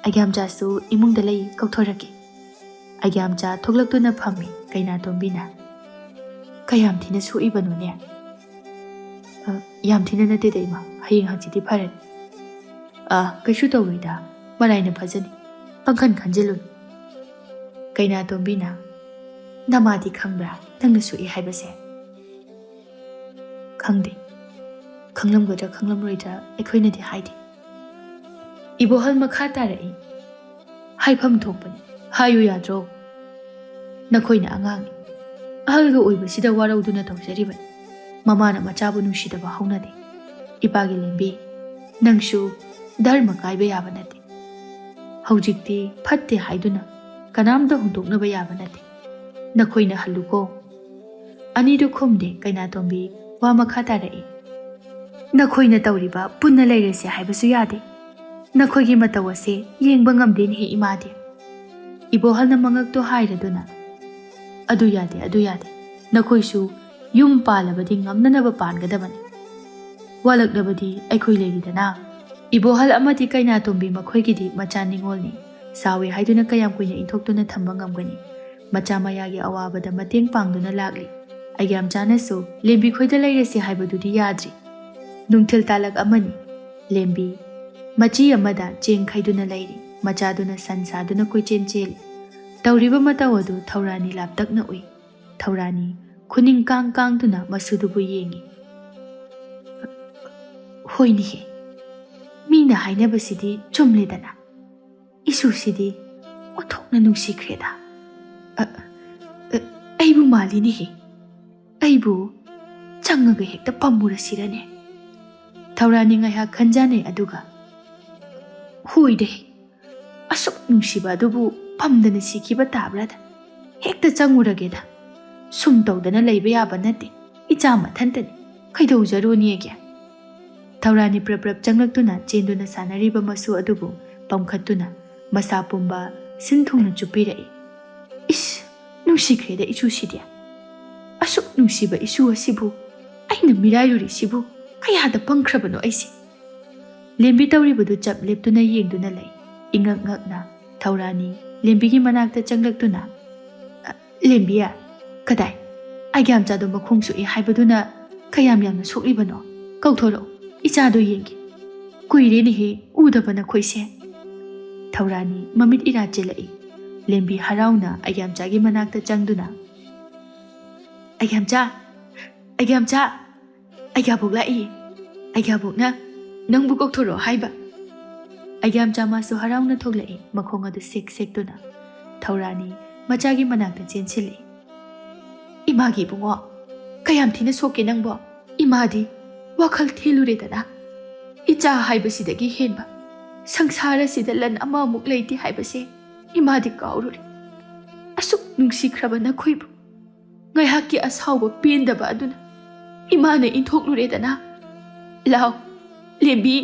ꯑꯩꯒ꯭ꯌꯥꯝꯆꯥꯁꯨ ꯏꯃꯨꯡꯗ ꯂꯩ, ꯀꯧꯊꯣꯔꯛꯀꯦ꯫" ꯑꯩꯒ꯭ꯌꯥꯝꯆꯥ ꯊꯣꯛꯂꯛꯇꯨꯅ ꯐꯝꯃꯤ꯫ ꯀꯩꯅꯥꯇꯣꯝꯕꯤꯅ, "ꯀꯌꯥꯝ ꯊꯤꯅ ꯁꯣꯛꯏꯕꯅꯣꯅꯦ?" "ꯑ, ꯌꯥꯝ ꯊꯤꯅ ꯅꯠꯇꯦꯗ ꯏꯃꯥ, ꯍꯌꯦꯡ ꯍꯪꯆꯤꯠꯇꯤ ꯐꯔꯅꯤ꯫" "ꯑ, ꯀꯩꯁꯨ ꯇꯧꯔꯣꯏꯗ, ꯃꯔꯥꯏꯅ ꯐꯖꯅꯤ, ꯄꯪꯈꯟ ꯈꯟꯖꯤꯜꯂꯨꯅꯨ꯫" ꯀꯩꯅꯥꯇꯣꯝꯕꯤꯅ, "ꯅꯃꯥꯗꯤ ꯈꯪꯕ꯭ꯔꯥ ꯅꯪꯅ ꯁꯣꯛꯏ ꯍꯥꯏꯕꯁꯦ?" "ꯈꯪꯗꯦ꯫ ꯈꯪꯂꯝꯒꯗ꯭ꯔꯥ ꯈꯪꯂꯝꯂꯣꯏꯗ꯭ꯔꯥ ꯑꯩꯈꯣꯏꯅꯗꯤ ꯍꯥꯏꯗꯦ꯫" ꯏꯕꯣꯍꯜ ꯃꯈꯥ ꯇꯥꯔꯛꯏ, "ꯍꯥꯏꯐꯝ ꯊꯣꯛꯄꯅꯤ, ꯍꯥꯏꯌꯨ ꯌꯥꯗ꯭ꯔꯣ? ꯅꯈꯣꯏꯅ ꯑꯉꯥꯡꯅꯤ, ꯑꯍꯜꯒ ꯑꯣꯏꯕꯁꯤꯗ ꯋꯥꯔꯧꯗꯨꯅ ꯇꯧꯖꯔꯤꯕꯅꯤ꯫ ꯃꯃꯥꯅ ꯃꯆꯥꯕꯨ ꯅꯨꯡꯁꯤꯗꯕ ꯍꯧꯅꯗꯦ꯫ ꯏꯄꯥꯒꯤ ꯂꯦꯝꯕꯤ, ꯅꯪꯁꯨ ꯙꯔꯃ ꯀꯥꯏꯕ ꯌꯥꯕ ꯅꯠꯇꯦ꯫ ꯍꯧꯖꯤꯛꯇꯤ ꯐꯠꯇꯦ ꯍꯥꯏꯗꯨꯅ ꯀꯅꯥꯝꯇ ꯍꯨꯟꯗꯣꯛꯅꯕ ꯌꯥꯕ ꯅꯠꯇꯦ꯫ ꯅꯈꯣꯏꯅ ꯍꯜꯂꯨꯀꯣ꯫" ꯑꯅꯤꯗꯨ ꯈꯨꯝꯗꯦ꯫ ꯀꯩꯅꯥꯇꯣꯝꯕꯤ ꯋꯥ ꯃꯈꯥ ꯇꯥꯔꯛꯏ, "ꯅꯈꯣꯏꯅ ꯇꯧꯔꯤꯕ ꯄꯨꯟꯅ ꯂꯩꯔꯁꯦ ꯍꯥꯏꯕꯁꯨ ꯌꯥꯗꯦ꯫ ꯅꯈꯣꯏꯒꯤ ꯃꯇꯧ ꯑꯁꯦ ꯌꯦꯡꯕ ꯉꯝꯗꯦꯅꯦꯍꯦ ꯏꯃꯥꯗꯤ꯫ ꯏꯕꯣꯍꯜꯅ ꯃꯉꯛꯇꯣ ꯍꯥꯏꯔꯗꯨꯅ, "ꯑꯗꯨ ꯌꯥꯗꯦ, ꯑꯗꯨ ꯌꯥꯗꯦ꯫ ꯅꯈꯣꯏꯁꯨ ꯌꯨꯝ ꯄꯥꯜꯂꯕꯗꯤ ꯉꯝꯅꯅꯕ ꯄꯥꯟꯒꯗꯕꯅꯤ꯫ ꯋꯥꯠꯂꯛꯂꯕꯗꯤ ꯑꯩꯈꯣꯏ ꯂꯩꯔꯤꯗꯅ꯫ ꯏꯕꯣꯍꯜ ꯑꯃꯗꯤ ꯀꯩꯅꯥꯇꯣꯝꯕꯤ ꯃꯈꯣꯏꯒꯤꯗꯤ ꯃꯆꯥ ꯅꯤꯉꯣꯜꯅꯤ꯫ ꯆꯥꯎꯋꯦ ꯍꯥꯏꯗꯨꯅ ꯀꯌꯥꯝ ꯀꯨꯏꯅ ꯏꯟꯊꯣꯛꯇꯨꯅ ꯊꯝꯕ ꯉꯝꯒꯅꯤ?" ꯃꯆꯥ ꯃꯌꯥꯒꯤ ꯑꯋꯥꯕꯗ ꯃꯇꯦꯡ ꯄꯥꯡꯗꯨꯅ ꯂꯥꯛꯂꯤ꯫ ꯑꯩꯒ꯭ꯌꯥꯝꯆꯥꯅꯁꯨ ꯂꯦꯝꯕꯤ ꯈꯣꯏꯗ ꯂꯩꯔꯁꯤ ꯍꯥꯏꯕꯗꯨꯗꯤ ꯌꯥꯗ꯭ꯔꯤ꯫ ꯅꯨꯡꯊꯤꯜ ꯇꯥꯂꯛ ꯑꯃꯅꯤ꯫ ꯂꯦꯝꯕꯤ ꯃꯆꯤ ꯑꯃꯗ ꯆꯦꯡ ꯈꯩꯗꯨꯅ ꯂꯩꯔꯤ꯫ ꯃꯆꯥꯗꯨꯅ ꯁꯟ ꯁꯥꯗꯨꯅ ꯀꯣꯏꯆꯦꯟ ꯆꯦꯜꯂꯤ꯫ ꯇꯧꯔꯤꯕ ꯃꯇꯧ ꯑꯗꯨ ꯊꯧꯔꯥꯅꯤ ꯂꯥꯞꯇꯛꯅ ꯎꯏ꯫ ꯊꯧꯔꯥꯅꯤ ꯈꯨꯅꯤꯡ ꯀꯥꯡ ꯀꯥꯡꯗꯨꯅ ꯃꯁꯨꯗꯨꯕꯨ ꯌꯦꯡꯉꯤ꯫ "ꯍꯣꯏꯅꯤꯍꯦ, ꯃꯤꯅ ꯍꯥꯏꯅꯕꯁꯤꯗꯤ ꯆꯨꯝꯂꯦꯗꯅ꯫ ꯏꯁꯨꯁꯤꯗꯤ ꯑꯣꯟꯊꯣꯛꯅ ꯅꯨꯡꯁꯤꯈ꯭ꯔꯦꯗ꯫ ꯑ, ꯑ, ꯑꯩꯕꯨ ꯃꯥꯜꯂꯤꯅꯦꯍꯦ꯫ ꯑꯩꯕꯨ ꯆꯪꯉꯒ ꯍꯦꯛꯇ ꯄꯝꯃꯨꯔꯁꯤꯔꯅꯦ?" ꯊꯧꯔꯥꯅꯤ ꯉꯥꯏꯍꯥꯛ ꯈꯟꯖꯥꯅꯩ, ꯑꯗꯨꯒ, "ꯍꯣꯏꯗꯦ, ꯑꯁꯨꯛ ꯅꯨꯡꯁꯤꯕ ꯑꯗꯨꯕꯨ ꯄꯝꯗꯅ ꯁꯤꯈꯤꯕ ꯇꯥꯕ꯭ꯔꯥꯗ? ꯍꯦꯛꯇ ꯆꯪꯉꯨꯔꯒꯦꯗ꯫ ꯁꯨꯝ ꯇꯧꯗꯅ ꯂꯩꯕ ꯌꯥꯕ ꯅꯠꯇꯦ꯫ ꯏꯆꯥ ꯃꯊꯟꯇꯅꯤ꯫ ꯀꯩꯗꯧꯖꯔꯨꯅꯤꯒꯦ?" ꯊꯧꯔꯥꯅꯤ ꯄ꯭ꯔꯞ ꯄ꯭ꯔꯞ ꯆꯪꯂꯛꯇꯨꯅ ꯆꯦꯟꯗꯨꯅ ꯁꯥꯟꯅꯔꯤꯕ ꯃꯁꯨ ꯑꯗꯨꯕꯨ ꯄꯝꯈꯠꯇꯨꯅ ꯃꯁꯥ ꯄꯨꯝꯕ ꯁꯤꯟ ꯊꯨꯡꯅ ꯆꯨꯞꯄꯤꯔꯛꯏ꯫ "ꯏꯁ, ꯅꯨꯡꯁꯤꯈ꯭ꯔꯦꯗ ꯏꯁꯨꯁꯤꯗꯤ꯫ ꯑꯁꯨꯛ ꯅꯨꯡꯁꯤꯕ ꯏꯁꯨ ꯑꯁꯤꯕꯨ ꯑꯩꯅ ꯃꯤꯔꯥꯏꯔꯨꯔꯤꯁꯤꯕꯨ ꯀꯌꯥꯗ ꯄꯪꯈ꯭ꯔꯕꯅꯣ ꯑꯩꯁꯦ?" ꯂꯦꯝꯕꯤ ꯇꯧꯔꯤꯕꯗꯨ ꯆꯞ ꯂꯦꯞꯇꯨꯅ ꯌꯦꯡꯗꯨꯅ ꯂꯩ꯫ ꯏꯉꯛ ꯉꯛꯅ ꯊꯧꯔꯥꯅꯤ ꯂꯦꯝꯕꯤꯒꯤ ꯃꯅꯥꯛꯇ ꯆꯪꯂꯛꯇꯨꯅ, "ꯑ, ꯂꯦꯝꯕꯤ, ꯀꯗꯥꯏ? ꯑꯩꯒ꯭ꯌꯥꯝꯆꯥꯗꯣ ꯃꯈꯣꯡ ꯁꯣꯛꯏ ꯍꯥꯏꯕꯗꯨꯅ ꯀꯌꯥꯝ ꯌꯥꯝꯅ ꯁꯣꯛꯂꯤꯕꯅꯣ? ꯀꯧꯊꯣꯔꯛꯎ, ꯏꯆꯥꯗꯣ ꯌꯦꯡꯒꯦ꯫ ꯀꯨꯏꯔꯦꯅꯦꯍꯦ ꯎꯗꯕ ꯅꯈꯣꯏꯁꯦ꯫" ꯊꯧꯔꯥꯅꯤ ꯃꯃꯤꯠ ꯏꯔꯥ ꯆꯦꯜꯂꯛꯏ꯫ ꯂꯦꯝꯕꯤ ꯍꯔꯥꯎꯅ ꯑꯩꯒ꯭ꯌꯥꯝꯆꯥꯒꯤ ꯃꯅꯥꯛꯇ ꯆꯪꯗꯨꯅ, "ꯑꯩꯒ꯭ꯌꯥꯝꯆꯥ, ꯑꯩꯒ꯭ꯌꯥꯝꯆꯥ, ꯑꯩꯒ꯭ꯌꯥꯕꯣꯛ ꯂꯥꯛꯏ꯫ ꯑꯩꯒ꯭ꯌꯥꯕꯣꯛꯅ ꯅꯪꯕꯨ ꯀꯧꯊꯣꯔꯛꯑꯣ ꯍꯥꯏꯕ꯫" ꯑꯩꯒ꯭ꯌꯥꯝꯆꯥ ꯃꯥꯁꯨ ꯍꯔꯥꯎꯅ ꯊꯣꯛꯂꯛꯏ, ꯃꯈꯣꯡ ꯑꯗꯨ ꯁꯦꯛ ꯁꯦꯛꯇꯨꯅ꯫ ꯊꯧꯔꯥꯅꯤ ꯃꯆꯥꯒꯤ ꯃꯅꯥꯛꯇ ꯆꯦꯟꯁꯤꯜꯂꯛꯏ꯫ "ꯏꯃꯥꯒꯤ ꯏꯕꯨꯡꯉꯣ, ꯀꯌꯥꯝ ꯊꯤꯅ ꯁꯣꯛꯀꯦ ꯅꯪꯕꯣ? ꯏꯃꯥꯗꯤ ꯋꯥꯈꯜ ꯊꯦꯜꯂꯨꯔꯦꯗꯅ꯫ ꯏꯆꯥ ꯍꯥꯏꯕꯁꯤꯗꯒꯤ ꯍꯦꯟꯕ ꯁꯪꯁꯥꯔ ꯑꯁꯤꯗ ꯂꯟ ꯑꯃꯃꯨꯛ ꯂꯩꯇꯦ ꯍꯥꯏꯕꯁꯦ ꯏꯃꯥꯗꯤ ꯀꯥꯎꯔꯨꯔꯦ꯫ ꯑꯁꯨꯛ ꯅꯨꯡꯁꯤꯈ꯭ꯔꯕ ꯅꯈꯣꯏꯕꯨ ꯉꯥꯏꯍꯥꯛꯀꯤ ꯑꯁꯥꯎꯕ ꯄꯦꯟꯗꯕ ꯑꯗꯨꯅ ꯏꯃꯥꯅ ꯏꯟꯊꯣꯛꯂꯨꯔꯦꯗꯅ꯫ ꯂꯥꯎ, ꯂꯦꯝꯕꯤ,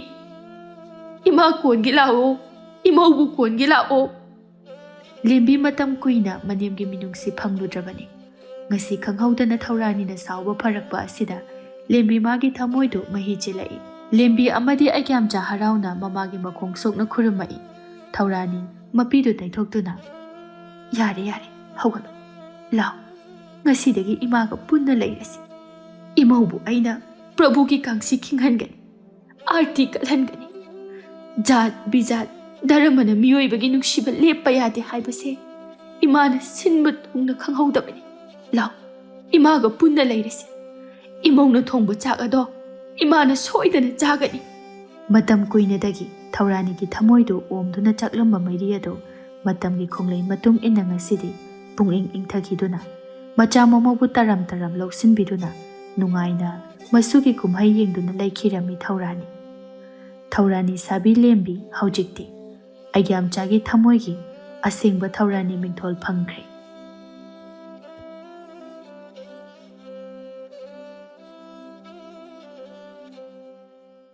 ꯏꯃꯥ ꯀꯣꯟꯒꯦ ꯂꯥꯛꯑꯣ, ꯏꯃꯧꯕꯨ ꯀꯣꯟꯒꯦ ꯂꯥꯛꯑꯣ꯫" ꯂꯦꯝꯕꯤ ꯃꯇꯝ ꯀꯨꯏꯅ ꯃꯅꯦꯝꯒꯤ ꯃꯤꯅꯨꯡꯁꯤ ꯐꯪꯂꯨꯗ꯭ꯔꯕꯅꯤ꯫ ꯉꯁꯤ ꯈꯪꯍꯧꯗꯅ ꯊꯧꯔꯥꯅꯤꯅ ꯁꯥꯎꯕ ꯐꯔꯛꯄ ꯑꯁꯤꯗ ꯂꯦꯝꯕꯤ ꯃꯥꯒꯤ ꯊꯃꯣꯏꯗꯨ ꯃꯍꯤ ꯆꯦꯜꯂꯛꯏ꯫ ꯂꯦꯝꯕꯤ ꯑꯃꯗꯤ ꯑꯩꯒ꯭ꯌꯥꯝꯆꯥ ꯍꯔꯥꯎꯅ ꯃꯃꯥꯒꯤ ꯃꯈꯣꯡ ꯁꯣꯛꯅ ꯈꯨꯔꯨꯝꯃꯛꯏ꯫ ꯊꯧꯔꯥꯅꯤ ꯃꯄꯤꯗꯨ ꯇꯩꯊꯣꯛꯇꯨꯅ, "ꯌꯥꯔꯦ, ꯌꯥꯔꯦ, ꯍꯧꯒꯠꯂꯣ, ꯂꯥꯎ꯫ ꯉꯁꯤꯗꯒꯤ ꯏꯃꯥꯒ ꯄꯨꯟꯅ ꯂꯩꯔꯁꯤ꯫ ꯏꯃꯧꯕꯨ ꯑꯩꯅ ꯄ꯭ꯔꯚꯨꯒꯤ ꯀꯥꯡꯁꯤ ꯈꯤꯡꯍꯟꯒꯅꯤ, ꯑꯥꯔꯇꯤ ꯀꯠꯍꯟꯒꯅꯤ꯫ ꯖꯥꯠ ꯕꯤꯖꯥꯠ ꯙꯔꯃꯅ ꯃꯤꯑꯣꯏꯕꯒꯤ ꯅꯨꯡꯁꯤꯕ ꯂꯦꯞꯄ ꯌꯥꯗꯦ ꯍꯥꯏꯕꯁꯦ ꯏꯃꯥꯅ ꯁꯤꯟꯕ ꯊꯨꯡꯅ ꯈꯪꯍꯧꯗꯕꯅꯤ꯫ ꯂꯥꯎ, ꯏꯃꯥꯒ ꯄꯨꯟꯅ ꯂꯩꯔꯁꯤ꯫ ꯏꯃꯧꯅ ꯊꯣꯡꯕ ꯆꯥꯛ ꯑꯗꯣ ꯏꯃꯥꯅ ꯁꯣꯏꯗꯅ ꯆꯥꯒꯅꯤ꯫" ꯃꯇꯝ ꯀꯨꯏꯅꯗꯒꯤ ꯊꯧꯔꯥꯅꯤꯒꯤ ꯊꯃꯣꯏꯗꯨ ꯑꯣꯝꯗꯨꯅ ꯆꯥꯛꯂꯝꯕ ꯃꯩꯔꯤ ꯑꯗꯨ ꯃꯇꯝꯒꯤ ꯈꯣꯡꯂꯩ ꯃꯇꯨꯡ ꯏꯟꯅ ꯉꯁꯤꯗꯤ ꯄꯨꯡꯏꯪ ꯏꯪꯊꯈꯤꯗꯨꯅ ꯃꯆꯥ ꯃꯃꯧꯕꯨ ꯇꯔꯥꯝ ꯇꯔꯥꯝ ꯂꯧꯁꯤꯟꯕꯤꯗꯨꯅ ꯅꯨꯡꯉꯥꯏꯅ ꯃꯁꯨꯒꯤ ꯀꯨꯝꯍꯩ ꯌꯦꯡꯗꯨꯅ ꯂꯩꯈꯤꯔꯝꯃꯤ ꯊꯧꯔꯥꯅꯤ꯫ ꯊꯧꯔꯥꯅꯤ ꯁꯥꯕꯤ ꯂꯦꯝꯕꯤ ꯍꯧꯖꯤꯛꯇꯤ ꯑꯩꯒ꯭ꯌꯥꯝꯆꯥꯒꯤ ꯊꯃꯣꯏꯒꯤ ꯑꯁꯦꯡꯕ ꯊꯧꯔꯥꯅꯤ ꯃꯤꯡꯊꯣꯜ ꯐꯪꯈ꯭ꯔꯦ꯫